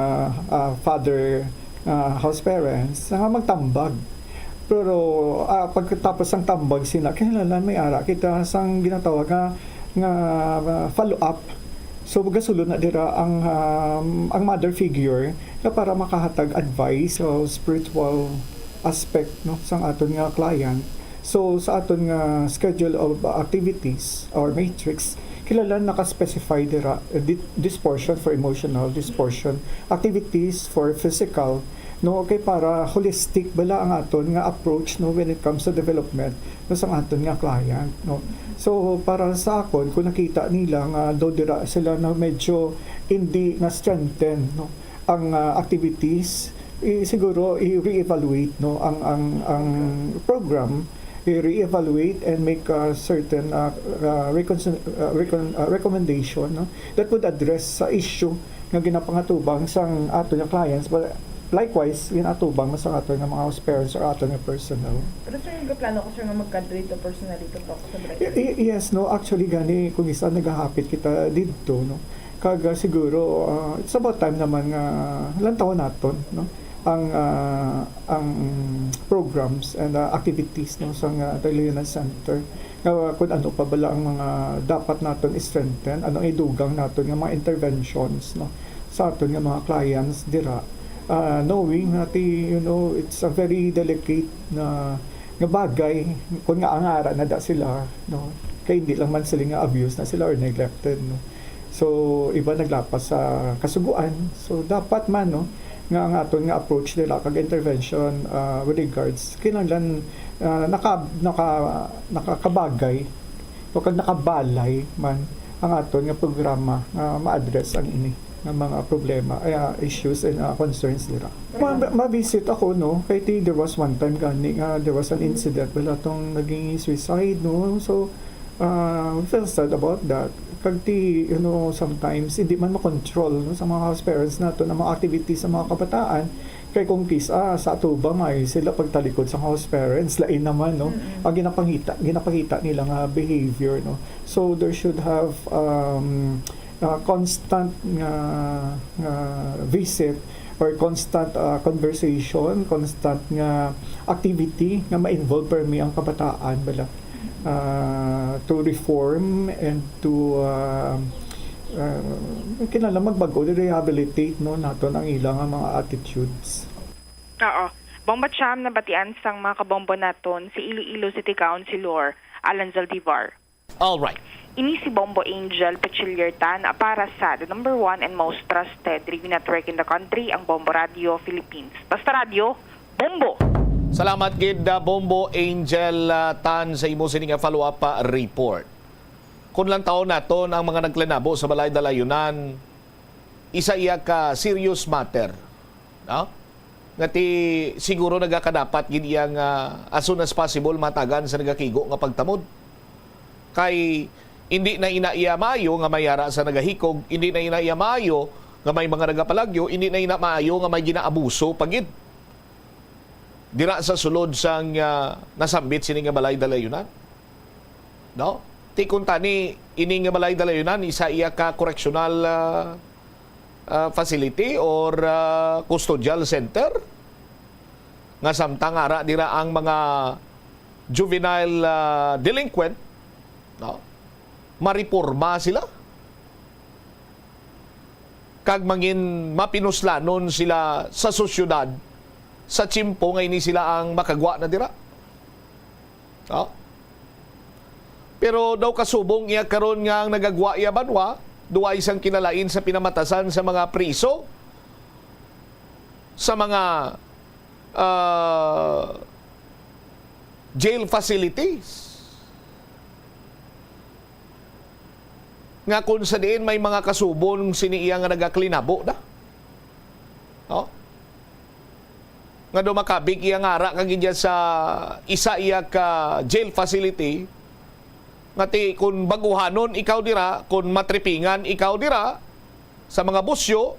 uh, father, uh, house parents, nga magtambag. Pero, ah, pagkatapos sang tambag sila, kinahanglan may ara kita sang ginatawag nga, nga, ah, follow-up. So, gasulod na dira ang, um, ang mother figure nga para makahatag advice sa spiritual aspect, no, sang aton nga client. So, sa aton nga schedule of activities or matrix, kinahanglan naka-specify dira, eh, di-, this portion for emotional, this portion activities for physical, no, kay para holistic bala ang aton nga approach, no, when it comes to development, no, sang aton nga client, no. So, para sa akon, kung nakita nila nga daw dira sila na medyo hindi na strengthen, no, ang, ah, activities, i-, siguro i-reevaluate, no, ang, ang, ang program, i-reevaluate and make, ah, certain, ah, ah, recon-, ah, recon-, ah, recommendation, no, that would address sa issue nga ginapangatubang sang aton nga clients, but likewise, ginatubang man sang aton nga mga house parents or aton nga personnel. Pero, sir, nagaplano ko, sir, nga magkadto dito personally to talk sa Y-, barangay? Y-, yes, no, actually, gani, kung isa, nagahapit kita didto, no, kag, ah, siguro, ah, it's about time naman nga lantawon naton, no, ang, ah, ang programs and, ah, activities, no, sa nga Dalayunan Center. Nga, ah, kung ano pa bala ang mga dapat naton i-strengthen, ano ang idugang naton nga mga interventions, no, sa aton nga mga clients dira. Ah, knowing nga ti, you know, it's a very delicate na, nga bagay, kung nga angara na da sila, no, kay hindi lang man sila nga abused na sila or neglected, no. So, iba naglapas sa kasugoan. So, dapat man, no, nga ang aton nga approach nila kag intervention, ah, with regards, kinahanglan, ah, naka-, naka-, nakakabagay o kag nakabalay man ang aton nga programa nga ma-address ang ini. nga mga problema, eh, ah, issues and, ah, concerns dira. Ma-, ma-visit ako, no, kay ti, there was one time gani nga there was an incident, wala tong naging suicide, no, so, ah, we feel sad about that. Kag ti, you know, sometimes hindi man makontrol, no, sa mga house parents nato ang mga activities sa mga kabataan. Kay kung kis-a sa atuba may sila pagtalikod sa house parents, lain naman, no, ang ginapangita, ginapakita nila nga behavior, no. So there should have, um, ah, constant nga, nga visit or constant, ah, conversation, constant nga activity nga ma-involve permi ang kabataan bala, ah, to reform and to, ah, ah, kinahanglan magbag-o, rehabilitate, no, naton ang ila nga mga attitudes. Oo. Bombo Cham, nabatian sang mga kabombo naton si Iloilo City Councilor Alan Zaldivar. All right. Ini si Bombo Angel Pachiliertan para sa the number one and most trusted radio network in the country, ang Bombo Radio Philippines. Basta radyo, bombo! Salamat gid, ah, Bombo Angel, ah, Tan, sa imo sini nga follow-up, ah, report. Kung lang taon naton ang mga nagklinabo sa Balay Dalayunan, isa iya ka serious matter, no? Nga ti siguro nagakadapat gid iya nga as soon as possible matagan sa nagakigo nga pagtamod. Kay hindi na ina iya maayo nga may ara sa nagahikog, hindi na ina iya maayo nga may mga nagapalagyo, hindi na ina maayo nga may ginaabuso pa gid dira sa sulod sang, ah, nasambit sini nga Balay Dalayunan. No? Ti kuntani, ini nga Balay Dalayunan, isa iya ka correctional, ah, ah, facility or, ah, custodial center nga samtang ara dira ang mga juvenile, ah, delinquent, no? Mareporma sila. Kag mangin mapinuslanon sila sa sosyedad sa tiyempo nga ini sila ang makagwa na dira. No? Pero daw kasubong iya karon nga ang nagagwa iya banwa, duwa isang kinalain sa pinamatasan sa mga priso, sa mga, ah, jail facilities. Nga kung sa diin may mga kasubong sini iya nga nagaklinabo na. No? Nga daw makabig iya nga ara kag iya sa isa iya ka jail facility, nga ti kun baguhanon ikaw dira, kun matripingan ikaw dira sa mga busyo,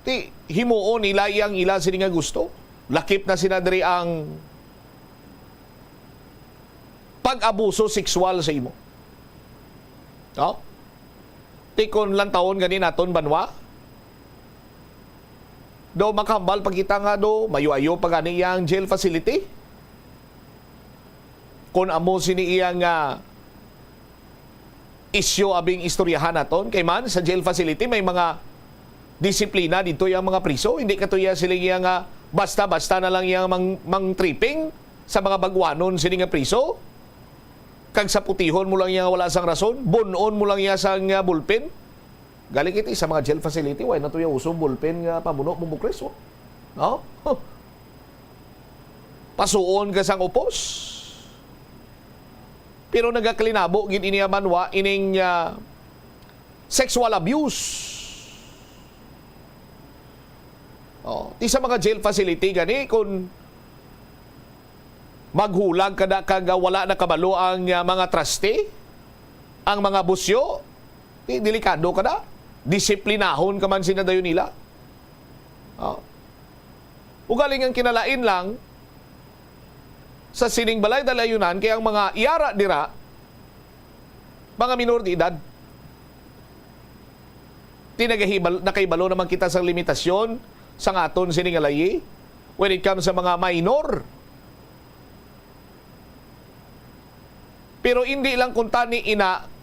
ti himuon nila iyang ila sini nga gusto. Lakip na sina diri ang pag-abuso sexual sa imo. No? Ti kon lantawon gani naton banwa, do makahambal pa kita nga do mayo-ayo pa gani iyang jail facility. Kon amo sini iya nga isyu abing istoryahan naton, kay man sa jail facility may mga disiplina dito yung mga priso, hindi katuya sila iya nga basta-basta na lang iya mang, mang tripping sa mga baguanon sini nga priso. Kag saputihon mo lang iya nga wala sang rason, bunon mo lang iya sang, ah, bulpen. Galing iti sa mga jail facility, way na to yung uso bulpen nga pamuno mo bukres, oh. No? Huh. Pasuon ka sang upos. Pero nagaklinabo gid ini ang banwa ining, ah, sexual abuse. Oh, ti sa mga jail facility gani, kung maghulag ka na kag wala na kabalo ang, ah, mga trustee, ang mga busyo, di, delikado ka na. Disiplinahon ka man sina dayon nila. Oh. Ugaling ang kinalain lang sa sining balay dalayunan kay ang mga iyara dira, mga minor de edad. Ti nagahibal-, nakaibalo naman kita sa limitasyon sang aton sini nga layi when it comes sa mga minor. Pero indi lang kuntani ina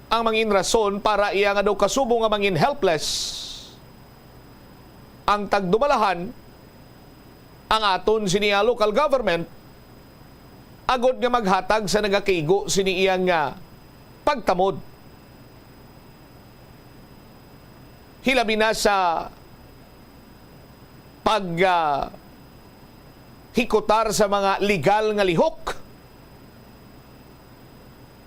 ang mangin rason para iya nga daw kasubo nga mangin helpless ang tagdumalahan, ang aton sini nga local government, agod nga maghatag sa nagakaigo sini iya nga pagtamod. Hilabi na sa pag, ah, hikutar sa mga legal nga lihok.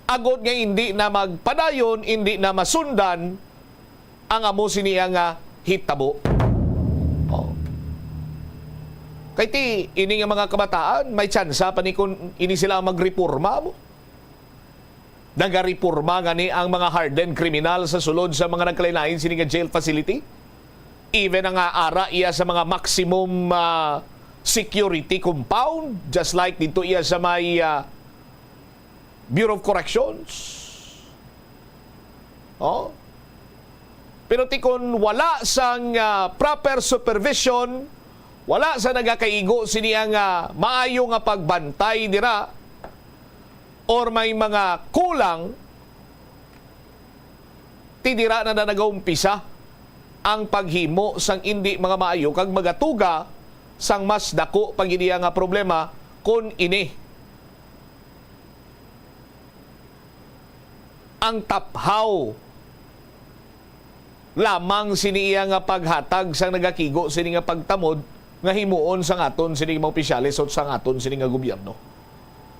Agod nga hindi na magpadayon, hindi na masundan ang amo sini nga hitabo. Oh. Kay ti, ini nga mga kabataan, may tsansa pa ni kung ini sila ang magreporma mo. Nagareporma nga ni ang mga hardened kriminal sa sulod sa mga nagkalain-lain sini nga jail facility. Even ang ara iya sa mga maximum, ah, security compound, just like dito iya sa may, ah, Bureau of Corrections. Oh. Pero ti kon wala sang, ah, proper supervision, wala sa nagakaigo sini ang, ah, maayo nga pagbantay dira, or may mga kulang, ti dira na, na nagaumpisa ang paghimo sang indi mga maayo kag magatuga sang mas dako pa gid iya nga problema kon ini ang taphaw lamang sini iya nga paghatag sang nagakigo sini nga pagtamod nga himuon sang aton sini mga opisyales o sang aton sini nga gobyerno.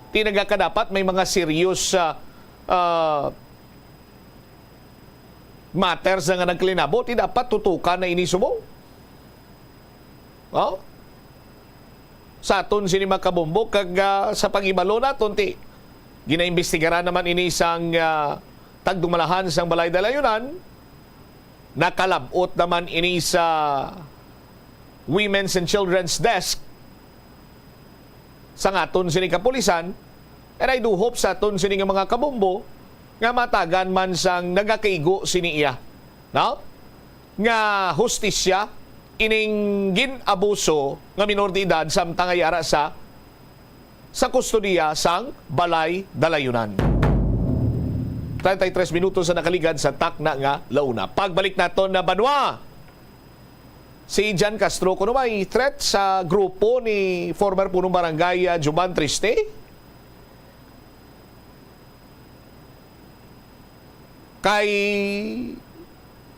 Ti nagakadapat may mga serious, ah, ah, matters na nga nagkalinabo, ti dapat tutukan na ini subong. Oh? Sa aton sini mga kabombo, kag, ah, sa pag-ibalo naton, ti ginaimbestigaran naman ini sang, ah, tagdumalahan sang Balay Dalayunan, nakalab-ot naman ini sa Women's and Children's Desk sang aton sini kapulisan, and I do hope sa aton sini nga mga kabombo nga matagan man sang nagakaigo sini iya, no? Nga hustisya ining gin-abuso nga minor de edad samtang yara sa sa kustodiya sang Balay Dalayunan. Treinta y tres minutos sa nakaligad sa takna nga launa. Pagbalik naton na banwa, si Jan Castro, kuno may threat sa grupo ni former punong barangay, ah, Juban Triste? Kay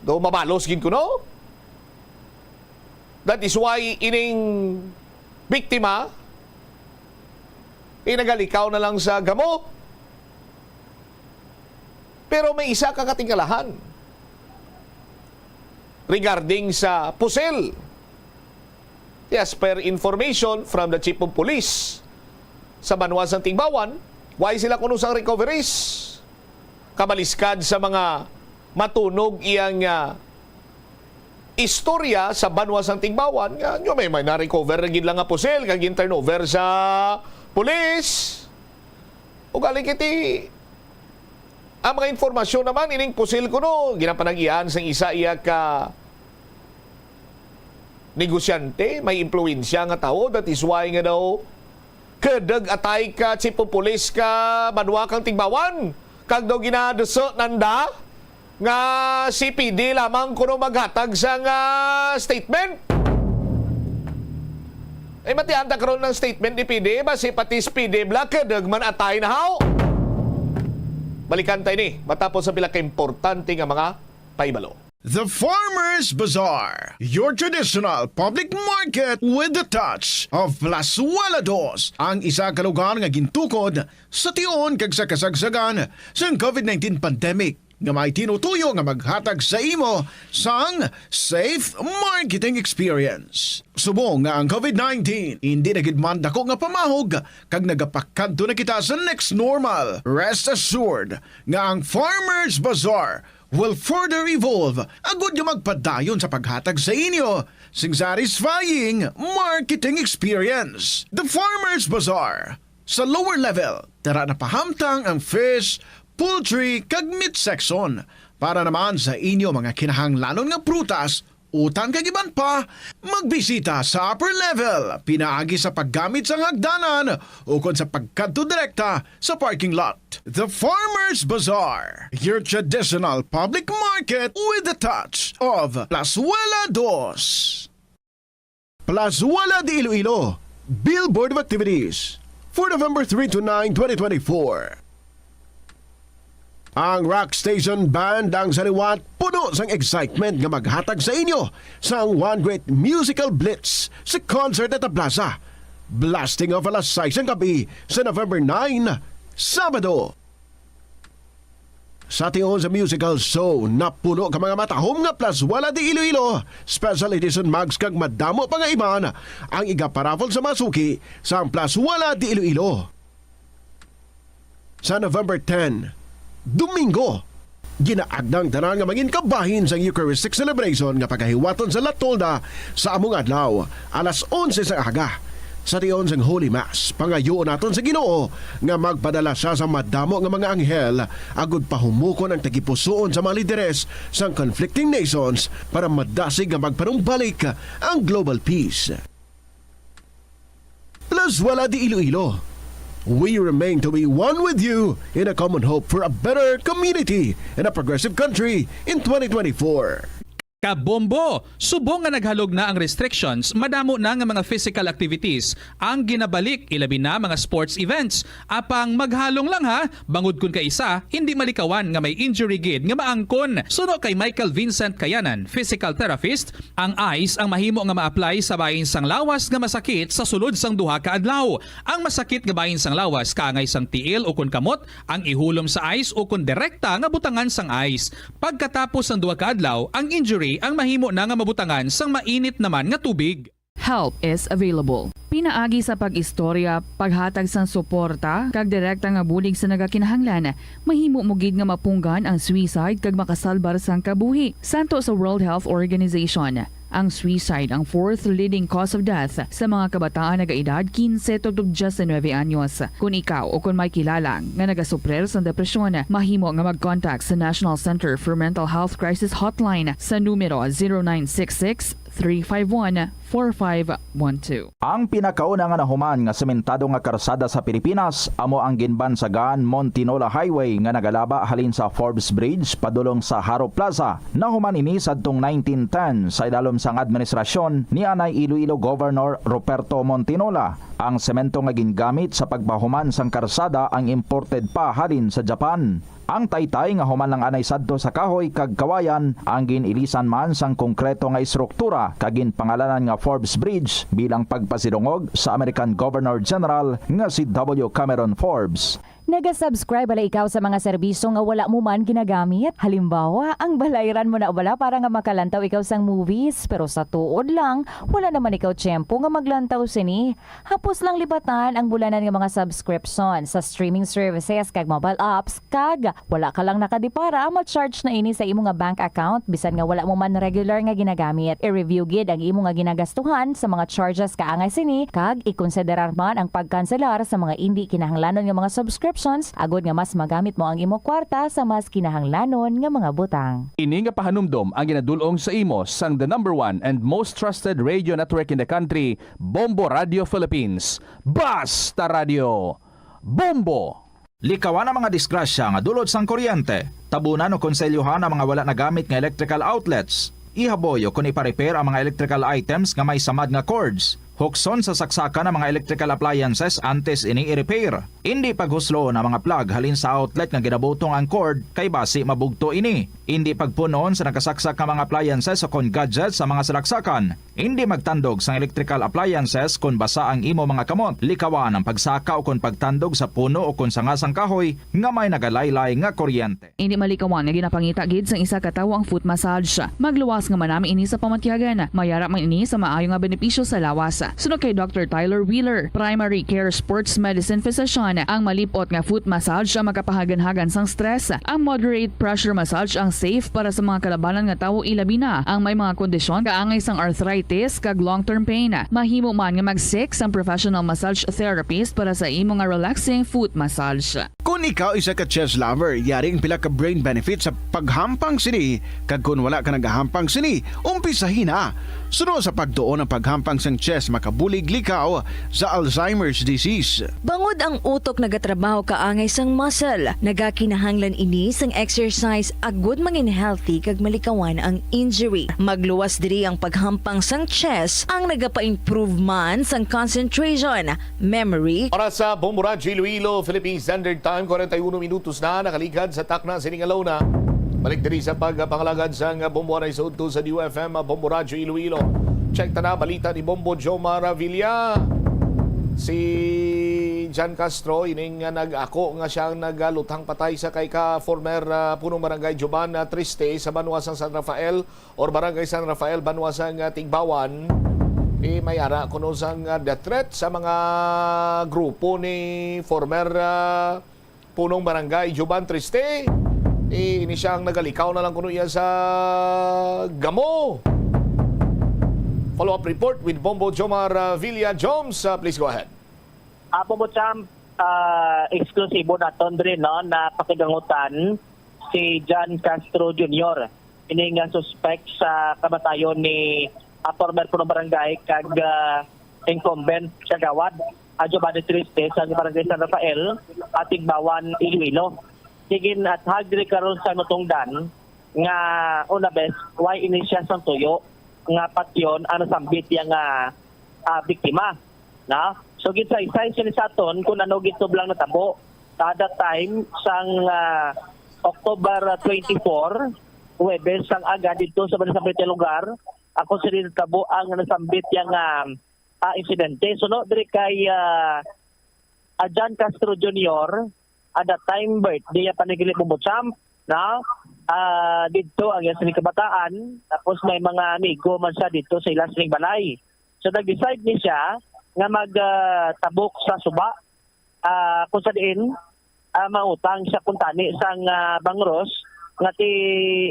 do mabalos gid kuno. That is why ining biktima, eh, nagalikaw na lang sa gamo. Pero may isa ka katingalahan regarding sa pusil. As per information from the chief of police sa banwa sang Tigbawan, way sila kuno sang recoveries. Kabaliskad sa mga matunog iyang, ah, istorya sa banwa sang Tigbawan, nga nyo may, may na-recover na gid lang nga pusil kag gin-turnover sa pulis. Ugali kiti, ang mga informasyon naman, ining pusil kuno ginapanag-iyaan sang isa iya ka negosyante, may impluwensya nga tawo. That is why nga daw, kedeg atay ka chief of police ka banwa kang Tigbawan, kag daw ginaduso nanda nga si P D lamang kuno maghatag sang, ah, statement. Ay, matian ta karon ang statement ni P D, basi pati si P D bala kedeg man atay na haw. Balikan ta ini matapos ang pila ka importante nga mga pahibalo. The Farmers Bazaar, your traditional public market with the touch of Plazuela Dos, ang isa ka lugar nga gintukod sa tion kag sa kasagsagan sang covid nineteen pandemic, nga may tinutuyo nga maghatag sa imo sang safe marketing experience. Subong nga ang covid nineteen indi na gid man dako nga pamahog kag nagapakadto na kita sa next normal, rest assured nga ang Farmers Bazaar will further evolve agud nga magpadayon sa paghatag sa inyo sing satisfying marketing experience. The Farmers Bazaar, sa lower level, dara na pahamtang ang fish, poultry, kag meat section. Para naman sa inyo mga kinahanglanon nga prutas, utan kag iban pa, magbisita sa upper level pinaagi sa paggamit sang hagdanan ukon sa pagkadto direkta sa parking lot. The Farmers Bazaar, your traditional public market with the touch of Plazuela Dos. Plazuela de Iloilo, Billboard of Activities for November three to nine, twenty twenty-four. Ang Rock Station Band ang sa liwat puno sang excitement nga maghatag sa inyo sang one great musical blitz sa concert at the Plaza. Blasting off alas sais sang gabi sa November nine, Sabado. Sa tion sa musical show, napuno ka mga matahom nga Plus Wala di Iloilo Special Edition mugs kag madamo pa nga iban ang igaparaffle sa mga suki sang Plus Wala di Iloilo. Sa November ten, Domingo, ginaagda ang tanan nga mangin kabahin sang Eucharistic celebration nga pagahiwaton sa La Tolda sa among adlaw, alas onse sang aga. Sa tion sang Holy Mass, pangayoon naton sa Ginoo nga magpadala sia sa madamo nga mga anghel agud pahumukon ang tagipusoon sa mga lideres sang conflicting nations para madasig nga magpanumbalik ang global peace. Plus Wala di Iloilo. We remain to be one with you in a common hope for a better community and a progressive country in twenty twenty-four. Kabombo! Subong nga naghalog na ang restrictions, madamo na nga mga physical activities ang ginabalik, ilabi na mga sports events. Apang maghalong lang ha, bangod kun kaisa, hindi malikawan nga may injury gid nga maangkon. Suno kay Michael Vincent Kayanan, physical therapist, ang ice ang mahimo nga ma-apply sa bahin sang lawas nga masakit sa sulod sang duha ka adlaw. Ang masakit nga bahin sang lawas kaangay sang tiil ukon kamot ang ihulom sa ice ukon direkta nga butangan sang ice. Pagkatapos sang duha ka adlaw, ang injury ang mahimo na nga mabutangan sang mainit naman nga tubig. Help is available. Pinaagi sa pag-istorya, paghatag sang suporta, kag direkta nga bulig sa nagakinahanglan, mahimo mo gid nga mapunggan ang suicide kag makasalbar sang kabuhi. Santo sa World Health Organization, ang suicide ang fourth leading cause of death sa mga kabataan nagaedad quince tubtob diyes nuebe anyos. Kon ikaw o kon may kilala nga nagasuprir sang depresyon, mahimo nga mag-contact sa National Center for Mental Health Crisis Hotline sa numero zero nine six six, three five one, four five one two. Ang pinakauna nga nahuman nga sementado nga karsada sa Pilipinas amo ang ginbansagan Montinola Highway nga nagalaba halin sa Forbes Bridge padulong sa Jaro Plaza. Nahuman ini sadtong nineteen ten sa idalom sang administrasyon ni anay Iloilo Governor Ruperto Montinola. Ang semento nga gingamit sa pagpahuman sang karsada ang imported pa halin sa Japan. Ang taytay nga human lang anay sadto sa kahoy kag kawayan ang gin-ilisan man sang konkreto nga istruktura kag ginpangalanan nga Forbes Bridge bilang pagpasidungog sa American Governor General nga si W. Cameron Forbes. Naga-subscribe bala ikaw sa mga serbisyo nga wala mo man ginagamit? Halimbawa, ang balayran mo na bala para nga makalantaw ikaw sang movies, pero sa tuod lang, wala naman ikaw tiyempo nga maglantaw sini. Hapos lang libatan ang bulanan nga mga subscription sa streaming services kag mobile apps, kag wala ka lang nakadipara, ma-charge na ini sa imo nga bank account bisan nga wala mo man regular nga ginagamit. I-review gid ang imo nga ginagastuhan sa mga charges kaangay sini, kag ikonsiderar man ang pagkanselar sa mga indi kinahanglanon nga mga subscriptions agod nga mas magamit mo ang imo kwarta sa mas kinahanglanon nga mga butang. Ini nga pahanumdom ang ginadul-ong sa imo sang the number one and most trusted radio network in the country, Bombo Radio Philippines. Basta Radio, Bombo! Likawan ang mga disgrasya nga dulot sang kuryente. Tabunan o konselyuhan ang mga wala nagamit nga electrical outlets. Ihaboy o kon ipa-repair ang mga electrical items nga may samad nga cords. Hukson sa saksakan ang mga electrical appliances antes ini i-repair. Indi paghusloon ang mga plug halin sa outlet nga ginabutong ang cord kay basi mabugto ini. Indi pagpun-on sa nakasaksak nga mga appliances o kon gadgets sa mga salaksakan. Indi magtandog sang electrical appliances kon basa ang imo mga kamot. Likawan ang pagsaka o kon pagtandog sa puno o kon sanga sang kahoy nga may nagalaylay nga kuryente. Indi malikawan nga ginapangita gid sang isa ka tawo ang foot massage. Magluwas nga manami ini sa pamatyagan. Mayara man ini sa maayo nga benepisyo sa lawas. Suno kay Doctor Tyler Wheeler, primary care sports medicine physician, ang malip-ot nga foot massage ang makapahaganhagan sang stress. Ang moderate pressure massage ang safe para sa mga kalabanan nga tawo, ilabi na ang may mga kondisyon kaangay sang arthritis kag long-term pain. Mahimo man nga mag-seek sang professional massage therapist para sa imo nga relaxing foot massage. Kon ikaw isa ka chess lover, yari ang pila ka brain benefits sa paghampang sini, kag kon wala ka nagahampang sini, umpisahi na. Suno sa pagtuon, ang paghampang sang chess makabulig likaw sa Alzheimer's disease. Bangod ang utok nagatrabaho kaangay sang muscle, nagakinahanglan ini sang exercise agud mangin healthy kag malikawan ang injury. Magluwas diri ang paghampang sang chess, ang nagapa-improve man sang concentration, memory. Para sa Bombo Radyo Iloilo, Philippine Standard Time, kwarenta y uno minutos na nakaligad sa takna sining adlaw na. Balik diri sa pagpangalagad sang Bombo Anay sa udto sa D U F M, Bombo Radyo Iloilo. Check ta na balita ni Bombo Jomar Villa. Si John Castro, ining, ah, nag-ako nga siya ang nagaluthang patay sa kay ka former, ah, punong barangay Juban, ah, Triste sa banwa sang San Rafael or Barangay San Rafael, banwa sang, ah, Tigbawan. Eh, may ara kuno sang, ah, death threat sa mga grupo ni former, ah, punong barangay Juban Triste. Eh, ini siya ang nagalikaw na lang kuno iya sa gamo. Follow-up report with Bombo Jomar, ah, Villa Joms. Ah, please go ahead. Apo mo, Champ, ah, eksklusibo naton diri, no, na pakigangutan si John Castro Junior, ini nga suspek sa kamatayon ni, ah, former punong barangay kag, ah, incumbent kagawad, ah, Giovanni Triste sa Barangay San Rafael, ah, Tigbawan, Iloilo. Sige, at hagri karon sa natungdan nga una bes, why ini siya sang tuyo nga patyon ang nasambit niya nga, ah, biktima. Na? So, gisaysay sini sa aton kung ano gitublang natabo. Kada time sang, ah, October twenty-four, Huwebes sang aga dito sa Balisang Pwede lugar, ako sini natabo ang nasambit yang, ah, ah, insidente. Suno diri kay, ah, ah, John Castro Junior, at that time, birthday niya pa ni Gilip Bumbo Champ, na, ah, dito ang iya sining kabataan, tapos may mga amigo man siya dito sa ila sining balay. So, nag-decide ni siya nga mag, ah, tabok sa suba, ah, kung sa diin, ah, mangutang siya kung tani sang, ah, bangros nga ti,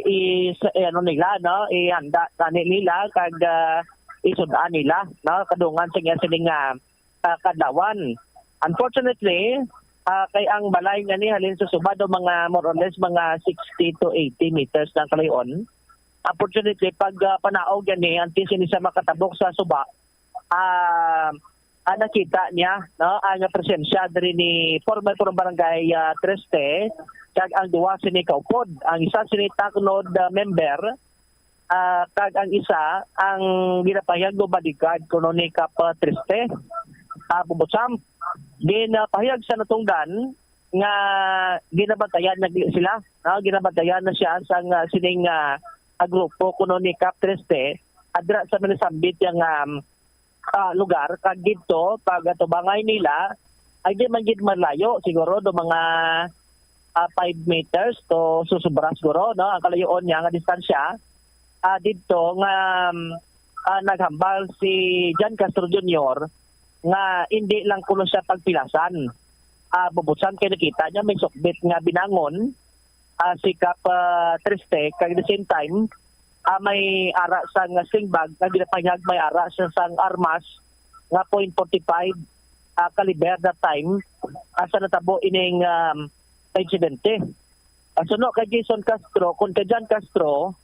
i, sa, eh, ano nila, no? Ihanda tani nila kag, ah, isud-an nila, no? Kadungan sa iya sining, ah, ah, kadlawan. Unfortunately, ah, kay ang balay nga ni halin sa suba do mga more or less mga sixty to eighty meters lang kalayon. Unfortunately, pag, ah, panaog yan ni, antes ini siya makatabok sa suba, ah, ah, nakita niya, no, ang presensya diri ni former punong barangay, ah, Triste, kag ang duwa sini kaupod. Ang isa sini taknod, ah, member, ah, kag ang isa ang ginapahayag nga bodyguard kuno ni Kap, ah, Triste, ah, Bubutsam. Ginapahayag sa natungdan nga ginabantayan na sila, no? Ginabantayan na siya sang, ah, sining, ah, ah, grupo kuno ni Kap Triste, adra sa minasambit yang, um, ah, lugar, kag didto pag atubangay nila, ay di man gid malayo, siguro do mga, ah, five meters to susubra siguro, no, ang kalayoon niya nga distansya. Ah, didto nga, um, ah, naghambal si John Castro Junior nga hindi lang kuno siya pagpilasan. Ah, Bubusan kay nakita niya may sukbit nga binangon, ah, si Kap, ah, Triste, kag the same time, ah, may ara sang sling bag nga ginapahayag may ara siya sang armas nga point forty five, ah, caliber that time, ah, sa natabo ining, um, insidente. Ah, suno kay Jason Castro, kun kay John Castro,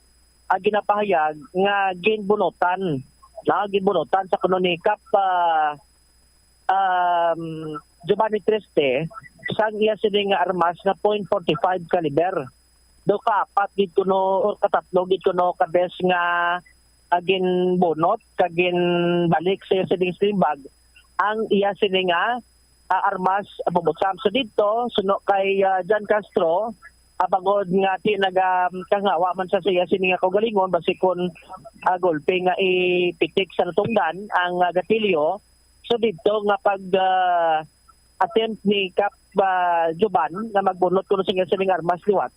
ang ginapahayag nga ginbunutan, na ginbunutan sa kuno ni Kap, ah, um, Giovanni Triste, sang iya sini nga armas nga point forty five caliber. Do kaapat gid kuno or katatlo gid kuno ka bes nga, ah, ginbunot kag ginbalik sa iya sining sling bag ang iya sini nga, ah, armas, ah, Bubutsam. So didto, suno kay, ah, John Castro, ah, bangod nga ti naga-, kangawa man siya sa iya sini nga kaugalingon, basi kun, ah, gulpi nga ipitik sa natungdan ang, ah, gatilyo. So didto nga pag, ah, attempt ni Kap, ah, Juban nga magbunot kuno sa iya sining armas liwat,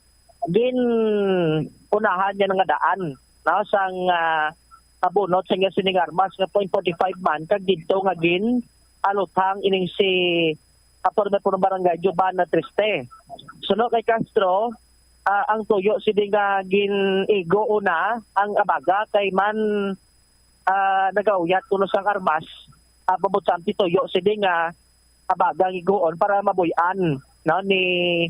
gin-unahan niya nga daan, no, sang, ah, ah, bunot sa iya sining armas nga point forty five man, kag didto nga gin aluthang ining si, ah, former punong barangay Giovanna Triste. Suno kay Castro, ah, ang tuyo sini nga gin-igo una ang abaga kay man, ah, nagauyat kuno sang armas, ah, Bubutsam, ti tuyo sini nga abaga ang iguon para mabuy-an, no, ni,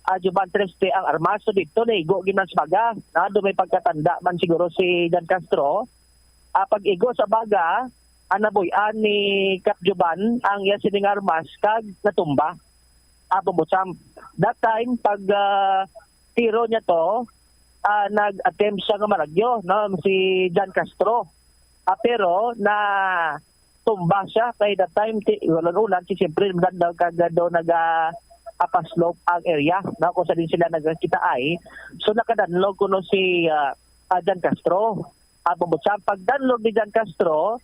ah, Juban Triste ang armas. So didto naigo gid man sa baga, no, do may pagkatanda man siguro si Dan Castro. Ah, pag-igo sa baga, ang nabuy-an ni Kap Juban ang iya sining armas kag natumba. Ah, Bubutsam. That time, pag, ah, tiro niya to, ah, nag-attempt siya nga maragyo, no, si John Castro. Ah, pero na tumba siya kay that time ti ulan-ulan, si siyempre maganda kag do naga, ah, pa-slope ang area, no, kung sa din sila nagkita ay. So nakadanlog kuno si, ah, ah, John Castro. Ah, Bubutsam, pagdanlog ni John Castro,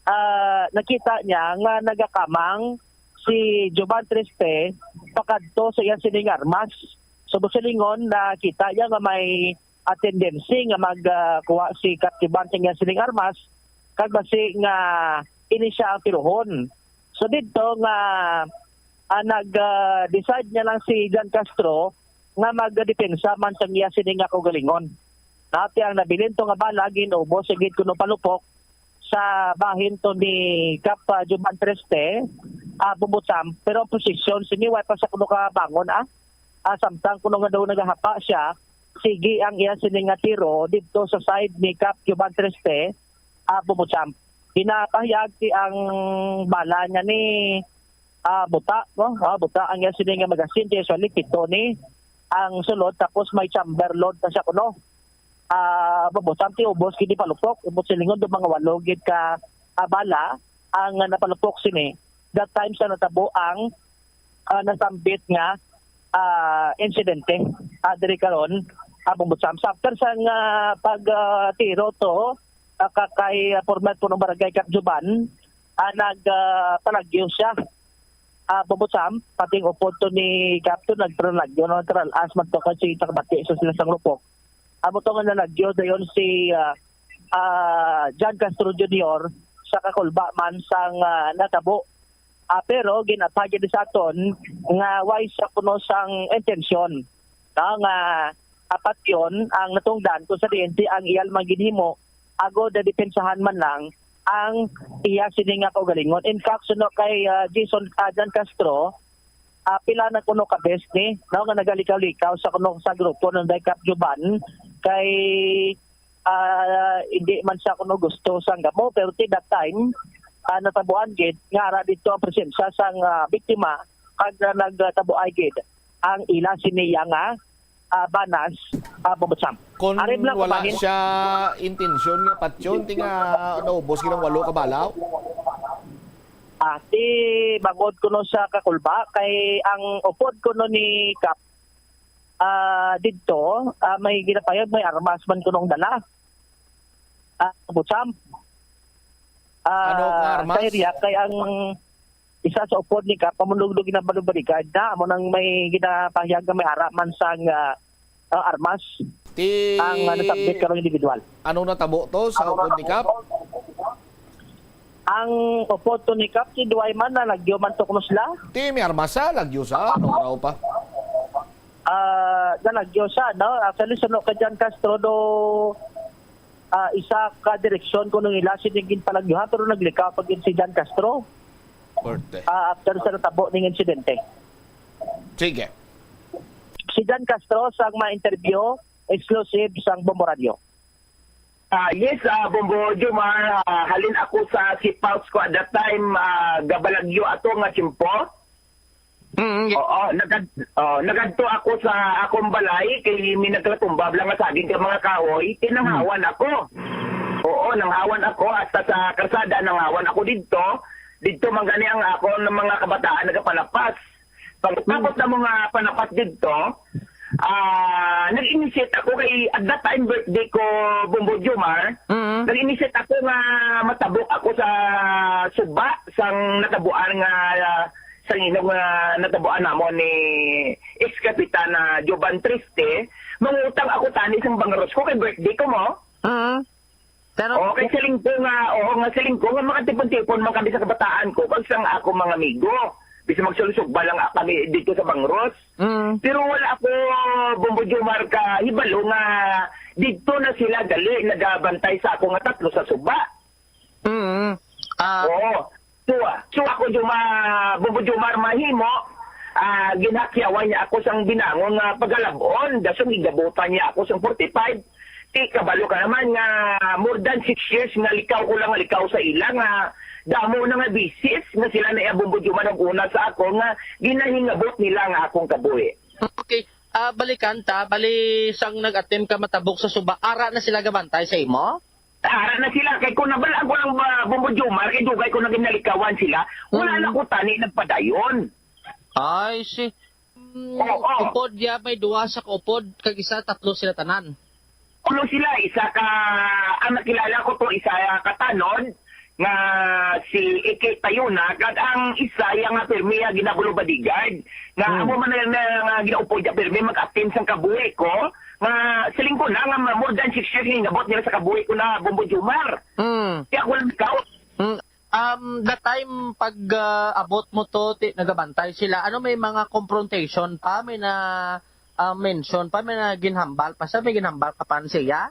ah, nakita niya nga nagakamang si Jovan Triste pakadto sa iya sining armas. So, busilingon, nakita niya nga may, ah, tendency nga mag, ah, kuha si Kap Jovan sa iya sining armas, kag basi nga ini siya ang tirohon. So, didto nga, ah, nag, ah, decide niya lang si John Castro nga magdepensa man sa iya sini nga kaugalingon. Dati ang nabilin to nga bala, gin-ubos sa gid kuno palupok sa bahin to ni Kap, ah, Juban Triste, ah, Bubutsam. Pero ang posisyon sini, wa pa sa kuno kabangon, ah. Ah, samtang kuno nga daw nagahapa siya, sige ang iya sini nga tiro didto sa side ni Kap Juban Triste, ah, Bubutsam. Ginapahayag ti ang bala niya ni, ah, buta, no? Ah, buta ang iya sini nga magazine, kay usually pito ni ang sulod, tapos may chamber load pa siya kuno. Ah, Bubutsam, ti ubos gid ni palupok, ubos silingon do mga walo gid ka, ah, bala ang, ah, napalupok sini. That time sa natabo ang, ah, nasambit nga, ah, insidente, ah, diri karon, ah, Bubutsam. Sa after sang, ah, pag, ah, tiro to, ah, ka-, kay, ah, former punong barangay Kap Juban, ah, nag, ah, palagyo siya. Ah, Bubutsam, pati ang upod to ni Kap to, nagtralagyo, no, nagtralas man to kasi takbati sa sila sang lupok. Amo to nga nalagyo dayon si, ah, ah, John Castro Junior sa kakulba man sang, ah, natabo. Ah, pero ginapagid sa aton nga way sa kuno sang intensyon, no, nga apat yon ang natungdan kung sa diin ti ang iya man ginhimo agod na depensahan man lang ang iya sini nga kaugalingon. In fact, suno kay, ah, Jason, ah, John Castro, ah, pila na kuno ka best ni, no, nga nagalikaw-likaw sa kuno sa grupo ng Daycap Juban kay, ah, hindi man siya kuno gusto sang gamo, pero ti that time, ah, natabuan gid nga ara dito ang presensya sang, ah, biktima kag, ah, nagtabuay gid ang ila sini iya nga, ah, banas, ah, Bubutsam. Kon Ari lang wala kumanin. siya intensyon nga patyon, ti nga naubos gid ang walo ka bala? Ah, ti bangod kuno sa kakulba, kay ang upod kuno ni Kap, ah, didto, ah, may ginapayag, may armas man kunong dala. Ah, Bubutsam. Ah, Ano nga armas? sa area, kay ang isa sa upod ni Kap, pamulugdog ginabalubalikan na, amo nang may ginapahayag nga may ara man sang, ah, ah, armas Ti ang, ah, nasabit karong individual. Ano natabo to sa upod ni Kap? Ang upod to ni Kap, si Duay man na lagyo man to kuno sila. Ti may armas sa lagyo sa ano raw pa? Ah, nalagyo siya, no? Actually, suno kay John Castro do, ah, isa ka direksyon kuno nila sini ginpalagyuhan, pero naglikaw pa gid si John Castro. Korte. Ah, after sa natabo ning insidente. Sige. Si John Castro sa mga interview, exclusive sang Bombo Radio. Ah, yes, ah, Bombo Jomar, ah, halin ako sa sipaws ko at that time, ah, gabalagyo ato nga tiyempo. Mm, ye- Oo, nagad oh, nagadto ako sa akong balay kay may naglatumba lang nga saging ka mga kahoy, tinanghawan ako. Oo, nanghawan ako hasta sa kalsada, nanghawan ako didto. Didto man gani ang ako ng mga kabataan nagapanapas. Pagtapos na mga panapat didto, ah, nag-initiate ako kay at that time birthday ko, Bombo Jomar. Mm. Nag-initiate ako nga matabok ako sa suba sang natabuan nga, ah, sang inog nga natabuan namon ni ex-kapitan na Jovan Triste. Mangutang ako tani sang bangros ko kay birthday ko mo. Mm. Pero Oo, kay siling ko nga, oo nga, siling ko nga makatipon-tipon man kami sa kabataan ko kag sang ako mga amigo. Bisan magsulusog ba lang kami dito sa Bangros. Mm. Pero wala ako, Bombo Jomar, ka hibalo nga dito na sila gali nagabantay sa ako nga tatlo sa suba. Mm. Ah, Oo. So, ah, so ako, Juma, Bombo Jomar, mahimo, ah, ginhakyawan niya ako sang binangon nga pagalabon, dasong gigabutan niya ako sang forty-five. Ti, kabalo ka naman nga more than six years nga likaw ko lang nga likaw sa ila nga damo na nga bisis nga sila na iya Bombo Jomar nag-una sa ako nga ginahingabot nila nga akong kabuhi. Okay. Ah, balikan ta, bali sang nag-attempt ka matabok sa suba, ara na sila gabantay sa imo? Ara na sila, kay kung nabalaan ko lang ba, Bombo Jomar, kay dugay ko na ginalikawan sila, wala Mm. na ko tani nagpadayon. Ay, si, mm, Oo. upod niya, may duwa sa kaupod, kag isa, tatlo sila tanan. Ulo sila, isa ka, ang nakilala ko to, isa ka tanod, nga si Iki Tayuna, kag ang isa iya nga pirmi nga ginabulo bodyguard, nga Hmm. amo man na, na, nga ginaupod niya pirmi mag-attend sang kabuhi ko, nga siling ko na nga more than six years nga inabot nila sa kabuhi ko na, Bombo Jomar. Hmm. Kaya ako lang ikaw. Hmm. Um, that time, pag, ah, abot mo to, ti-, nagabantay sila, ano, may mga confrontation pa, may na, ah, mention pa, may na ginhambal pa siya, may ginhambal ka pa siya?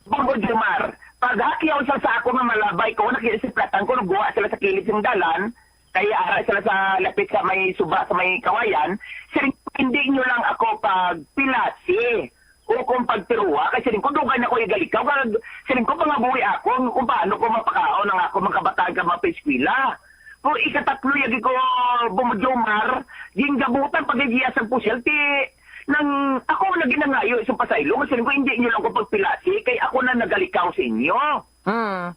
Bombo Jomar, paghakyaw sa, sa ako nga malabay ko, nakisiplatan ko, nagguwa sila sa kilid sang dalan, kay ara sila sa lapit sa may suba, sa may kawayan, siling, "Hindi nyo lang ako pagpilasi o kung pagtiruwa, kay siling ko, dugay na ko igalikaw, kag siling ko, pangabuhi ako, kung paano ko mapakaon ang ako mga kabataan ka mga paeskwela." Kung ikatatlo, yagi ko, Bombo Jomar, ginggabutan pag-igiya sang pusil, ti, nang ako na ginangayo sa pasaylo, nga siling ko, "Hindi nyo lang ko pagpilasi, kay ako na nagalikaw sa inyo." Hmm.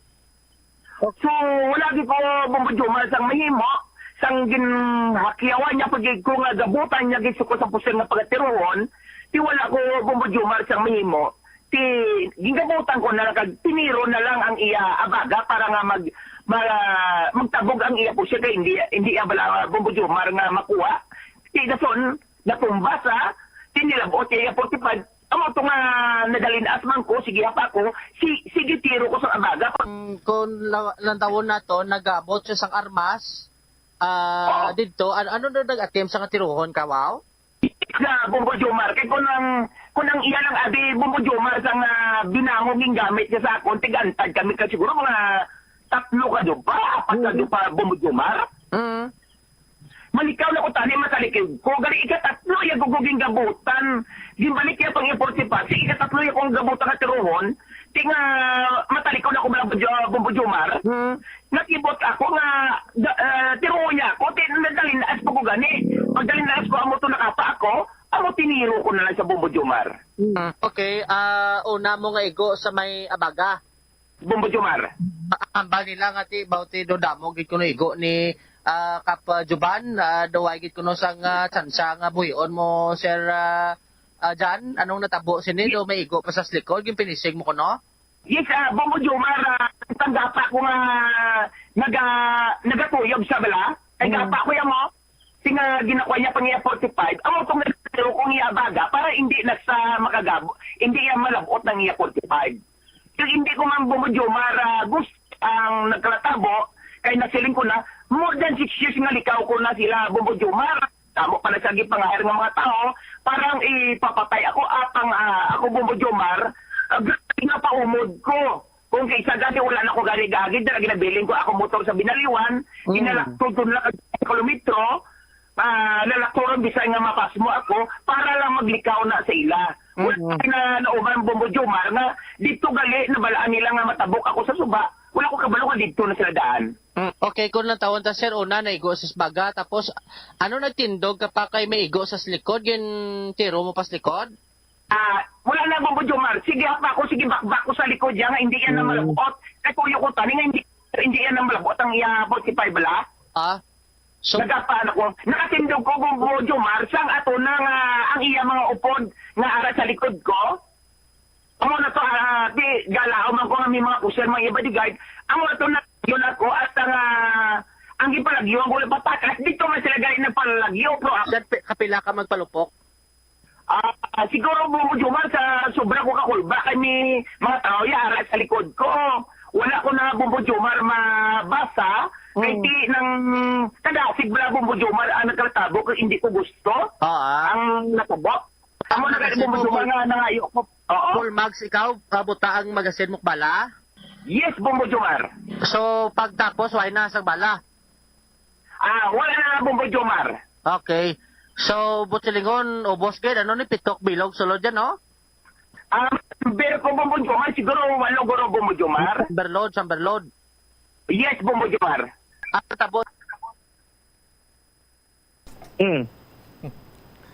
So, wala gid ko, Bombo Jomar, sang mahimo, sang ginhakyawan niya pag ko nga gabutan niya gid ko sa pusil nga pagatiruhon, ti wala ko, Bombo Jomar, sang mahimo. Ti, gingabutan ko na lang kag tiniro na lang ang iya abaga para nga mag, ma-, magtabog ang iya pusil kay hindi, hindi iya bala, Bombo Jomar, nga makuha. Ti dason, natumba sa, tinilabot niya iya forty-five. Amo to nga nadalin-as man ko, sige hapa ko, si, sige tiro ko sa abaga. Mm, kung la-, lantawon nato, nag-abot siya sang armas, ah, Oo. didto, an-, ano na nag-attempt sa nga tiruhon ka, wow? Sa Bombo Jomar, kay kung ang, kung ang iya lang abi Bombo Jomar sa nga binangon ning gamit niya sa akon, tigantad kami ka siguro mga tatlo ka dupa, apat ka Mm. dupa, Bombo Jomar. Mm. Malikaw na ko tani, matalikod ko. Gali ikatatlo, iya guguging gabutan. Gimbalik iya pang forty-five. Sa ikatatlo, iya kong gabutan nga tiruhon. Ti nga, matalikod ako, mga Bombo Jo-, Bombo Jomar. Hmm. Nakibot ako nga, da-, eh, tiruhon niya ako. Ti, nadalin-as po ko gani. Pagdalin-as ko, amo to nakapa ako. Amo tiniro ko na lang sa Bombo Jomar. Hmm. Okay, ah, una mo nga igo sa may abaga. Bombo Jomar. Ambal nila nga ti, baw ti do damo gid kuno igo ni, ah, Kap, ah, Juban, ah, do way gid kuno sang, ah, tsansa nga buhion mo, Sir, ah, ah, Jan. Anong natabo sini? Ye- Do may igo pa sa likod, ginpinisig mo kuno? Yes, ah, Bombo Jomar, ah, tanggapa ko nga naga-, nagatuyog sa bala. Tanggapa Mm. ko yan mo. Ti nga ginakuha niya pang iya forty-five, amo tong nagtiro kong iya baga para hindi na sa makagabo, hindi iya malabot ang iya forty-five. Kag hindi ko man, Bombo Jomar, ah, gusto ang nagkalatabo, kay nasiling ko na, more than six years nga likaw ko na sila, Bombo Jomar. Tamo pa na sa gipangahir nga mga tao, parang ipapatay ako, apang, ah, ako, Bombo Jomar, ah, grabe nga paumod ko. Kung kaysa gani, wala na ko gani gagid, na ginabilin ko ako motor sa Binaliwan, Mm. ginalakton ko na kilometro, ah, lalakturon bisay nga mapasmo ako para lang maglikaw na sa ila. Wala Mm. na nauman, Bombo Jomar, nga dito gali nabalaan nila nga matabok ako sa suba. Wala ko kabalo nga dito na sila daan. Mm, okay, kung lang tawon ta, sir, una, naigo sa baga, tapos, ano, nagtindog ka pa kay may igo sa likod, gin tiro mo pa sa likod? Ah, wala na, Bombo Jomar. Sige, hapa ko, sige, bakbak ko sa likod niya nga hindi yan na Mm. malabot. Kay tuyo ko tani nga hindi, hindi yan na malabot ang iya forty-five bala. Ah? So, nagapaan ako. Nakatindog ko, Bombo Jomar, sang ato na nga ang iya mga upod nga ara sa likod ko. Amo na to, ah, di, galaom man ko nga may mga kusyan, mga bodyguard. Amo na to na yun ako, at ang, ah, ang gipalagyo, ang gulo patakas, dito man sila gali nagpalagyo, bro. Sir, pi-, kapila ka magpalupok? Ah, siguro, Bombo Jomar, sa sobra ko kakulba kay may mga tao ya ara sa likod ko. Wala ko na, Bombo Jomar, mabasa. Kay Mm. ti nang kadasig bala, Bombo Jomar, ang nagkatabo kay hindi ko gusto Ah, ah. ang natabo. Amo na Ang kay, Bombo Jomar, full, nga nangayo ko. Oo. Full marks ikaw, ah, buta ang magasin mo bala? Yes, Bombo Jomar. So, pagtapos, wala na sa bala? Ah, wala na, Bombo Jomar. Okay. So, Butsilingon, ubos gid, ano ni, pitok bilog sulod yan, no? Ah, number ko, Bombo Jomar, siguro walo guro, Bombo Jomar. Samberlod, Samberlod. Yes, Bombo Jomar. Ah, tabot. Hmm.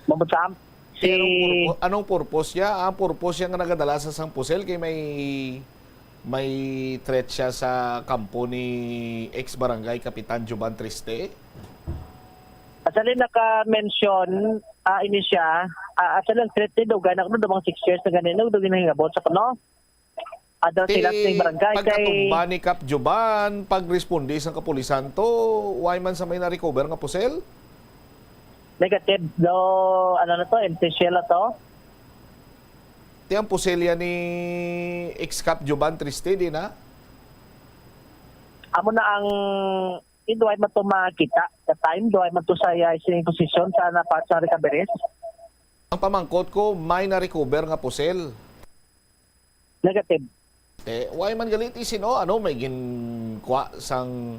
Bombo Sam, si Anong purpo-, anong purpose niya? Ang purpose niya nga nagadala sa sang pusil kay may, may threat siya sa kampo ni ex-barangay Kapitan Juban Triste? Actually, naka-mention, ah, ini siya. Ah, actually, ang threat ni Dugan, ako, no, damang six years na ganun, no, Dugan, nangingabot sa kuno. Adto sila sa barangay kay pagkatumba ni Kap Juban, pagresponde sang kapulisan to, way man sa may na-recover nga pusil? Negative. Do, ano na to, empty shell na to. Ti ang pusil yan ni ex-Kap Juban Triste, di na? Amo na ang, eh, duway man to makita. Sa time, duway man to sa iya sing posisyon sa napat sa recoveries. Ang pamangkot ko, may na-recover nga pusil? Negative. Eh, why man galit isin, oh, ano, may ginkwa sang,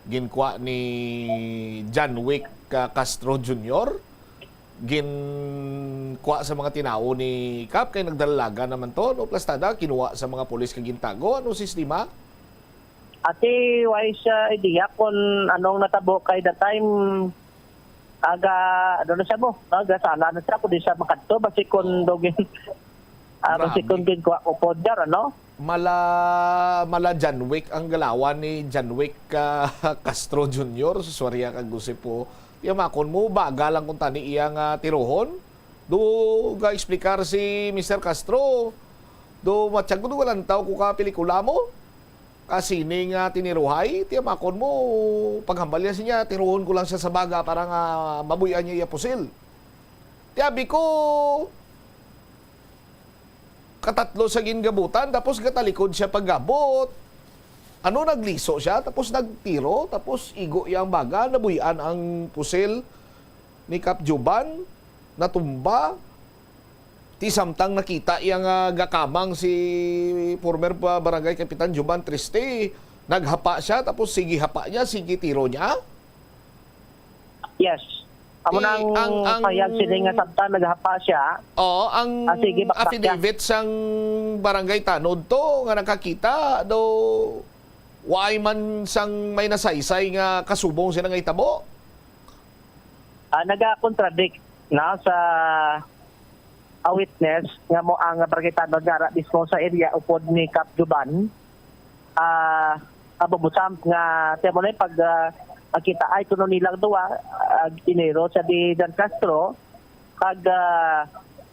ginkwa ni John Wick, ah, Castro Junior? Ginkwa sa mga tinawo ni Kap, kay nagdalagan naman to, no? Plastada, kinuha sa mga pulis kag gintago. Ano sistema? Ati, why siya idea kung anong natabo kay the time, aga, ano na siya mo, aga sala na siya, kung di siya makadto, basi kung Oo. dogin, ah, basi Grabe. kung ginkuha ko po dyan, ano? Mala, mala John Wick ang galawan ni John Wick, ah, Castro Junior, sa Suaria kag Joseph po. Tiyamakon mo, baga lang kung tani iya nga tirohon. Do ga-explicar si Mister Castro. Do matyago do walang tao ko ka pelikula mo. Ka sini nga tiniruhay, tiyamakon mo, paghambal niya siya, tiruhon ko lang siya sa baga para nga mabuy-an niya iya pusil. Tiyabi ko, katatlo sa gingabutan, tapos gatalikod siya paggabot. Ano, nagliso siya, tapos nagtiro, tapos igo iya ang baga, nabuy-an ang pusil ni Kap Juban, natumba. Ti samtang nakita iya nga gakamang si former pa-, barangay kapitan Juban Triste, naghapa siya, tapos sige hapa niya, sige tiro niya. Yes. Amo Ti, nang ang, ang payag sini nga samtang naghapa siya. Oo, ang Ah, sige, bakbak siya. affidavit sang barangay tanod to nga nakakita do why man sang may nasaysay nga kasubong sila nga itabo. Ah, naga-contradict na sa a witness nga mo ang barangay tanod nga ara mismo sa area upod ni Kap Juban. Ah, Abu Musam nga tiyan mo na yung pag, ah, pagkita ay kuno nilang duwa, ah, ginero sa di Dan Castro, kag, ah,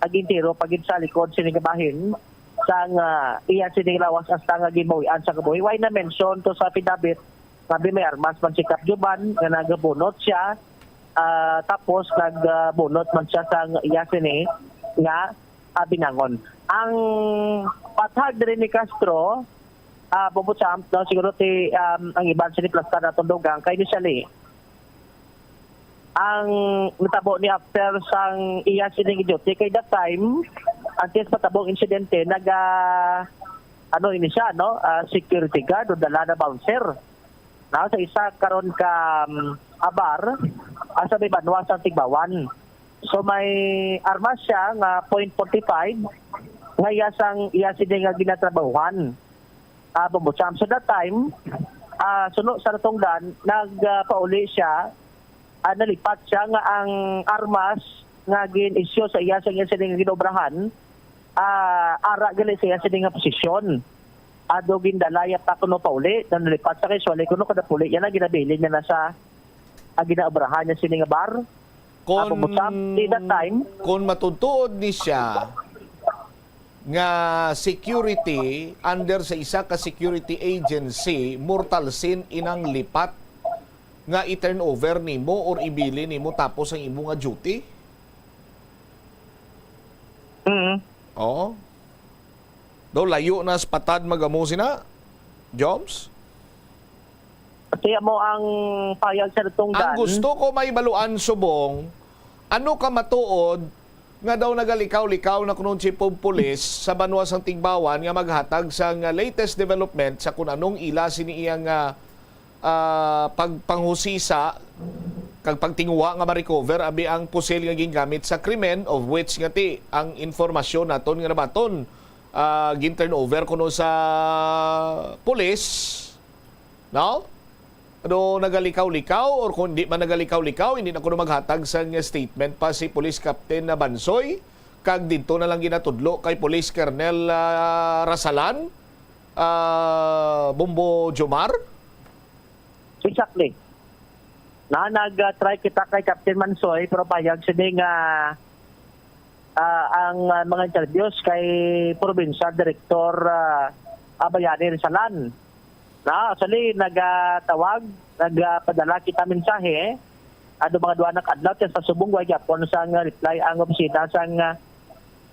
agintiro pagid sa likod sini nga bahin sang, ah, iya sini lawas hasta nga ginbawian sa kabuhi. Way na mention to sa affidavit nga may armas man si Kap Juban nga nagabunot siya, ah, tapos nagbunot man siya sang iya sini nga, ah, binangon. Ang pathag diri ni Castro, ah, Bobo Champ, no, siguro ti, um, ang iban sini plastar naton dugang kay initially ang natabo ni after sang iya sining duty kay that time, antes matabo ang insidente, naga, ano ini siya, no? Ah, security guard o dala na bouncer. Now, sa isa karon ka, um, abar, ah, sa may banwa sang Tigbawan. So, may armas siya nga point forty-five nga iya sang, iya sini nga ginatrabahuhan. Ah, Bombo Champ. So, that time, ah, suno sa natungdan, nagpauli siya, ah, nalipat siya nga ang armas nga gin-issue sa iya sa iya sini nga ginobrahan, ah, ara gali sa iya sini nga posisyon. Ado gindala ya pa kuno pauli, na nalipat sa kay suwali kuno kada puli, yan ang ginabilin niya na sa, ah, ginaobrahan niya sini nga bar. Kon, Apo Butang, di that time. Kon matutuod ni siya nga security under sa isa ka security agency, mortal sin inang lipat nga i-turnover nimo or ibili nimo tapos ang imo nga duty? Mm. Oo. Daw layo na sa patad magamo sina, Joms? Kaya mo ang payag sa Ang tungdan. gusto ko may baluan subong, ano ka matuod nga daw nagalikaw-likaw na kuno ang chief of police sa banwa sang Tigbawan nga maghatag sa nga latest development sa kun anong ila sini iya nga, ah, pagpanghusisa kag pagtinguha nga ma-recover abi ang pusil nga gingamit sa krimen, of which nga ti ang informasyon naton nga nabaton, ah, gin-turn over kuno sa pulis. No? Ano, nagalikaw-likaw or kung di man nagalikaw-likaw, hindi na kuno maghatag sang statement pa si Police Captain na Bansoy, kag didto na lang ginatudlo kay Police Colonel, ah, Rasalan, ah, Bombo Jomar? Exactly. Na, nag-try kita kay Captain Mansoy, pero payag sini nga, ah, ang, ah, mga interviews kay provincial director, ah, ah, Bayani Risalan. Na, actually, nagatawag, nagpadala kita mensahe, ano, mga duha na ka adlaw, sa subong wa gyapon sang reply ang opisina sang, ah,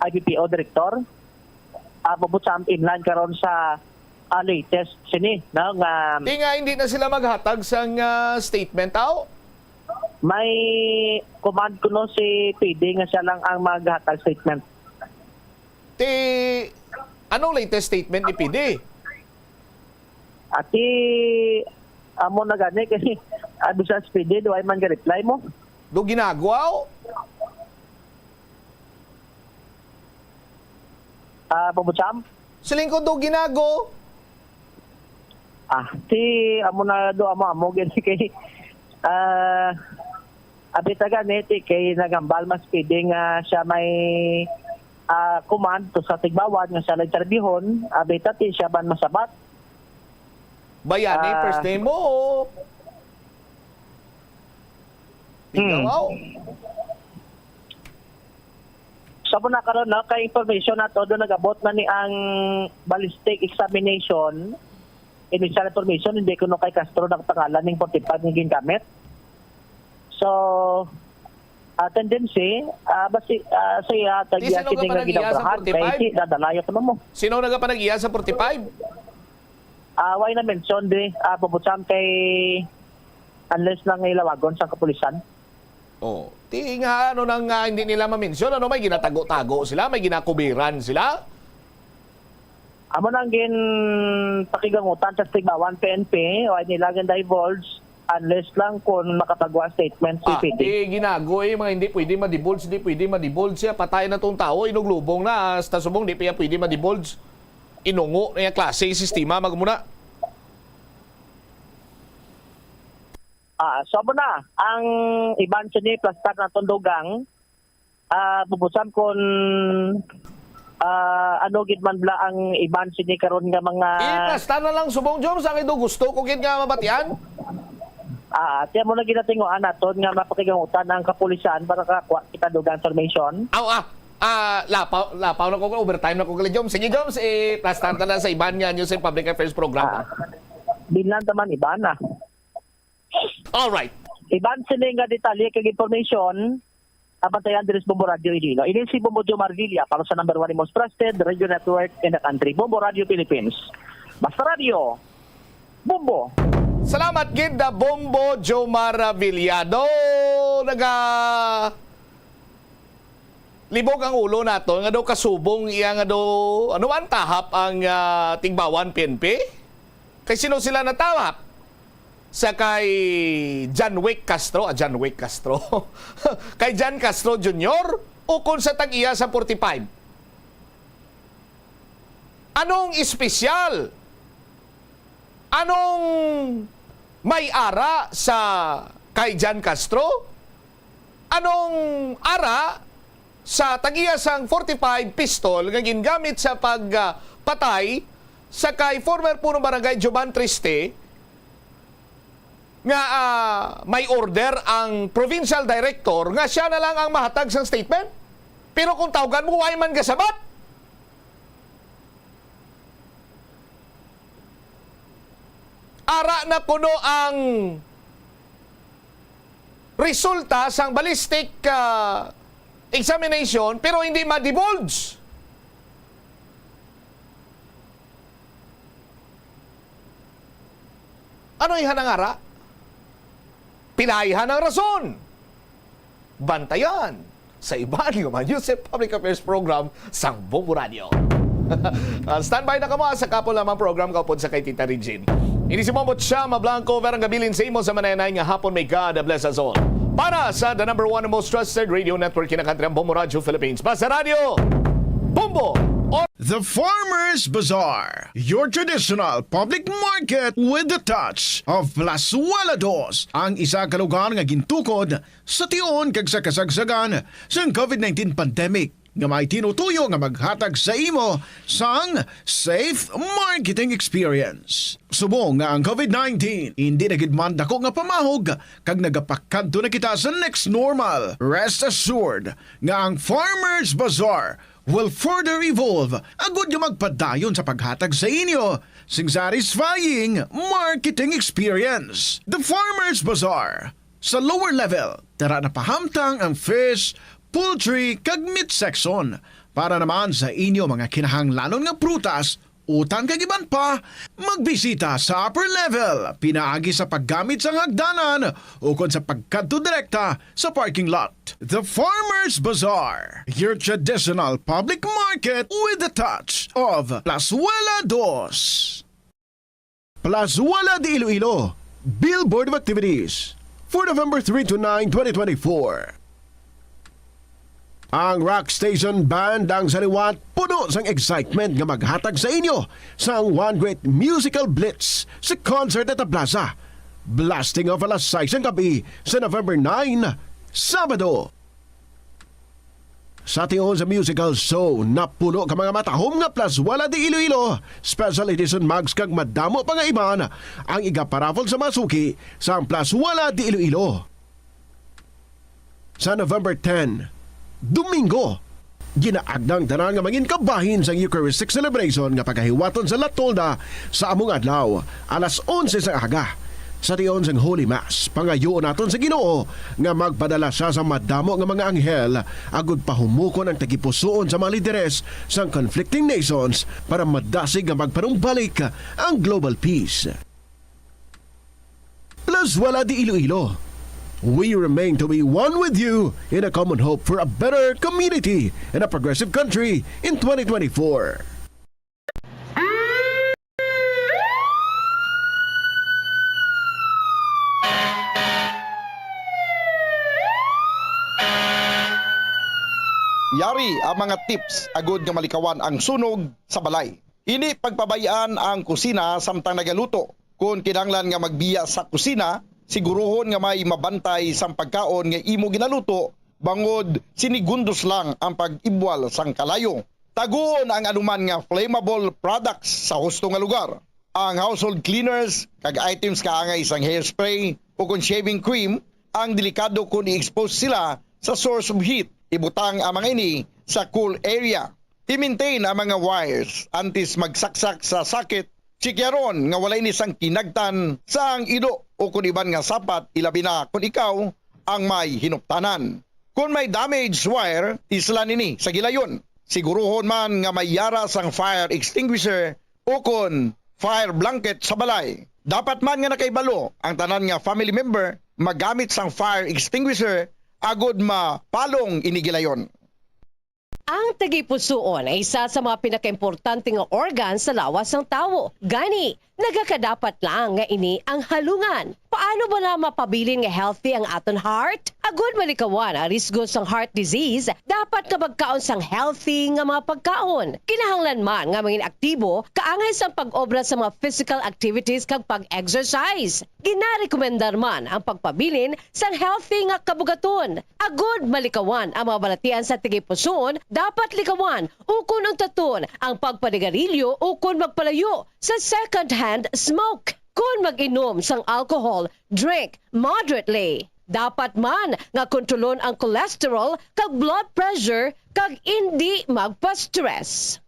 I P P O director. Ah, maabot sa inline karon sa, ah, latest sini, no, nga Di nga hindi na sila maghatag sang, ah, statement, aw? May command kuno si P D nga siya lang ang maghatag statement. Ti, anong latest statement ni P D? Ati, amo na gani kay, ah, bisan si P D, di man ga-reply mo. Do ginagwa, o? Ah, Bobo Cham? Siling ko do ginago. Ah, ti, amo na do, amo, amo, gani kay, ah, abi ta gani, ti, kay nagambal mas pwede nga siya may, ah, command to sa Tigbawon nga siya lang interviewon, abi ta, ti, siya man masabat. Bayani, Ah. first name mo, o? Hmm. Ikaw, aw? Sa muna karon, no, kay information nato, do nag-abot na ni ang ballistic examination. Initial information, hindi kuno kay Castro nang pangalan ning forty-five nga gingamit. So, ah, tendency, ah, basi, ah, sa iya, Di, tagya sino kini ka nga panag-iya sa ginabrahan, kay forty-five? si dadalayo kuno mo. Sino nagapanag-iya sa forty-five? Ah, why na mention di, ah, Bobo Cham, kay unless lang ilawagon sa kapulisan. Oh, ti nga ano nang, ah, hindi nila ma-mention, ano, may ginatago-tago sila, may ginakubiran sila? Amo nang ginpakigangutan sa Tigbawon P N P, why nila gin-divulge unless lang kung makapagawa statement si Ah, P D. eh, ginago, eh, mga hindi pwede ma-divulge, hindi pwede ma-divulge siya. Patay na tong tao, inuglubong na, hasta subong, di pa iya pwede ma-divulge. Inungo na iya klase, sistema, magmuna. Ah, so amo na, ang iban sini plastar naton dugang, ah, Bobo Cham, kun, ah, ano gid man bala ang iban sini karon nga mga Iplastar na lang subong, Joms, ang ido gusto ko gid nga mabatian. Ah, tiyan mo na ginatinguan naton nga mapakigangutan ang kapulisan para kakuha kita dugang information. Aw, ah, ah, lapaw, lapaw na ko, overtime na ko gali, Joms. Sige, Joms, iplastar na lang sa iban nga news and public affairs program. Ah, bilang taman iban na. All right. Iban sini nga detalye kag information, nabantayan diri sa Bombo Radio Iloilo. Ini si Bombo Jomar Villa para sa number one most trusted radio network in the country, Bombo Radio Philippines. Basta Radio, Bombo. Salamat gid, ah, Bombo Jomar Villado. Naga libog ang ulo nato nga daw kasubong iya nga daw, ano man, tahap ang, ah, Tigbawon P N P? Kay sino sila natahap? Sa kay John Wick Castro, ah, John Wick Castro. Kay John Castro Junior o kon sa tag-iya sa forty-five? Anong espesyal? Anong may ara sa kay John Castro? Anong ara sa tag-iya sang forty-five pistol nga gingamit sa pag, ah, patay sa kay former Punong Barangay Jovan Triste nga, ah, may order ang provincial director nga siya na lang ang mahatag sang statement? Pero kung tawgan mo, why man gasabat? Ara na kuno ang resulta sang ballistic, ah, examination, pero hindi ma-divulge. Ano iha nang ara? Pila iha nang rason? Bantayan sa iban nga mga news and public affairs program sang Bombo Radio. Ah, standby na kamo sa kapo lamang program kaupod sa kay Tita Regine. Ini si Mombo Chama Blanco, verang gabilin sa imo sa mananay nga hapon. May God bless us all. Para sa the number one most trusted radio network in the country, ang Bombo Radio Philippines. Basta Radio, Bombo! The Farmers Bazaar, your traditional public market with the touch of Plazuela Dos, ang isa ka lugar nga gintukod sa tion kag sa kasagsagan sang COVID nineteen pandemic, nga may tinutuyo nga maghatag sa imo sang safe marketing experience. Subong nga ang COVID nineteen hindi na gid man dako nga pamahog kag nagapakadto na kita sa next normal, rest assured nga ang Farmers Bazaar will further evolve agud nga magpadayon sa paghatag sa inyo sing satisfying marketing experience. The Farmers Bazaar, sa lower level, tara na pahamtang ang fish, poultry, kag meat section. Para naman sa inyo mga kinahanglanon nga prutas, utang kag iban pa, magbisita sa upper level pinaagi sa paggamit sang hagdanan ukon sa pagkadto direkta sa parking lot. The Farmers Bazaar, your traditional public market with a touch of Plazuela Dos. Plazuela de Iloilo, Billboard of Activities for November three to nine, twenty twenty-four. Ang Rock Station Band ang sa liwat puno sang excitement nga maghatag sa inyo sang one great musical blitz sa concert at the plaza. Blasting off alas sais sang gabi sa November nine, Sabado. Sa tion sa musical show, napuno ka mga matahom nga Plazuela de Iloilo Special Edition mugs kag madamo pa nga iban ang igaparaffle sa mga suki sang Plazuela de Iloilo. Sa November ten, Domingo, ginaagnang tanan nga mangin kabahin sang Eucharistic celebration nga pagahiwaton sa La Tolda sa among adlaw, alas onse sang aga. Sa tion sang Holy Mass, pangayoon naton sa Ginoo nga magpadala sia sa madamo nga mga anghel agud pahumukon ang tagipusoon sa mga lideres sang conflicting nations para madasig nga magpanumbalik ang global peace. Plazuela de Iloilo. We remain to be one with you in a common hope for a better community and a progressive country in twenty twenty-four. Yari ang mga tips agud nga malikawan ang sunog sa balay. Indi pagpabay-an ang kusina samtang nagaluto. Kon kinahanglan nga magbiya sa kusina, siguruhon nga may mabantay sang pagkaon nga imo ginaluto bangod sinigundos lang ang pag-ibwal sang kalayo. Taguon ang anuman nga flammable products sa husto nga lugar. Ang household cleaners kag items kaangay sang hairspray ukon shaving cream ang delikado kon i-expose sila sa source of heat. Ibutang ang mga ini sa cool area. I-maintain ang mga wires antes magsaksak sa socket. Tsikyaron nga wala ini sang kinagtan sang ido ukon iban nga sapat, ilabi na kon ikaw ang may hinuptanan. Kon may damaged wire, islan ini sa gilayon. Siguruhon man nga may yara sang fire extinguisher ukon fire blanket sa balay. Dapat man nga nakahibalo ang tanan nga family member magamit sang fire extinguisher agud mapalong ini gilayon. Ang tagipusoon ay isa sa mga pinakaimportante nga organ sa lawas sang tawo. Gani, nagakadapat lang nga ini ang halungan. Paano bala mapabilin nga healthy ang aton heart? Agud malikawan ang risgo sang heart disease, dapat nga magkaon sang healthy nga mga pagkaon. Kinahanglan man nga mangin aktibo kaangay sang pag-obra sa mga physical activities kag pag-exercise. Ginarekomendar man ang pagpabilin sang healthy nga kabugaton. Agud malikawan ang mga balatian sa tagipusoon, dapat likawan ukon untaton ang pagpanigarilyo ukon magpalayo sa second-hand smoke. Kon mag-inom sang alcohol, drink moderately. Dapat man nga kontrolon ang cholesterol kag blood pressure kag indi magpa-stress.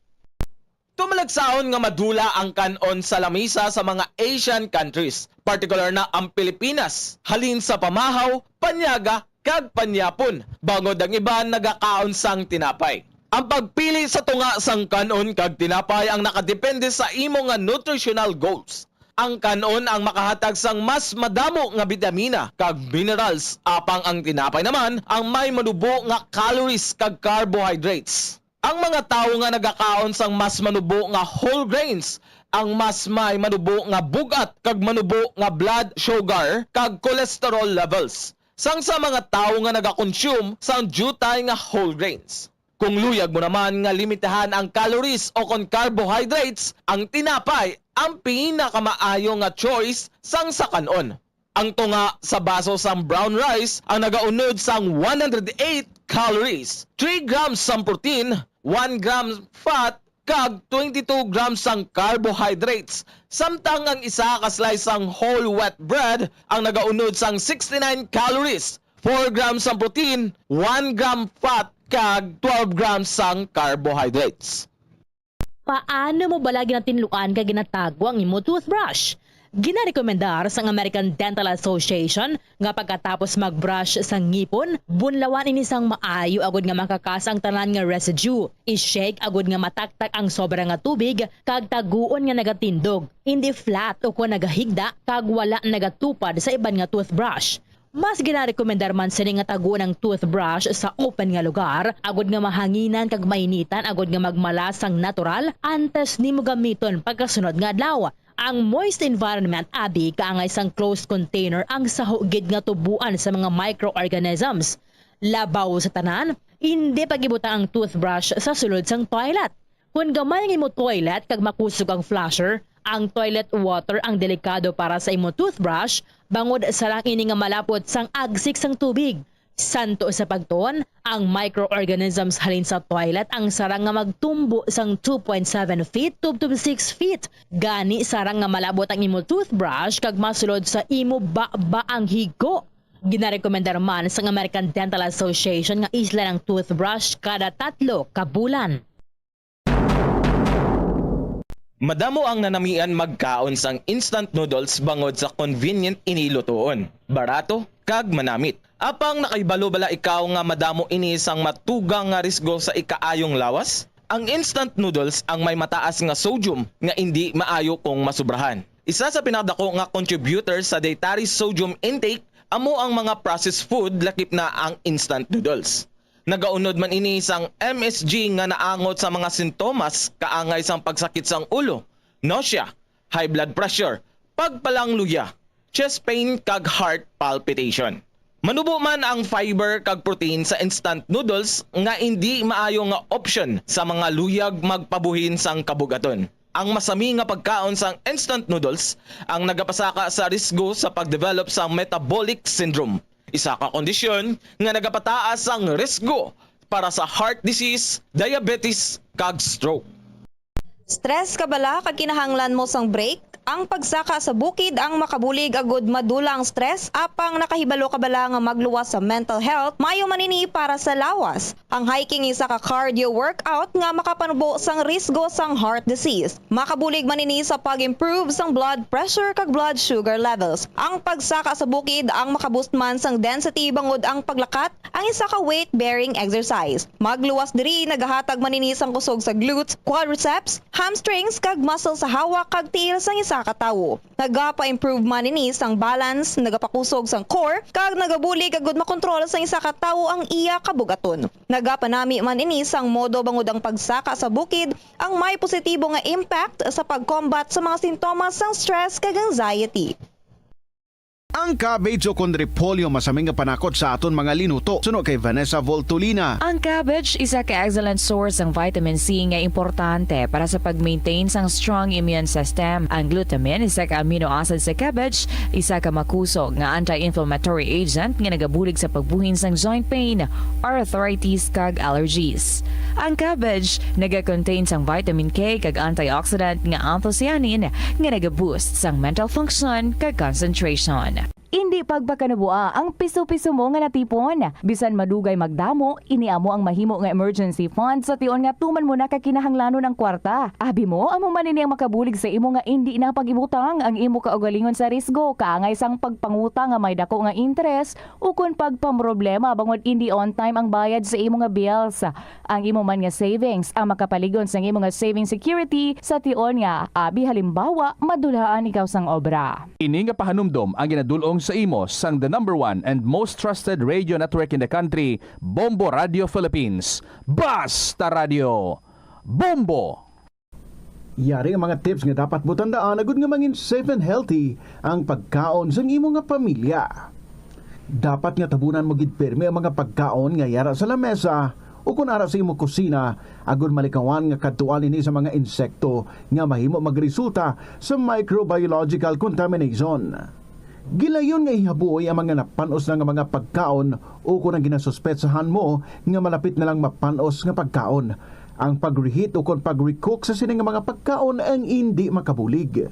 Tumalagsahon nga madula ang kan-on sa lamisa sa mga Asian countries, partikular na ang Pilipinas, halin sa pamahaw, panyaga, kag panyapon, bangod ang iban nagakaon sang tinapay. Ang pagpili sa tunga sang kan-on kag tinapay ang nakadepende sa imo nga nutritional goals. Ang kan-on ang makahatag sang mas madamo nga bitamina kag minerals, apang ang tinapay naman ang may manubo nga calories kag carbohydrates. Ang mga tawo nga nagakaon sang mas manubo nga whole grains ang mas may manubo nga bug-at kag manubo nga blood sugar kag cholesterol levels sang sa mga tawo nga nagakonsume sang diutay nga whole grains. Kung luyag mo naman nga limitahan ang calories o kon carbohydrates, ang tinapay ang pinakamaayo nga choice sang sa kan-on. Ang tunga sa baso sang brown rice ang nagaunod sang one hundred eight calories, three grams sang protein, one gram fat, kag twenty-two grams sang carbohydrates, samtang ang isa ka slice sang whole wheat bread ang nagaunod sang sixty-nine calories, four grams sang protein, one gram fat, kag twelve grams sang carbohydrates. Paano mo bala ginatinluan kag ginatago ang imo toothbrush? Ginarekomendar sang American Dental Association nga pagkatapos mag-brush sa ngipon, bunlawan ini sang maayo agud nga makakas ang tanan nga residue. I-shake agud nga mataktak ang sobra nga tubig kag taguon nga nagatindog, hindi flat o kon nagahigda kag wala nagatupad sa iban nga toothbrush. Mas ginarekomendar man sini nga taguon ang toothbrush sa open nga lugar, agud nga mahanginan kag mainitan, agud nga magmala sang natural antes nimo gamiton pagkasunod nga adlaw. Ang moist environment abi kaangay sang closed container ang saho gid nga tubuan sa mga microorganisms. Labaw sa tanan, indi pag-ibutang ang toothbrush sa sulod sang toilet. Kon gamay ang imo toilet kag makusog ang flusher, ang toilet water ang delikado para sa imo toothbrush, bangod sarang ini nga malapot sang agsik sang tubig. Santo sa pagtuon, ang microorganisms halin sa toilet ang sarang nga magtumbo sang two point seven feet tubtob six feet. Gani, sarang nga malabot ang imo toothbrush kag masulod sa imo baba ang higo. Ginarekomendar man sang American Dental Association nga islan ang toothbrush kada tatlo ka bulan. Madamo ang nanamian magkaon sang instant noodles bangod sa convenient ini lutoon, barato, kag manamit. Apang nakahibalo bala ikaw nga madamo ini sang matugang nga risgo sa ikaayong lawas? Ang instant noodles ang may mataas nga sodium nga indi maayo kung masubrahan. Isa sa pinakadako nga contributor sa dietary sodium intake amo ang mga processed food, lakip na ang instant noodles. Nagaunod man ini sang M S G nga naangot sa mga sintomas kaangay sang pagsakit sang ulo, nausea, high blood pressure, pagpalangluya, chest pain, kag heart palpitation. Manubo man ang fiber kag protein sa instant noodles nga indi maayo nga option sa mga luyag magpabuhin sang kabugaton. Ang masami nga pagkaon sang instant noodles ang nagapasaka sa risgo sa pag-develop sang metabolic syndrome, isa ka kondisyon nga nagapataas sang risgo para sa heart disease, diabetes, kag stroke. Stress ka bala kag kinahanglan mo sang break? Ang pagsaka sa bukid ang makabulig agud madula ang stress, apang nakahibalo ka bala nga magluwas sa mental health, maayo man ini para sa lawas. Ang hiking isa ka cardio workout nga makapanubo sang risgo sang heart disease. Makabulig man ini sa pag-improve sang blood pressure kag blood sugar levels. Ang pagsaka sa bukid ang makaboost man sang density, bangod ang paglakat ang isa ka weight-bearing exercise. Magluwas diri nagahatag man ini sang kusog sa glutes, quadriceps, hamstrings, kag muscle sa hawak kag tiil sang isa ka tawo. Nagapa-improve man ini sang balance, nagapakusog sang core, kag nagabulig agud makontrol sang isa ka tawo ang iya kabugaton. Nagapanami man ini sang modo bangod ang pagsaka sa bukid ang may positibo nga impact sa pag-combat sa mga sintomas sang stress kag anxiety. Ang cabbage ukon repolyo masami nga panakot sa aton mga linuto. Suno kay Vanessa Voltolina. Ang cabbage isa ka excellent source sang vitamin C nga importante para sa pag-maintain sang strong immune system. Ang glutamine, isa ka amino acid sa cabbage, isa ka makusog nga anti-inflammatory agent nga nagabulig sa pagbuhin sang joint pain, arthritis, kag allergies. Ang cabbage naga-contain sang vitamin K kag antioxidant nga anthocyanin nga naga-boost sang mental function kag concentration. Indi pagpakanabua ang piso-piso mo nga natipon. Bisan madugay magdamo, ini amo ang mahimo nga emergency fund sa tion nga tuman mo na ka kinahanglanon ang kwarta. Abi mo, amo man ini ang makabulig sa imo nga indi na pag-ibutang ang imo kaugalingon sa risgo, kaangay sang pagpangutang nga may dako nga interes, ukon pagpamroblema bangod indi on time ang bayad sa imo nga bills. Ang imo man nga savings ang makapalig-on sang imo nga saving security sa tion nga, abi halimbawa, madulaan ikaw sang obra. Ini nga pahanumdom ang ginadul-ong sa imo sang the number one and most trusted radio network in the country, Bombo Radio Philippines. Basta Radio, Bombo! Yari ang mga tips nga dapat mo tandaan agud nga mangin safe and healthy ang pagkaon sang imo nga pamilya. Dapat nga tabunan mo gid pirmi ang mga pagkaon nga yara sa lamesa ukon ara sa imo kusina, agud malikawan nga kadtuan ini sa mga insekto nga mahimo magresulta sa microbiological contamination. Gilayon nga ihabuoy ang mga napan-os na nga mga pagkaon ukon ang ginasuspetsahan mo nga malapit na lang mapan-os nga pagkaon. Ang pag-reheat ukon pag-recook sa sini nga mga pagkaon ang indi makabulig.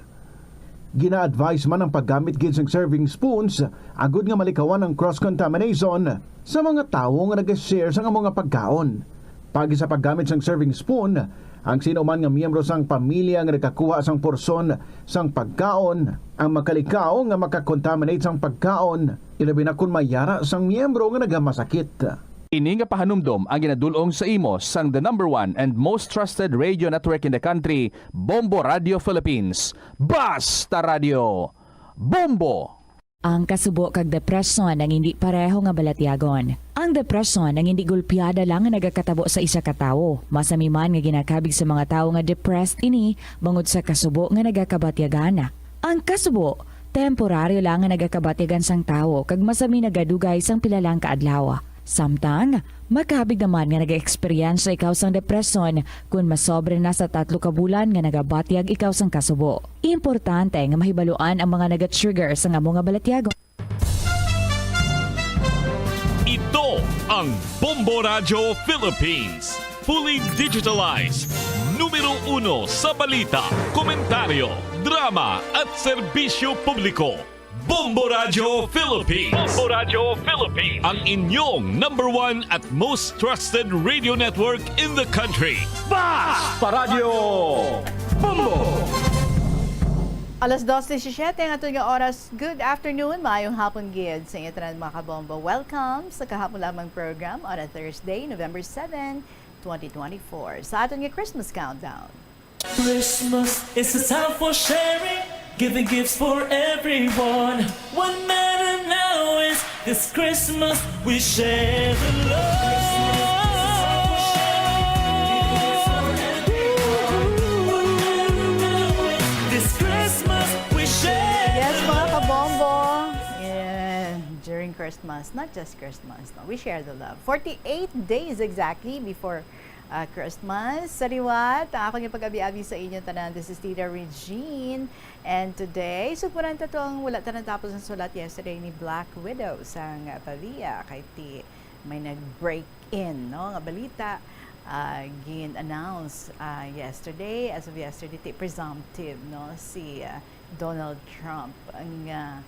Gina-advise man ang paggamit gid sang serving spoons agud nga malikawan ang cross-contamination sa mga tawo nga nag-share sang amo nga pagkaon. Paagi sa paggamit sang serving spoon, ang sino man nga miyembro sang pamilya nga nagakuha sang porsyon sang pagkaon ang makalikaw nga makakontaminate sang pagkaon, ilabi na kon may yara sang miyembro nga nagamasakit. Ini nga pahanumdom ang ginadul-ong sa imo sang the number one and most trusted radio network in the country, Bombo Radio Philippines. Basta Radio! Bombo! Ang kasubo kag depresyon ang hindi pareho nga balatyagon. Ang depresyon ang hindi gulpiada lang nga nagakatabo sa isa ka tawo. Masami man nga ginakabig sa mga tawo nga depressed ini bangod sa kasubo nga nagakabatyagan. Ang kasubo, temporaryo lang nga nagakabatyagan sang tawo kag masami nagadugay sang pila lang ka adlaw. Samtang, makabig naman nga nag-eksperyensya ikaw sang depresyon kon masobra na sa tatlo ka bulan nga nagabatyag ikaw sang kasubo. Importante nga mahibaluan ang mga naga-trigger sang amo nga balatyagon. Ito ang Bombo Radyo Philippines, fully digitalized, numero uno sa balita, komentaryo, drama at serbisyo publiko. Bombo Radyo Philippines. Bombo Radyo Philippines. Ang inyong number one at most trusted radio network in the country. Basta Radyo Bombo! Alas dos disisiete ang aton nga oras. Good afternoon, maayong hapon gid sa inyo tanan, mga kabombo. Welcome sa kahapon lamang program on a Thursday, November seven, twenty twenty-four. Sa aton nga Christmas countdown. Christmas is a time for sharing, giving gifts for everyone. What matter now is this Christmas we share the love. This Christmas we share. Yes, mga kabombo. Yeah, during Christmas, not just Christmas, no? We share the love. Forty-eight days exactly before, uh, Christmas. Sa liwat, ang akon nga pag-abi-abi sa inyo tanan, this is Tita Regine. And today, sugpunan ta tong wala ta natapos ang sulat yesterday ni Black Widow sang Pavia kay ti may nag-break in, no, nga balita, ah, gin-announce, ah, yesterday, as of yesterday, ti presumptive, no, si, ah, Donald Trump nga,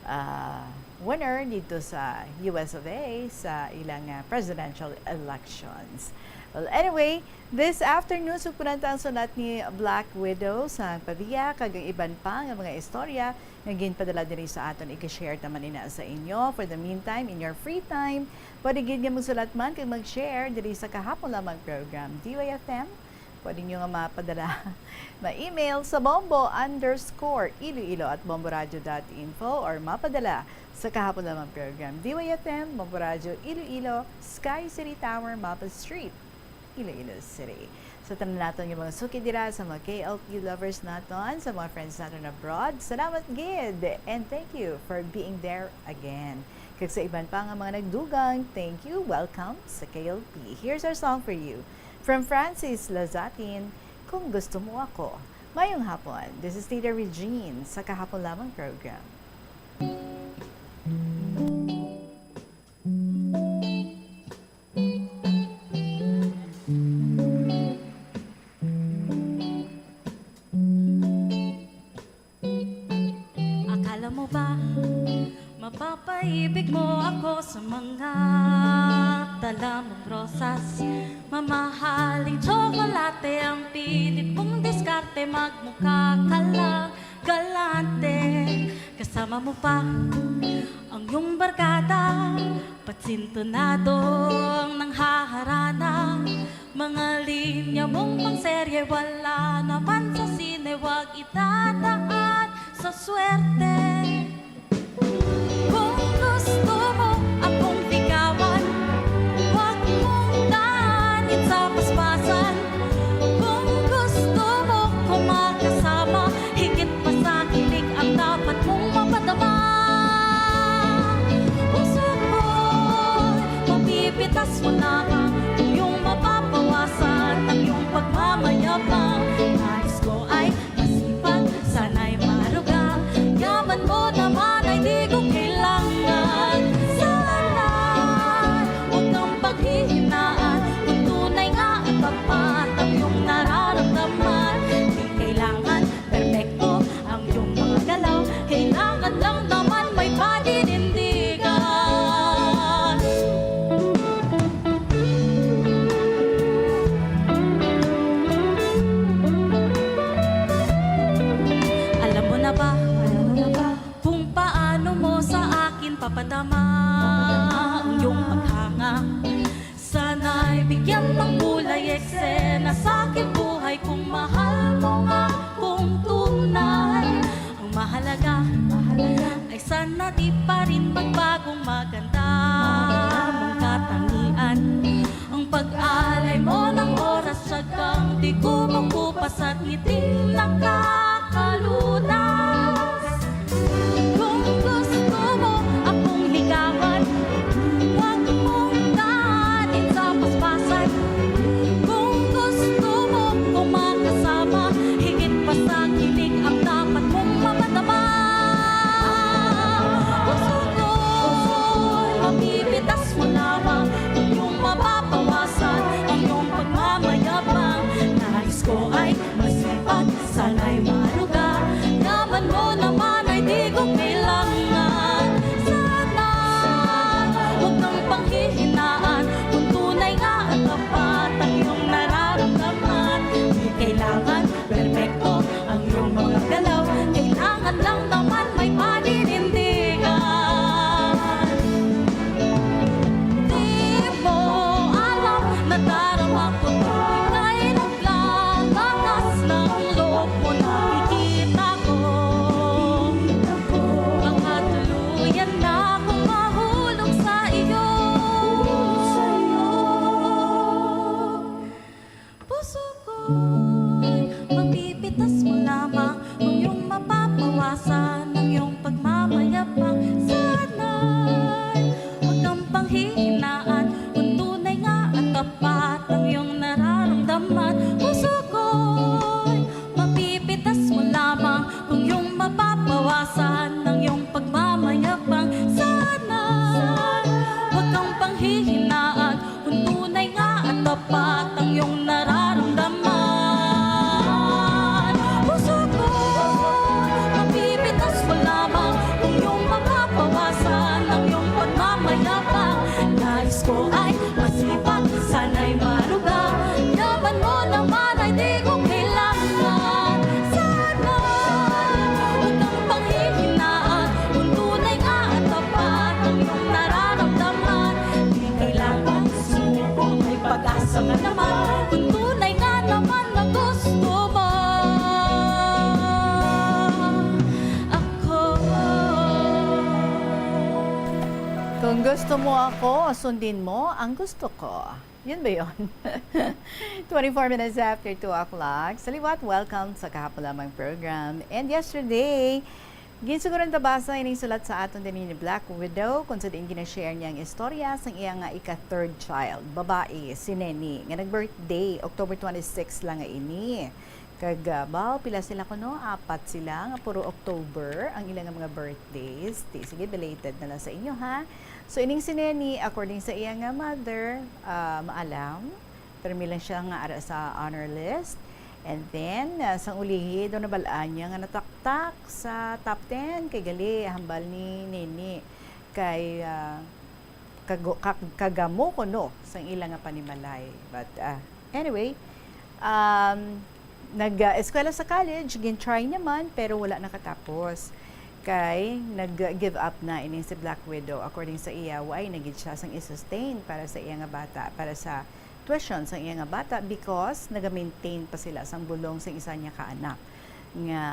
ah, winner dito sa U S of A sa ilang, ah, presidential elections. Well, anyway, this afternoon, sugpunan ta ang sulat ni Black Widow sang Pavia kag ang iban pa nga mga istorya nga ginpadala diri sa aton. Ika-share ta man ina sa inyo. For the meantime, in your free time, pwede gid nga magsulat man kag mag-share diri sa kahapon lamang program, D Y F M. Pwede nyo nga mapadala, ma-email sa bombo underscore iloilo at bomboradio dot info or mapadala sa kahapon lamang program, D Y F M, Bombo Radyo Iloilo, Sky City Tower, Mapa Street, Iloilo City. Sa tanan naton nga mga suki dira, sa mga K L P lovers naton, sa mga friends naton abroad, salamat gid, and thank you for being there again. Kag sa iban pa nga mga nagdugang, thank you, welcome sa K L P. Here's our song for you from Francis Lazatin, Kung Gusto Mo Ako. Mayong hapon, this is Tita Regine sa Kahapon Lamang program. Akala mo ba mapapaibig mo ako sa mga dala mong rosas? Mamahaling tsokolate ang pilit mong diskarte, magmukha ka lang galante. Kasama mo pa ang iyong barkada, patsintonado ang nanghaharana. Mga linya mong pangserye, wala naman sa sine, wag idadaan sa swerte. Kung gusto mo akong ligawan, wag mong daanin sa paspasan. Kung gusto mo ko makasama, higit pa sa kilig ang dapat mong mapadama. Puso ko'y mapipitas mo lamang, kung iyong mapapawasan ang iyong pagmamayabang. Nais ko ay masipag, sana'y maaruga, yaman mo Na di pa rin magbagong maganda ang katangian. Ang pag-alay mo ng oras, siyang di kumukupas at ngiting nakakalunas. Kung gusto mo akong ligawan, huwag mong daanin sa paspasan. Kung gusto mo kong makasama, higit pa sa kilig ang dapat mong mamadama. Puso ko'y mapipitas mo lamang, kung iyong mapapawasan ang iyong pagmamayabang. Nais ko ay masipag, sana'y maluga. Yaman mo naman ay di ko kailangan. Sana huwag kang panghihinaan, kung tunay nga at tapat ang iyong nararamdaman. Di kailangan perpekto ang iyong mga galaw, kailangan lang naman may paninindigan. Di mo alam, nadarama ko tuwing ay naglakas ng loob mo, nakikita ko. Baka tuluyan na akong mahulog sa iyo. Puso ko'y mapipitas mo lamang, kung iyong mapapawasan ang iyong pagmamayabang. Sana'y huwag kang panghihinaan, kung tunay nga at tapat ang iyong nararamdaman. Puso ko'y mapipitas mo lamang, kung iyong mapapawasan ang iyong pagmamayabang. Sana'y huwag kang panghihinaan, kung tunay nga at tapat ang iyong nararamdaman. Puso ko, mapipitas mo lamang, kung iyong mapapawasan ang iyong pagmamayabang. Nais ko ay masipag, sana'y maluga. Yaman mo naman ay di ko kailangan. Sana huwag kang panghihinaan, kung tunay nga at tapat ang iyong nararamdaman. Di kailangan sumuko, may pag-asa ka naman, kung tunay nga naman na gusto mo ako. Kung gusto mo ako, sundin mo ang gusto ko. Yun ba yun? Twenty-four minutes after two o'clock. Sa liwat, welcome sa Kahapon Lamang program. And yesterday, ginsuguran ta basa ining sulat sa aton din ni Black Widow, kung sa diin gina-share niya ang istorya sang iya nga ika-third child, babae, si Neni, nga nag-birthday October twenty-six lang nga ini. Kag, ah, baw, pila sila kuno? Apat sila, nga puro October ang ilang mga birthdays. Di, sige, belated na lang sa inyo, ha? So, ining si Neni, according sa iya nga mother, ah, maalam, permi lang siya nga ara sa honor list. And then, ah, sang ulihi, daw nabalaan niya nga nataktak sa top ten kay gali hambal ni Neni kay, ah, kago-, ka-, kagamo kuno sang ila nga panimalay. But, ah, anyway, um, nag, ah, eskwela sa college, gin-try niya man, pero wala nakatapos. Kay nag-give up na ini si Black Widow. According sa iya, wa na gid siya sang i-sustain para sa iya nga bata, para sa tuition sang iya nga bata, because naga-maintain pa sila sang bulong sang isa niya ka anak nga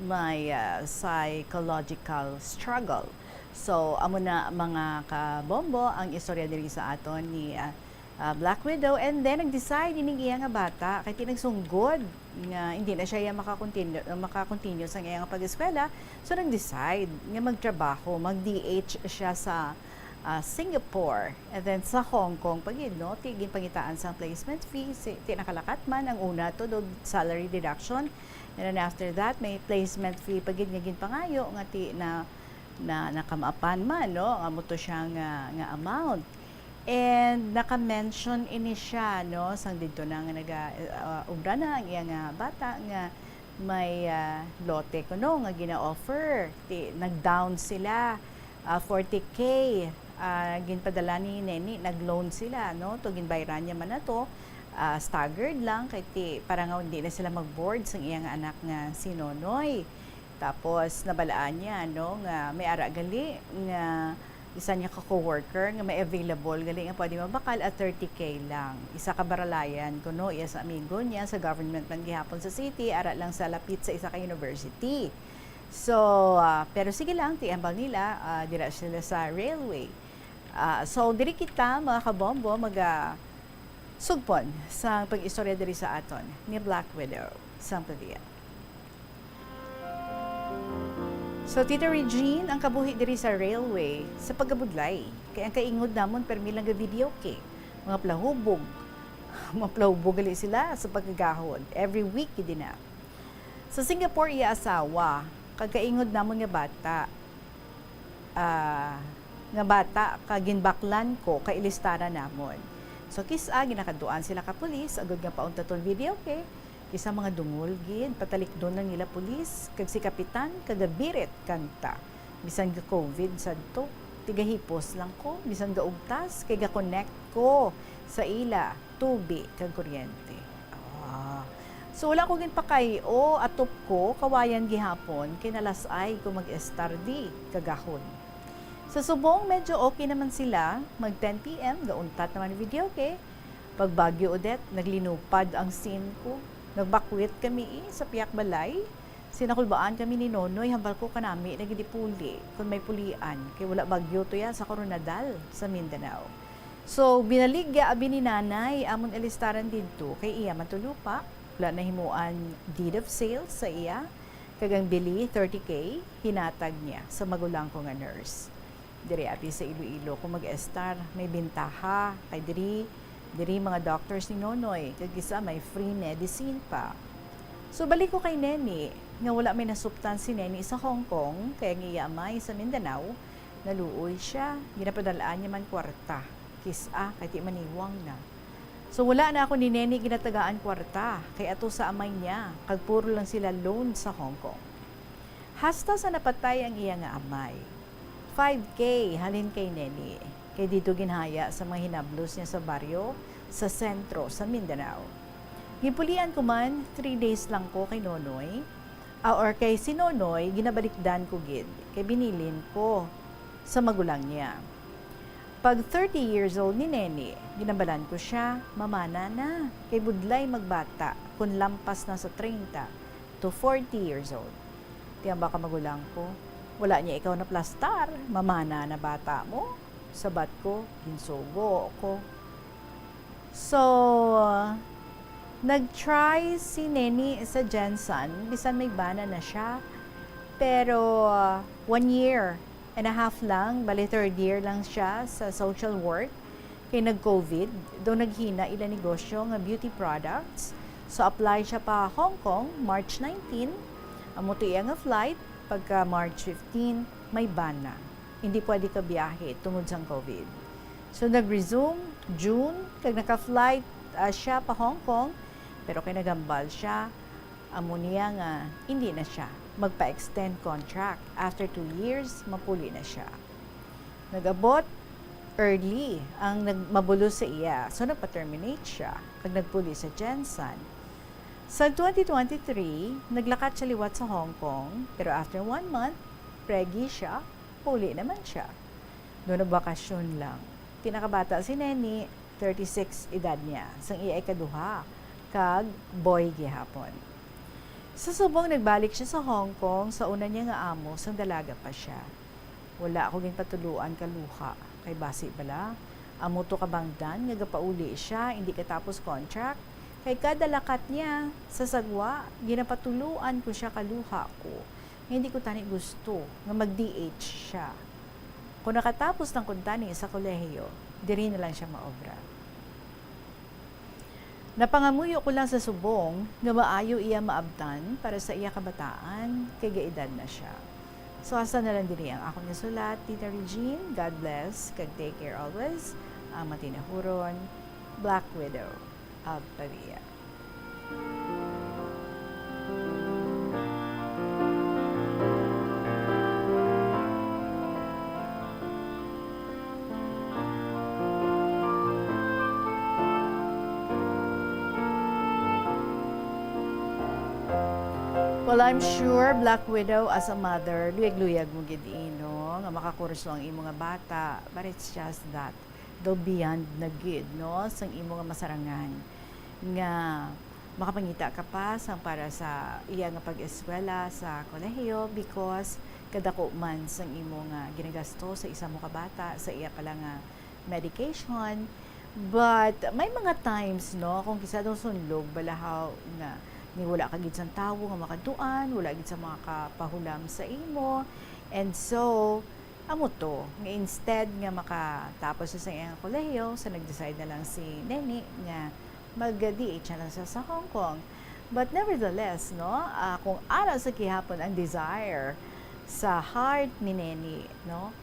may, ah, psychological struggle. So, amo na, mga kabombo, ang istorya diri sa aton ni, ah, ah, Black Widow, and then nag-decide ining iya nga bata kay ti nagsunggod nga hindi na siya iya makakontinyo, makakontinyo sang iya nga pag-eskwela. So, nag-decide nga magtrabaho, mag-D H siya sa, ah, Singapore, and then sa Hong Kong pa gid, no? Ti ginpangitaan sang placement fee, si, ti nakalakat man ang una to, do salary deduction, and then after that may placement fee pa gid nga ginpangayo nga ti na, na nakamaapan man, no? Amo to siya nga, nga amount. And naka-mention ini siya, no, sang didto na nga naga, ah, obra na ang iya nga bata nga may, ah, lote kuno nga gina-offer. Ti, nag-down sila, ah, forty K, ah, ginpadala ni Neni, nag-loan sila, no, to ginbayran niya man na to. Ah, staggered lang kay ti, para nga hindi na sila mag-board sang iya nga anak nga si Nonoy. Tapos nabalaan niya, no, nga may ara gali nga isa niya ka coworker nga may available gali nga pwede mabakal at thirty K lang. Isa ka baralayan kuno iya sa amigo niya, sa government man gihapon sa city, ara lang sa lapit sa isa ka university. So, ah, pero sige lang, ti hambal nila, ah, dira sila sa railway. Ah, so, diri kita, mga kabombo, maga sugpon sa pag-istorya diri sa aton ni Black Widow sang Pavia. So, Tita Regine, ang kabuhi diri sa railway, sa pagkabudlay, kay ang kaingod namon, permi lang ga video kay mga plahubog. Mga plahubog gali sila sa pagkagahod. Every week, gid na. Sa Singapore, iya asawa, kag kaingod namon nga bata, ah, nga bata, kag ginbaklan ko kay ilistaran namon. So, kis-a ginakadtuan sila ka pulis, agod nga pauntaton video kay kis-a mga dungol gid, patalikdon lang nila pulis, kag si Kapitan, kagabirit kanta. Bisan ga-covid sadto, tigahipos lang ko, bisan gaugtas, kay ga-connect ko sa ila, tubi kag kuryente. Ah. So, wala ko ginpakay-o, atop ko, kawayan gihapon, kay nalas-ay ko mag-estar di, kagahon. Sa subong, medyo okay naman sila, mag ten P M, gauntat naman ang video, kay pag Bagyo Odette, naglinupad ang scene ko. Nagbakwit kami, eh, sa piyak balay. Sinakulbaan kami ni Nonoy, hambal ko kanami na gid ipuli kon may pulian, kay wala bagyo to ya sa Koronadal sa Mindanao. So, binaligya abi ni Nanay amon ilistaran didto kay iya man to lupa. Wala nahimuan deed of sale sa iya, kag ang bili, thirty K, hinatag niya sa magulang ko nga nurse. Diri abi sa Iloilo ko mag-estar, may bintaha, kay diri, diri mga doctors ni Nonoy, kag isa may free medicine pa. So, balik ko kay Neni, nga wala may nasuptan si Neni sa Hong Kong, kay ang iya amay sa Mindanao, naluoy siya, ginapadalaan niya man kwarta, kis-a kay ti maniwang na. So, wala na ako ni Neni ginatagaan kwarta, kay ato sa amay niya, kag puro lang sila loan sa Hong Kong. Hasta sa napatay ang iya nga amay. Five K halin kay Neni, kay didto ginhaya sa mga hinablos niya sa baryo sa sentro sa Mindanao. Gipulian ko man, three days lang ko kay Nonoy, ah, or kay si Nonoy, ginabalikdan ko gid, kay binilin ko sa magulang niya. Pag thirty years old ni Neni, ginambalan ko siya, mamana na, kay budlay magbata kun lampas na sa treinta to forty years old. Ti hambal ka magulang ko, "Wala niya ikaw naplastar, mamana na bata mo." Sabat ko, ginsugo ko. So, nag-try si Neni sa Gensan, bisan may bana na siya. Pero, uh, one year and a half lang, bali third year lang siya sa social work. Kay nag-covid, daw naghina ila negosyo nga beauty products. So, apply siya pa Hong Kong, March nineteen. Amo to iya nga flight, pagka March fifteen, may ban na. Hindi pwede ka biyahe tungod sang covid. So, nag-resume June, kag naka-flight, ah, siya pa Hong Kong, pero kay naghambal siya, amo niya nga hindi na siya magpa-extend contract. After two years, mapuli na siya. Nag-abot early ang nag-, mabulos sa iya, so nagpa-terminate siya, kag nagpuli sa Gensan. Sa twenty twenty-three, naglakat siya liwat sa Hong Kong, pero after one month, preggy siya, puli naman siya. Daw nagbakasyon lang. Pinakabata si Neni, thirty-six edad niya, sang iya ikaduha, kag boy gihapon. Sa subong nagbalik siya sa Hong Kong, sa una niya nga amo, sang dalaga pa siya. Wala ako ginpatuluan ka luha, kay basi bala, amo to kabangdan nga gapauli siya, hindi katapos contract, kay kada lakat niya sa sagwa, ginapatuluan ko siya ka luha ko, nga hindi ko tani gusto nga mag-D H siya. Kung nakatapos lang kuntani sa kolehiyo, diri na lang siya maobra. Napangamuyo ko lang sa subong nga maayo iya maabtan para sa iya kabataan, kay gaedad na siya. So, hasta na lang diri ang akon nga sulat, Tita Regine. God bless, kag take care always. Ang matinahuron, Black Widow of Pavia. Well, I'm sure, Black Widow, as a mother, luyag-luyag mo gid, eh, no, nga makakurso ang imo nga bata, but it's just that daw beyond na gid, no, sang imo nga masarangan nga Makapangita ka pa sang para sa iya nga pag-eskwela sa kolehiyo because kadako man sang imo nga ginagasto sa isa mo ka bata sa iya pala nga medication. But may mga times, no, kung kisa daw sunlog, balahaw nga ni wala ka gid sang tawo nga makadtuan, wala gid sa makapahulam sa imo. And so, amo to, nga instead nga makatapos siya sa iyang kolehiyo, so nag-decide na lang si Neni nga mag-D H na lang siya sa Hong Kong. But nevertheless, no, ah, kung ara sa gihapon ang desire sa heart ni Neni, no,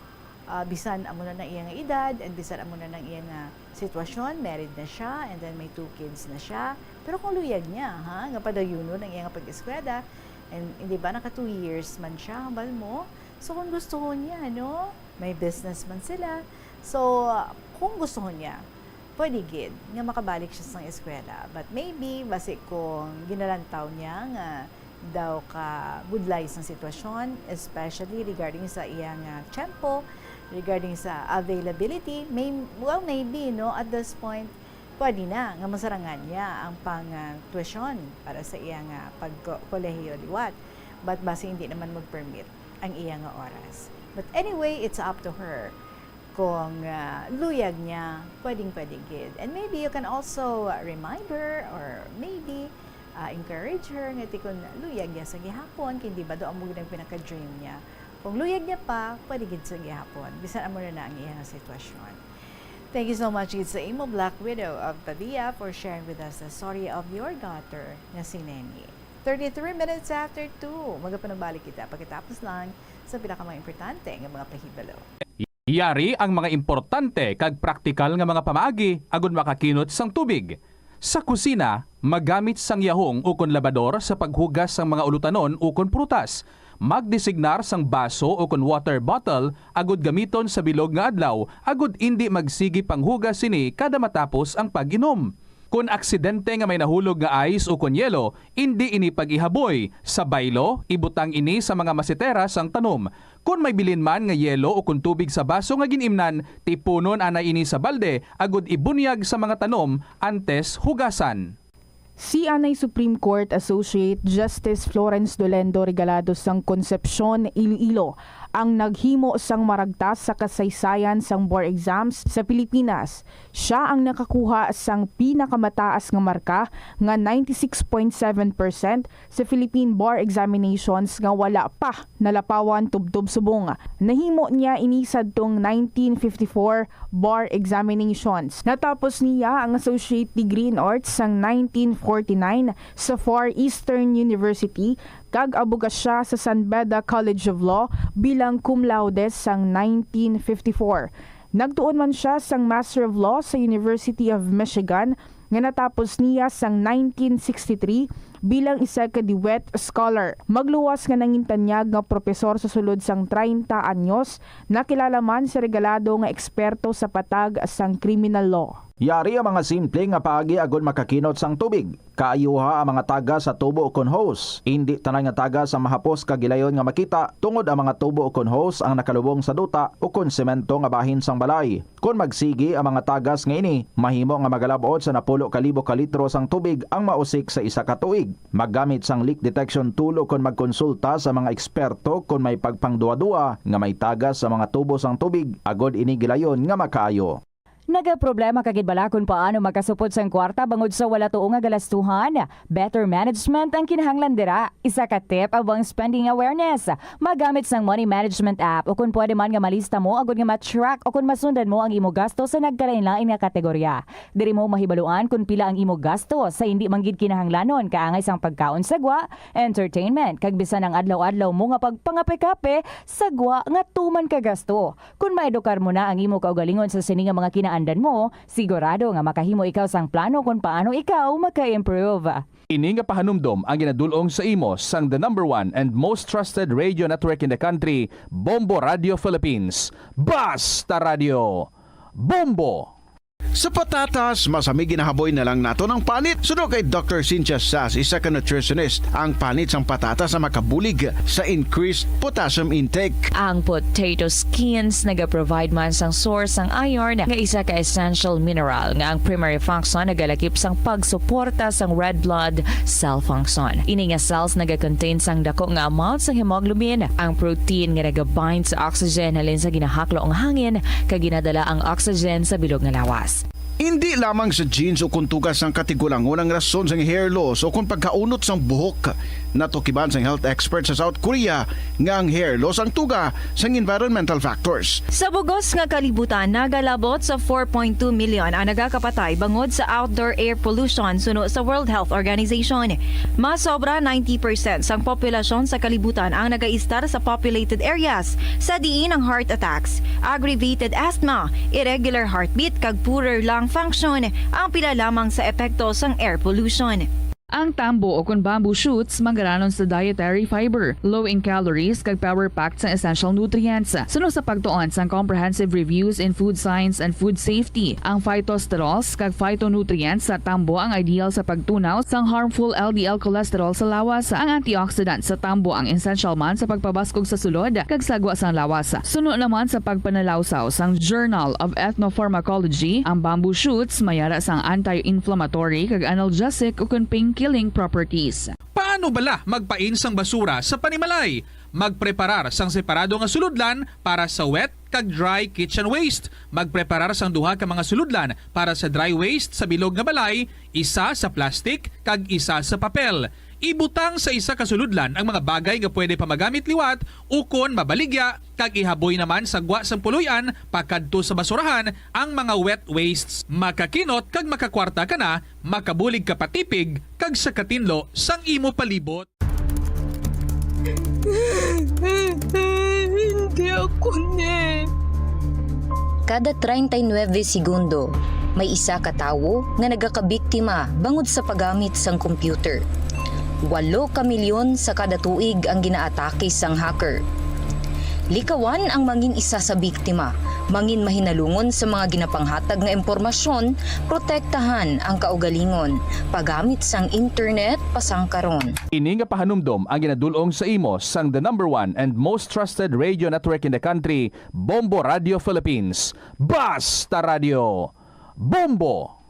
ah, bisan amo na ang iya nga edad and bisan amo na ang iya nga sitwasyon, married na siya and then may two kids na siya. Pero kung luyag niya, ha, nga padayunon ang iya nga pag-eskwela, and hindi ba naka two years man siya, hambal mo? So kung gustuhon niya, no, may business man sila. So, ah, kung gustuhon niya, pwede gid nga makabalik siya sa eskwela. But maybe, basi kung ginalantaw niya nga daw ka budlay sang sitwasyon, especially regarding sa iya nga tiyempo, regarding sa availability, may, well, maybe, no, at this point, pwede na nga masarangan niya ang pang, ah, tuition para sa iya nga pagkolehiyo liwat. But basi hindi naman mag-permit ang iya nga oras. But anyway, it's up to her. Kung, ah, luyag niya, pwedeng-pwede gid. And maybe you can also, ah, remind her, or maybe, ah, encourage her nga ti kung luyag niya sa gihapon, kay di ba daw amo gid ang pinaka-dream niya. Kung luyag niya pa, pwede gid sa gihapon, bisan amo na na ang iyang sitwasyon. Thank you so much gid sa imo, Black Widow of Pavia, for sharing with us the story of your daughter nga si Neni. Thirty-three minutes after two, magapanabalik kita pagkatapos lang sa pinakamang importante nga mga pahibalo. Yari ang mga importante kag praktikal nga mga pamaagi agud makakinot sang tubig. Sa kusina, magamit sang yahong ukon labador sa paghugas sang mga ulutanon ukon prutas. Magdesignar sang baso ukon water bottle agud gamiton sa bilog nga adlaw agud indi magsigi panghugas sini kada matapos ang pag-inom. Kon aksidente nga may nahulog nga ice ukon yelo, indi ini pag-ihaboy. Sa baylo, ibutang ini sa mga masetera sang tanom. Kon may bilin man nga yelo ukon tubig sa baso nga gin-imnan, tipunon anay ini sa balde agud ibunyag sa mga tanom antes hugasan. Si anay Supreme Court Associate Justice Florence Dolendo Regalado sang Concepcion, Iloilo, ang naghimo sang maragtas sa kasaysayan sang bar exams sa Pilipinas. Sia ang nakakuha sang pinakamataas nga marka nga ninety-six point seven percent sa Philippine Bar Examinations nga wala pa nalapawan tubtob subong. Nahimo niya ini sadtong nineteen fifty-four bar examinations. Natapos niya ang associate degree in arts sang nineteen forty-nine sa Far Eastern University kag abogasya sa San Beda College of Law bilang cum laude sang nineteen fifty-four. Nagtuon man sia sang Master of Law sa University of Michigan nga natapos niya sang nineteen sixty-three bilang isa ka DeWitt Scholar. Magluwas nga nangintanyag nga propesor sa sulod sang treinta anyos, nakilala man si Regalado nga eksperto sa patag sang criminal law. Yari ang mga simple nga paagi agud makakinot sang tubig. Kaayuha ang mga tagas sa tubo ukon hose. Indi tanan nga tagas ang mahapos kag gilayon nga makita, tungod ang mga tubo ukon hose ang nakalubong sa duta ukon semento nga bahin sang balay. Kon magsigi ang mga tagas nga ini, mahimo nga magalab-ot sa napulo ka libo ka litro sang tubig ang mausik sa isa ka tuig. Maggamit sang leak detection tool ukon magkonsulta sa mga eksperto kon may pagpangduha-duha nga may tagas sa mga tubo sang tubig, agod ini gilayon nga makaayo. Nagaproblema ka gid bala kon paano makasupot sang kwarta bangod sa wala tuo nga galastuhan? Better management ang kinahanglan dira. Isa ka tip amo ang spending awareness. Magamit sang money management app, o kon pwede man nga malista mo agud nga ma-track o kon masundan mo ang imo gasto sa nagkalainlain nga kategorya. Diri mo mahibaluan kon pila ang imo gasto sa indi man gid kinahanglanon, kaangay sang pagkaon sa gwa, entertainment, kag bisan ang adlaw-adlaw mo nga pagpangape-kape sa gwa nga tuman ka gasto. Kon maedukar mo na ang imo kaugalingon sa sini nga mga kinaandan mo, sigurado nga makahimo ikaw sang plano kon paano ikaw maka-improve. Ini nga pahanumdom ang ginadul-ong sa imo sang the number one and most trusted radio network in the country, Bombo Radio Philippines. Basta Radio Bombo! Sa patatas, masami ginahaboy na lang naton ang panit. Suno kay Doctor Cynthia Sass, isa ka nutritionist, ang panit sang patatas ang makabulig sa increased potassium intake. Ang potato skins nagaprovide man sang source sang iron, nga isa ka essential mineral nga ang primary function nagalakip sang pagsuporta sang red blood cell function. Ini nga cells nagakontain sang dako nga amount sang hemoglobin, ang protein nga nagabind sa oxygen halin sa ginahaklo nga hangin, kag ginadala ang oxygen sa bilog nga lawas. Indi lamang sa genes o kon tuga sang katigulangon ang rason sang hair loss o kon pagkaunot sang buhok. Natukiban sang health expert sa South Korea nga ang hair loss ang tuga sang environmental factors. Sa bugos nga kalibutan, nagalabot sa four point two million ang nagakapatay bangod sa outdoor air pollution, suno sa World Health Organization. Mas sobra ninety percent sang populasyon sa kalibutan ang nagaistar sa populated areas, sa diin ang heart attacks, aggravated asthma, irregular heartbeat, kag poorer lung function ang pila lamang sa epekto sang air pollution. Ang tambo o kon bamboo shoots manggaranon sa dietary fiber, low in calories, kag power-packed sang essential nutrients. Suno sa pagtuon sang Comprehensive Reviews in Food Science and Food Safety, ang phytosterols kag phytonutrients sa tambo ang ideal sa pagtunaw sang harmful L D L cholesterol sa lawas. Ang antioxidant sa tambo ang essential man sa pagpabaskog sa sulod kag sagwa sang lawas. Suno naman sa pagpanalawsaw sang Journal of Ethnopharmacology, ang bamboo shoots may ara sang anti-inflammatory kag analgesic ukon pain-killing properties. Paano bala magpain sang basura sa panimalay? Magpreparar sang separado nga sulodlan para sa wet kag dry kitchen waste. Magpreparar sang duha ka mga sulodlan para sa dry waste sa bilog nga balay, isa sa plastic kag isa sa papel. Ibutang sa isa ka sulodlan ang mga bagay nga pwede pa magamit liwat ukon mabaligya, kag ihaboy naman sa gwa sang puloy-an pakadto sa basurahan ang mga wet wastes. Makakinot kag makakwarta ka na, makabulig ka pa tipig kag sa katinlo sang imo palibot. Hindi ako ni. Kada treinta y nueve segundo, may isa ka tawo nga nagakabiktima bangod sa paggamit sang computer. Walo ka milyon sa kada tuig ang ginaatake sang hacker. Likawan ang mangin isa sa biktima, mangin mahinalungon sa mga ginapanghatag nga impormasyon, protektahan ang kaugalingon, paggamit sang internet pasangkaron. Ini nga pahanumdom ang ginadul-ong sa imo sang the number one and most trusted radio network in the country, Bombo Radio Philippines. Basta Radio, Bombo!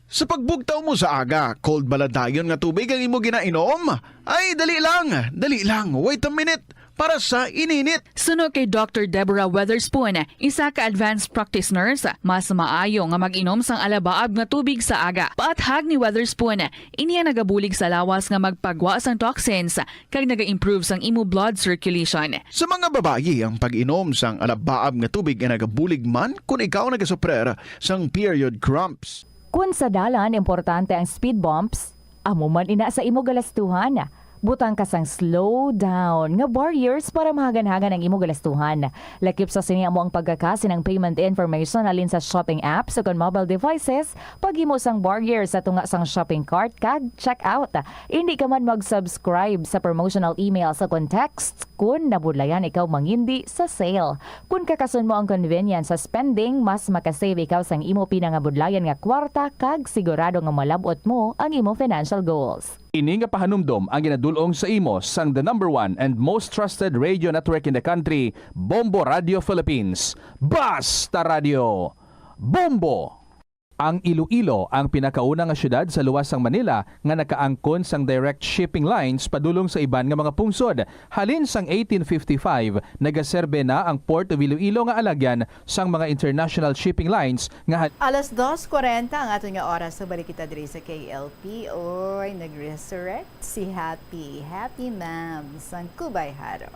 Sa pagbugtaw mo sa aga, cold bala dayon nga tubig ang imo ginainom? Ay, dali lang, dali lang, wait a minute, para sa ininit. Suno kay Doctor Deborah Weatherspoon, isa ka advanced practice nurse, mas maayo nga mag-inom sang alabaab nga tubig sa aga. Paathag ni Weatherspoon, ini ang nagabulig sa lawas nga magpagwa sang toxins kag naga-improve sang imo blood circulation. Sa mga babayi, ang pag-inom sang alabaab nga tubig ay nagabulig man kon ikaw nagasuprer sang period cramps. Kun sa dalan, importante ang speed bumps, amo man ina sa imo galastuhan. Butang ka sang slow down nga barriers para mahaganhagan ang imo galastuhan. Lakip sa sini amo ang pagkakasin ang payment information halin sa shopping apps o kon mobile devices, paghimo sang barriers sa tunga sang shopping cart kag checkout. Indi ka man mag-subscribe sa promotional emails o kon texts kun nabudlayan ikaw mangindi sa sale. Kun kakason mo ang convenience sa spending, mas makasave ikaw sang imo pinangabudlayan nga kwarta kag sigurado nga malab-ot mo ang imo financial goals. Ini nga pahanumdom ang ginadul-ong sa imo sang the number one and most trusted radio network in the country, Bombo Radio Philippines. Basta Radio, Bombo! Ang Iloilo ang pinakauna nga siyudad sa luwas sang Manila nga nakaangkon sang direct shipping lines padulong sa iban nga mga pungsod. Halin sang eighteen fifty-five, nagaserbe na ang Port of Iloilo nga alagyan sang mga international shipping lines nga hal- Alas dos kwarenta ang aton nga oras. Sa balik kita diri sa K L P. Oy, nag-resurrect si Happy. Happy, ma'am, sang Kubay Haro.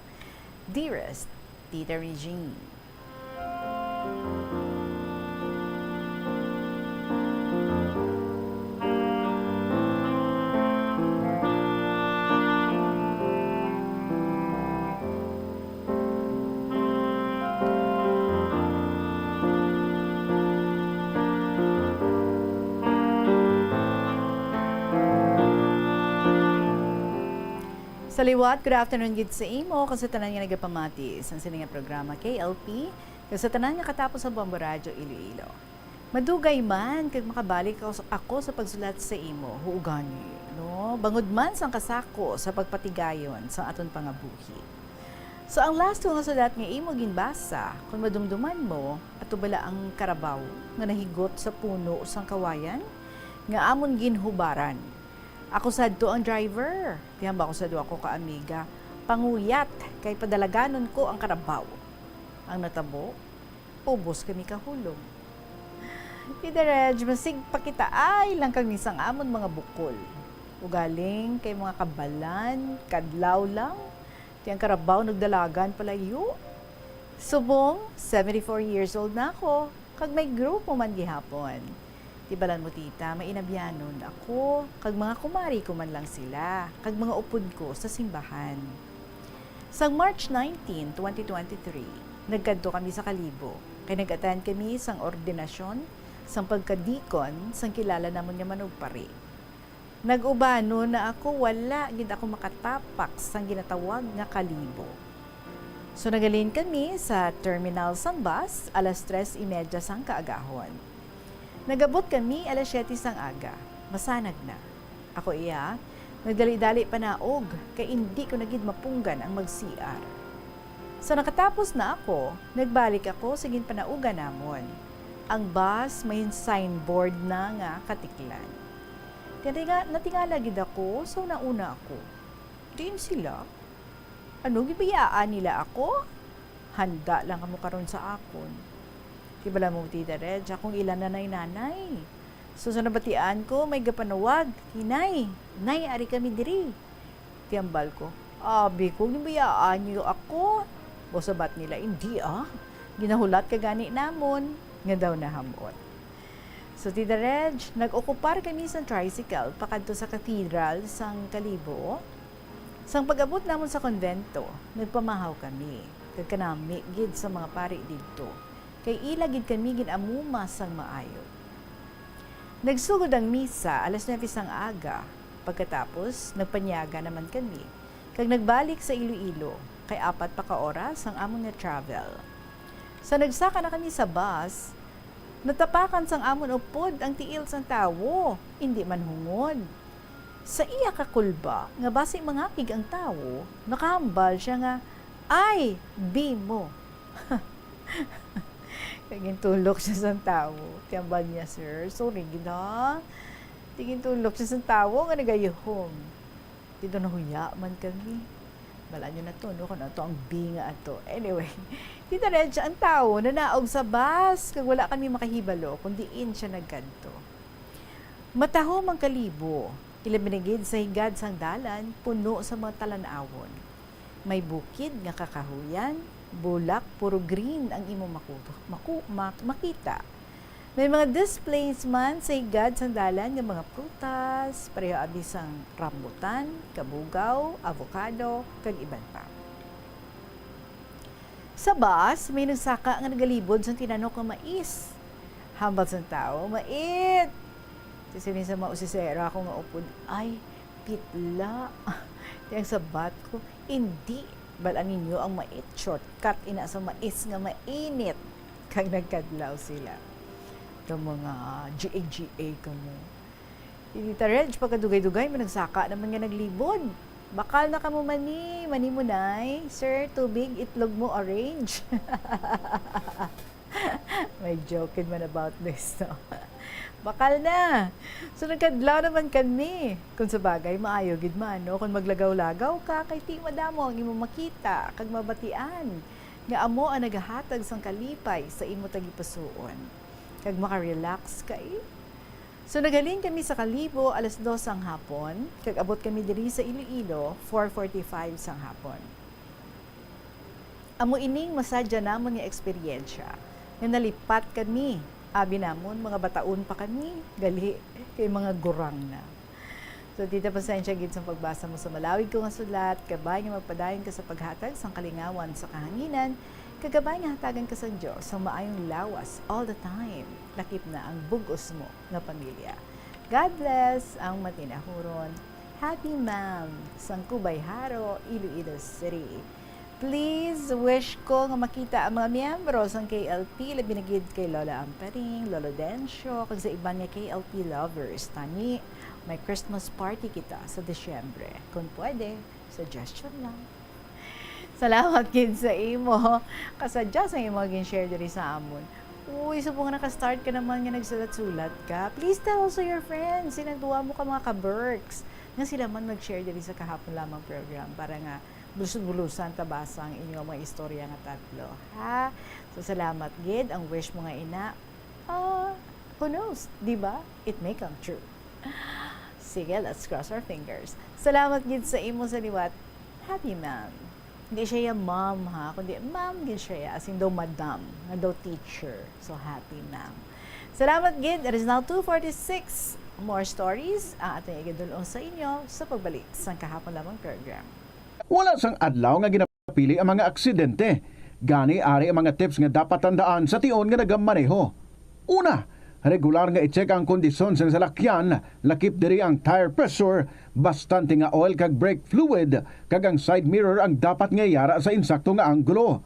Dearest Tita Regine. Sa liwat, good afternoon gid sa imo kag sa tanan nga nagapamati sa sini nga programa, K L P, kag sa tanan nga katapos sa Bombo Radyo Iloilo. Madugay man kag makabalik ako, ako sa pagsulat sa imo, huugani, no? Bangod man sang kasako sa pagpatigayon sang aton pangabuhi. So, ang last ko nga sulat nga imo ginbasa, kung madumduman mo, ato bala ang karabaw nga nahigot sa puno sang kawayan nga amon ginhubaran? Ako sadto ang driver. Tihamba ko sa duha ko ka amiga, panguyat kay padalaganon ko ang karabaw. Ang natabo, ubos kami kahulog. Tita Reg, masig pakitaay lang kami sang amon mga bukol. Ugaling kay mga kabalan, kadlaw lang, ti ang karabaw nagdalagan palayo. Subong, seventy-four years old na ako, kag may grupo man gihapon. Ti balan mo, tita, may inabyanon ako, kag mga kumari ko man lang sila, kag mga upod ko sa simbahan. Sang March nineteen, twenty twenty-three, nagkadto kami sa Kalibo, kay nag-attend kami sang ordinasyon sang pagkadikon sang kilala namon nga manugpari. Nag-ubanon na ako, wala gid ako makatapak sang ginatawag nga Kalibo. So, naghalin kami sa terminal sang bus alas tres y media sang kaagahon. Nag-abot kami alas siyete sang aga. Masanag na. Ako iya, nagdali-dali panaog, kay indi ko na gid mapunggan ang mag-C R. Sa nakatapos na ako, nagbalik ako sa ginpanaugan namon. Ang bus may signboard na nga katiklan. Kaya natinga-, natingala gid ako, so nauna ako. Diin sila? Ano, ginbayaan nila ako? Handa lang kamo karon sa akon. Ti balan mo, Tita Reg, akong ila nanay-nanay. So, sa nabatian ko, may gapanawag, "Hinay, nay, ari kami diri." Ti hambal ko, "Abi ko, ginbayaan niyo ako." Sabat nila, "Indi, ah. Ginahulat ka gani namon," nga daw naham-ot. So, Tita Reg, nag-okupar kami sa tricycle pakadto sa Cathedral sang Kalibo. Sang pag-abot namon sa kumbento, nagpamahaw kami, kag kanami gid sa mga pari didto, kay ila gid kami gin-amuma sang maayo. Nagsugod ang misa alas nuebe sang aga. Pagkatapos, nagpanyaga naman kami, kag nagbalik sa Iloilo, kay apat pa ka oras ang amon nga travel. Sa nagsaka na kami sa bus, natapakan sang amon upod ang tiil sang tawo, indi man hungod. Sa iya kakulba nga basi mangakig ang tawo, nakahambal sia nga, "Ay, bimo!" Kag gintulok siya sang tawo. Ti hambal niya, "Sir, sorry gid, ha." Ti gintulok siya sang tawo nga nagayuhom. Ti daw nahuya man kami. Balaan niyo na to, no, kung ano to ang B nga ato. Anyway, Tita Reg, ang tawo nanaog sa bus, kag wala kami makahibalo kung diin siya nagkadto. Matahom ang Kalibo, ilabi na gid sa higad sang dalan, puno sa mga talan-awon. May bukid nga kakahuyan, bulak, puro green ang imo maku-, maku-, mak-, makita. May mga displays man sa higad sang dalan nga mga prutas, pareho abi sang rambutan, kabugaw, avocado, kag iban pa. Sa bus, may nagsaka nga nagalibod sang tinanok nga mais. Hambal sang tawo, "Mait!" Ti siling sang mga usisero ako nga upod, "Ay, pitla." Ti ang sabat ko, "Indi, bal-an ninyo ang mait, shortcut ina sa mais nga mainit." Kag nagkadlaw sila. Daw mga G A G A kamo. Ti Tita Reg, pagkadugay-dugay, may nagsaka naman nga naglibod. "Bakal na kamo mani, mani mo, nay. Sir, tubig, itlog mo, orange." May joke gid man about this, no? Bakal na. So, nagkadlaw naman kami. Kung sa bagay, maayo gid man, no? Kung maglagaw-lagaw ka, kay ti madamo ang imo makita kag mabatian nga amo ang nagahatag sang kalipay sa imo tagipusoon. Kag makarelax ka, eh. So, naghalin kami sa Kalibo alas dos sang hapon, kag abot kami diri sa Iloilo, four forty-five sang hapon. Amo ining masadya namon nga eksperyensya, nga nalipat kami. Abi namon, mga bataon pa kami, gali kay mga gurang na. So, Tita, pasensya gid sa pagbasa mo sa malawig ko nga sulat, kabay nga magpadayon ka sa paghatag sang kalingawan sa kahanginan, kag kabay nga hatagan ka sang Dios sang maayong lawas all the time. Lakip na ang bug-os mo nga pamilya. God bless ang matinahuron. Happy, ma'am, sang Kubay Haro, Iloilo City. Please, wish ko nga makita ang mga miyembro sang K L P, labi na gid kay Lola Amparing, Lolo Dencio, kag sa iban nga K L P lovers. Tani, may Christmas party kita sa Disyembre. Kung pwede, suggestion lang. Salamat gid sa imo kasadya sa imo gin-share diri sa amon. Uy, subong nga naka-start ka naman nga nagsulat-sulat ka. Please tell also your friends, sinagduwa mo ka mga ka-Berks, nga sila man mag-share diri sa kahapon lamang program para nga bulos-bulosan ta basa ang inyo mga istorya nga tatlo, ha? So, salamat gid. Ang wish mo nga ina, ah, who knows, di ba? It may come true. Sige, let's cross our fingers. Salamat gid sa imo sa liwat. Happy ma'am. Hindi siya ya ma'am, ha, kundi ma'am gid siya ya, as in daw madam, nga daw teacher. So, happy ma'am. Salamat gid. It is now two forty-six. More stories ang aton igadul-ong sa inyo sa pagbalik sang kahapon lamang program. Wala sang adlaw nga ginapili ang mga aksidente. Gani, ari ang mga tips nga dapat tandaan sa tion nga nagamaneho. Una, regular nga i-check ang kondisyon sang salakyan, lakip diri ang tire pressure, bastante nga oil kag brake fluid, kag ang side mirror ang dapat nga yara sa insakto nga anggulo.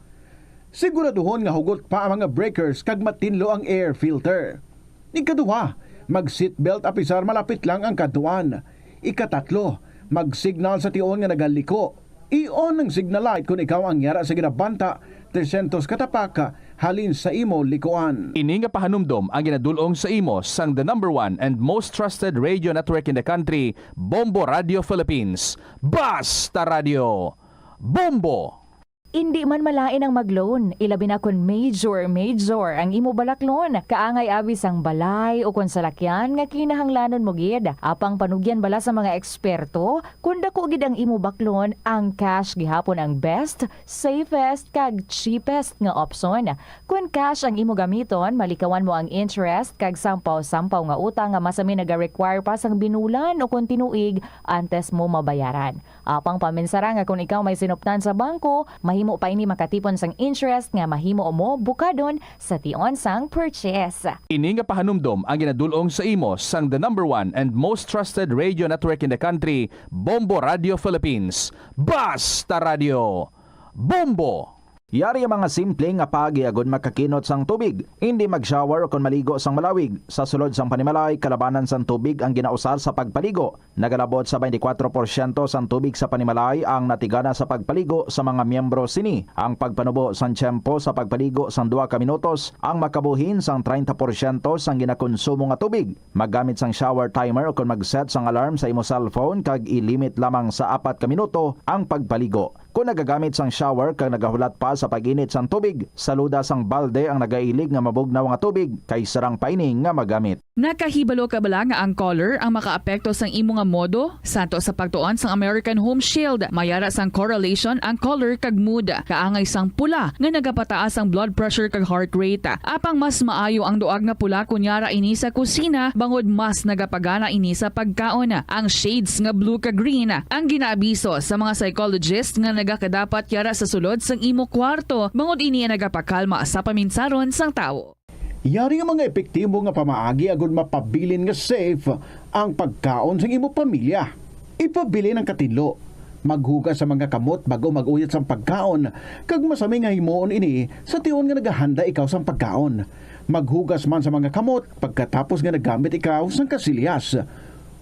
Siguraduhon nga hugot pa ang mga breakers kag matinlo ang air filter. Ikaduha, mag-seatbelt apisar malapit lang ang kadtuan. Ikatatlo, mag-signal sa tion nga nagaliko. I-on ang signal light kon ikaw ang yara sa ginabanta trescientos ka tapak halin sa imo likuan. Ini nga pahanumdom ang ginadul-ong sa imo sang the number one and most trusted radio network in the country, Bombo Radio Philippines. Basta Radio, Bombo! Indi man malain ang mag-loan, ilabi na kon major, major ang imo balaklon. Kaangay abi sang balay o kon salakyan nga kinahanglanon mo gid. Apang panugyan bala sa mga eksperto, kon dako gid ang imo baklon, ang cash gihapon ang best, safest, kag cheapest nga opsyon. Kon cash ang imo gamiton, malikawan mo ang interest kag sampaw-sampaw nga utang nga masami naga-require pa sang binulan o kon tinuig antes mo mabayaran. Apang paminsara nga kon ikaw may sinuptan sa bangko, mahimo pa ini makatipon sang interest nga mahimo mo bukadon sa tion sang purchase. Ini nga pahanumdom ang ginadul-ong sa imo sang the number one and most trusted radio network in the country, Bombo Radio Philippines. Basta Radio, Bombo! Yari ang mga simple nga paagi agud makakinot sang tubig. Indi mag-shower o kon maligo sang malawig. Sa sulod sang panimalay, kalabanan sang tubig ang ginausar sa pagpaligo. Nagalabot sa twenty-four porsyento sang tubig sa panimalay ang natigana sa pagpaligo sa mga miyembro sini. Ang pagpanubo sang tiyempo sa pagpaligo sang duha ka minutos ang makabuhin sang treinta porsyento sang ginakonsumo nga tubig. Maggamit sang shower timer o kon mag-set sang alarm sa imo cellphone kag i-limit lamang sa apat ka minuto ang pagpaligo. Kon nagagamit sang shower kag nagahulat pa sa pag-init sang tubig, saluda sang balde ang nagailig nga mabugnaw nga tubig kay sarang pa ini nga magamit. Nakahibalo ka bala nga ang color ang makaapekto sang imo nga modo? Santo sa pagtuon sang American Home Shield, may ara sang correlation ang color kag mood. Kaangay sang pula nga nagapataas ang blood pressure kag heart rate. Apang mas maayo ang duag nga pula kon yara ini sa kusina, bangod mas nagapagana ini sa pagkaon. Ang shades nga blue kag green ang ginaabiso sa mga psychologist nga nagakadapat yara sa sulod sang imo kwarto, bangod ini ang nagapakalma sa paminsaron sang tawo. Yari ang mga epektibo nga pamaagi agud mapabilin nga safe ang pagkaon sang imo pamilya. Ipabilin ang katinlo. Maghugas sa mga kamot bag-o mag-uyat sang pagkaon, kag masami nga himuon ini sa tion nga nagahanda ikaw sang pagkaon. Maghugas man sa mga kamot pagkatapos nga naggamit ikaw sang kasilyas.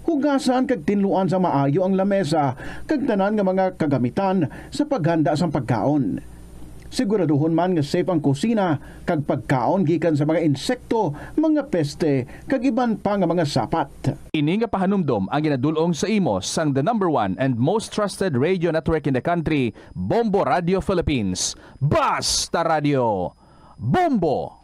Hugasan kag tinluan sa maayo ang lamesa kag tanan nga mga kagamitan sa paghanda sang pagkaon. Siguraduhon man nga safe ang kusina kag pagkaon gikan sa mga insekto, mga peste, kag iban pa nga mga sapat. Ini nga pahanumdom ang ginadul-ong sa imo sang the number one and most trusted radio network in the country, Bombo Radio Philippines. Basta Radio, Bombo!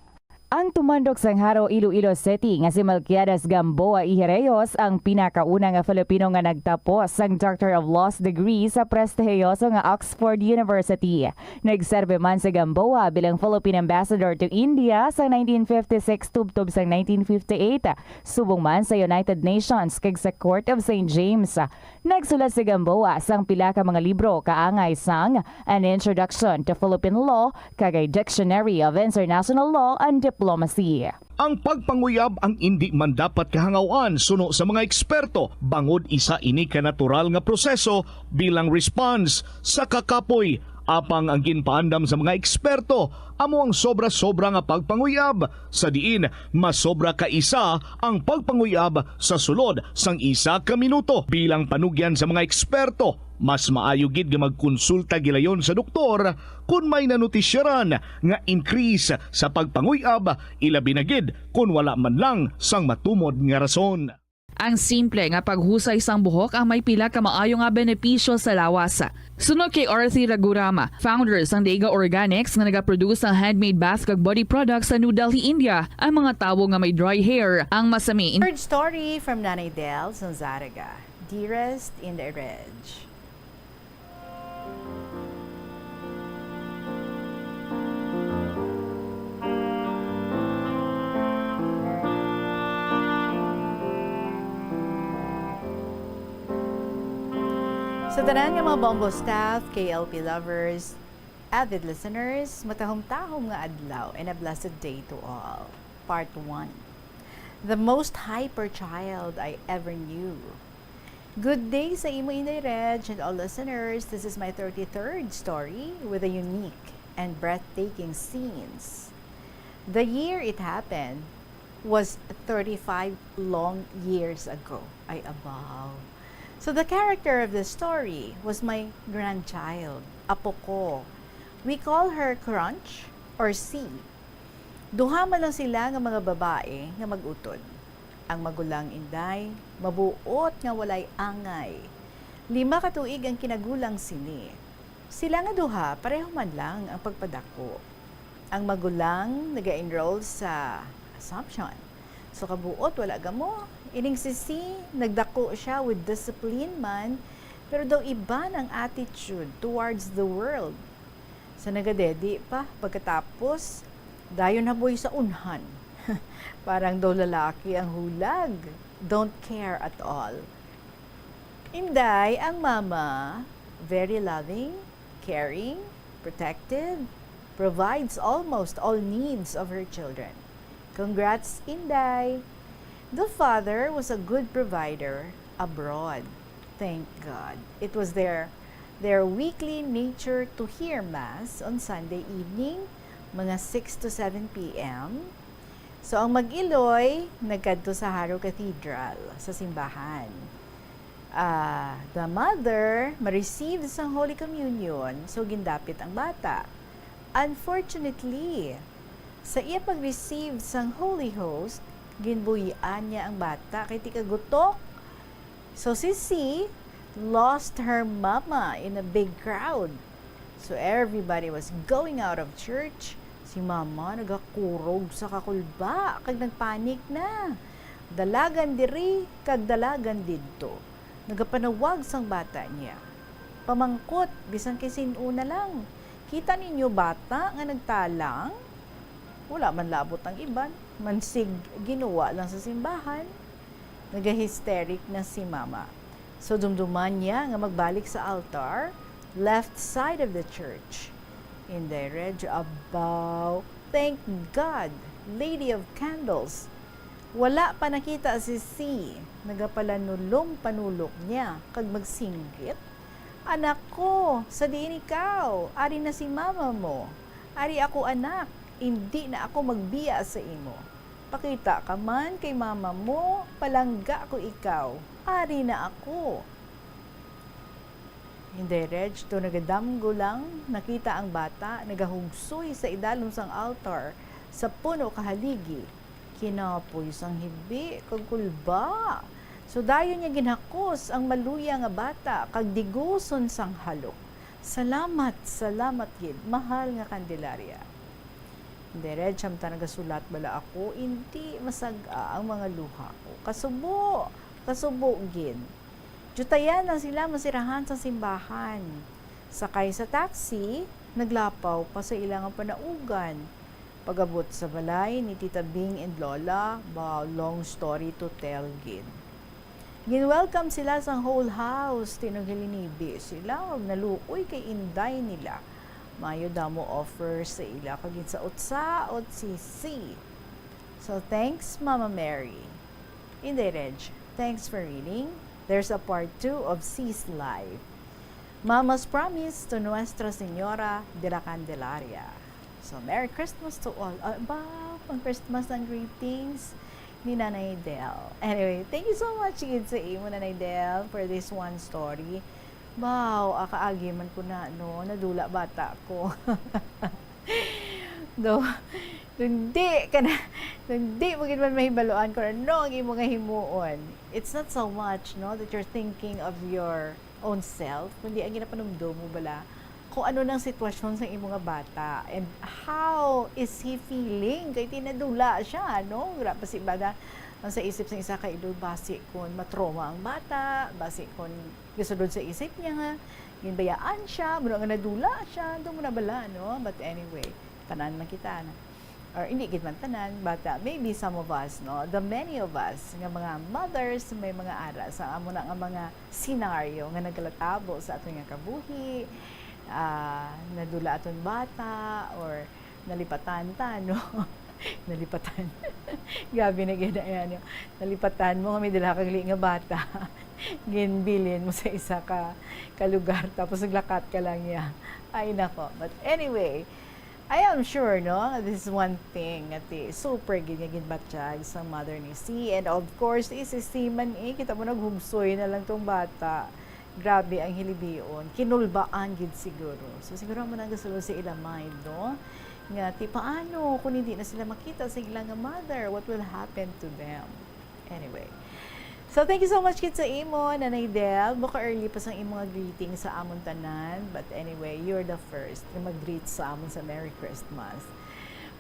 Ang tumandok sang Jaro, Iloilo City nga si Melquiades Gamboa y Herreos ang pinakauna nga Filipino nga nagtapos sang Doctor of Laws degree sa prestihiyoso nga Oxford University. Nagserbi man si Gamboa bilang Philippine Ambassador to India sa nineteen fifty-six tubtob sang nineteen fifty-eight, subong man sa United Nations kag sa Court of Saint James. Nagsulat si Gamboa sang pila ka mga libro kaangay sang An Introduction to Philippine Law kag a Dictionary of International Law and Diplomacy. Ang pagpanguyab ang indi man dapat kahangaw-an suno sa mga eksperto, bangod isa ini ka natural nga proseso bilang response sa kakapoy Apang ang ginpaandam sa mga eksperto amo ang sobra-sobra nga pagpanguy-ab, sa diin mas sobra ka isa ang pagpanguy-ab sa sulod sang isa ka minuto. Bilang panugyan sa mga eksperto, mas maayo gid nga magkonsulta gilayon sa doktor kon may nanotisyaran nga increase sa pagpanguy-ab, ilabi na gid kon wala man lang sang matumod nga rason. Ang simple nga paghusay sang buhok ang may pila ka maayo nga benepisyo sa lawas. Suno kay Arthi Ragurama, founder sang Dega Organics nga nagaproduce sang handmade bath kag body products sa New Delhi, India, ang mga tawo nga may dry hair ang masami. Third story from Nanay Del sang Zaraga, Dearest Inday Reg. Sa tanan nga mga Bombo staff, K L P lovers, avid listeners, matahom-tahom nga adlaw and a blessed day to all. Part one. The most hyper child I ever knew. Good day sa imo, Inday Reg, and all listeners. This is my thirty-third story with a unique and breathtaking scenes. The year it happened was thirty-five long years ago. Ay, abaw. So the character of the story was my grandchild, apo ko. We call her Crunch or C. Duha man lang sila nga mga babae nga mag-utod. Ang magulang, Inday, mabuot nga walay angay. Lima ka tuig ang kinagulang sini. Sila nga duha, pareho man lang ang pagpadako. Ang magulang naga-enroll sa Assumption. So, kabuot, wala gamo. Ining si C, nagdako siya with discipline man, pero daw iban ang attitude towards the world. Sa nagadedi pa, pagkatapos, dayon haboy sa unhan. Parang daw lalaki ang hulag. Don't care at all. Inday, ang mama, very loving, caring, protective, provides almost all needs of her children. Congrats, Inday! The father was a good provider abroad. Thank God. It was their, their weekly nature to hear Mass on Sunday evening, mga six to seven P M. So, ang mag-iloy nagkadto sa Jaro Cathedral, sa simbahan. Ah, the mother ma-receive sang Holy Communion, so gindapit ang bata. Unfortunately, sa iya pag-receive sang Holy Host, ginbuy-an niya ang bata kay tikagutok. So, si C lost her mama in a big crowd. So, everybody was going out of church. Si mama nagakurog sa kakulba kag nagpanik na. Dalagan diri kag dalagan didto. Nagapanawag sang bata niya. Pamangkot, bisan kay sin-o na lang. "Kita ninyo bata nga nagtalang? Wala man labot ang iban. Mansig ginuwa lang sa simbahan." Nagahysteric na si mama. So, dumduman niya nga magbalik sa altar, left side of the church. Inday Reg, abaw, thank God, Lady of Candles. Wala pa nakita si C. Nagapalanulong-panulok niya kag magsinggit, "Anak ko, sa diin ikaw? Ari na si mama mo. Ari ako, anak, indi na ako magbiya sa imo. Pakita ka man kay mama mo, palangga ko ikaw. Ari na ako." Inday Reg, daw nagadamgo lang, nakita ang bata nagahugsoy sa idalom sang altar sa puno ka haligi. Kinapoy sang hibi kag kulba. So dayon niya ginhakos ang maluya nga bata kag diguson sang halok. "Salamat, salamat gid, mahal nga Candelaria." Inday Reg, samtang nagasulat bala ako, indi masag-a ang mga luha ko. Kasubo, kasubo gid. Diyutayan lang sila masirahan sa simbahan. Sakay sa taxi, naglapaw pa sa ila nga panaugan. Pag-abot sa balay ni Tita Bing and Lola, ba, long story to tell gid. Gin-welcome sila sang whole house, tinugilinibi sila, ug naluoy kay inday nila. Maayo damo offer sa ila, kag ginsaot-saot si C. So, thanks, Mama Mary. Inday Reg, thanks for reading. There's a part two of C's life. Mama's Promise to Nuestra Señora de la Candelaria. So, Merry Christmas to all. Ah, ba, pang Christmas ang greetings ni Nanay Del. Anyway, thank you so much gid sa imo, Nanay Del, for this one story. Wow, akaagi man ko na, no? Nadula bata ko. Do, hindi ka na, hindi mo gid man mahibaluan kung ano ang imo nga himuon. It's not so much, no, that you're thinking of your own self, kundi ang ginapanumdom mo bala kung ano nang sitwasyon sa imo nga bata and how is he feeling. Kay tinadula siya, no? Gra-, basi ba na ang sa isip sa isa ka idol, basi kung matrauma ang bata, basi kung gisulod sa isip niya nga ginbayaan siya, mura nga nadula siya, doon mo na bala, no? But anyway, tanan man kita na, or hindi gid man tanan, but, uh, maybe some of us, no? The many of us nga mga mothers, may mga ara sa amo na nga mga senaryo nga nagalatabo sa aton nga kabuhi, ah, nadula aton bata, or nalipatan ta, no? Nalipatan. Grabe na gid na yan, no? Nalipatan mo nga may dala kang li nga bata. Ginbilin mo sa isa ka, ka lugar, tapos naglakat ka lang niya. Ay, nako. But anyway, I am sure, no, this is one thing nga ti super gid nga ginbatyag sa mother ni C. And of course, is si C man, eh, kita mo, naghugsoy na lang tong bata. Grabe ang hilibion. Kinulbaan gid siguro. So, siguro mo nang gasulod sa ila mind, no? Nga ti paano kung hindi na sila makita sa ila nga mother? What will happen to them? Anyway. So, thank you so much gid sa imo, Nanay Del. Baka early pa sang imo nga greeting sa amon tanan. But anyway, you're the first nga mag-greet sa amon sa Merry Christmas.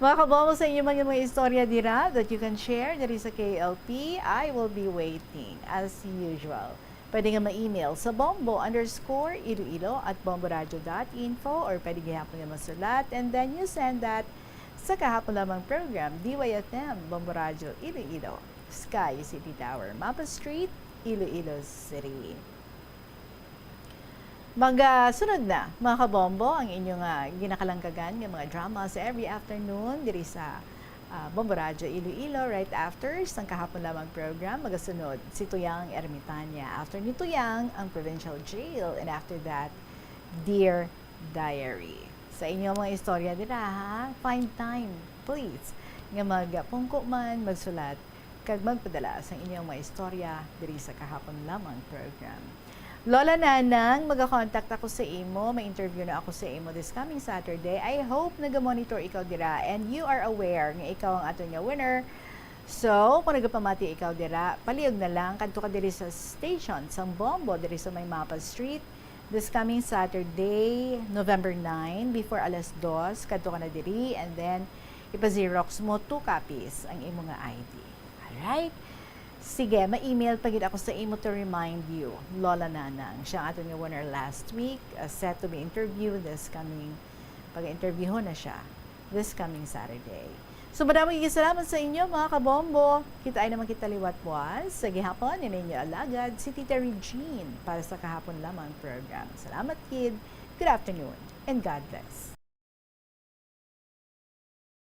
Mga kabombo, sa inyo man nga mga istorya dira that you can share diri sa K L P, I will be waiting as usual. Pwede nga ma-email sa bombo underscore iloilo at bomboradio dot info, or pwede gihapon nga masulat, and then you send that sa Kahapon Lamang Program, D Y F M, Bombo Radio Iloilo, Sky City Tower, Mapa Street, Iloilo City. Magasunod na, mga kabombo, ang inyo nga ginakalangkagan nga mga drama sa every afternoon diri sa, ah, Bombo Radyo Iloilo. Right after sang Kahapon Lamang Program, magasunod si Tuyang Ermitania. After ni Tuyang, ang Provincial Jail. And after that, Dear Diary. Sa inyo mga istorya dira, ha? Find time, please, nga magpungko man, magsulat, kag magpadala sa inyong mga istorya diri sa Kahapon Lamang Program. Lola Nanang, magakontact ako sa imo, may interview na ako sa imo this coming Saturday. I hope nagamonitor ikaw dira and you are aware nga ikaw ang aton nga winner. So, kung nagapamati ikaw dira, palihog na lang, kadto ka diri sa station sang Bombo, diri sa may Mapa Street, this coming Saturday, November nine, before alas dos, kadto ka na diri, and then ipa-xerox mo two copies ang imo nga I D. Alright? Sige, ma-email pa gid ako sa imo to remind you, Lola Nanang. Siya ang aton nga winner last week, uh, set to be interviewed this coming, pag-interviewhon na siya this coming Saturday. So, madamo gid salamat sa inyo, mga kabombo. Kita-ay naman kita liwat buwas. Sa gihapon, ini inyo alagad, si Tita Regine, para sa Kahapon Lamang Program. Salamat, kid. Good afternoon, and God bless.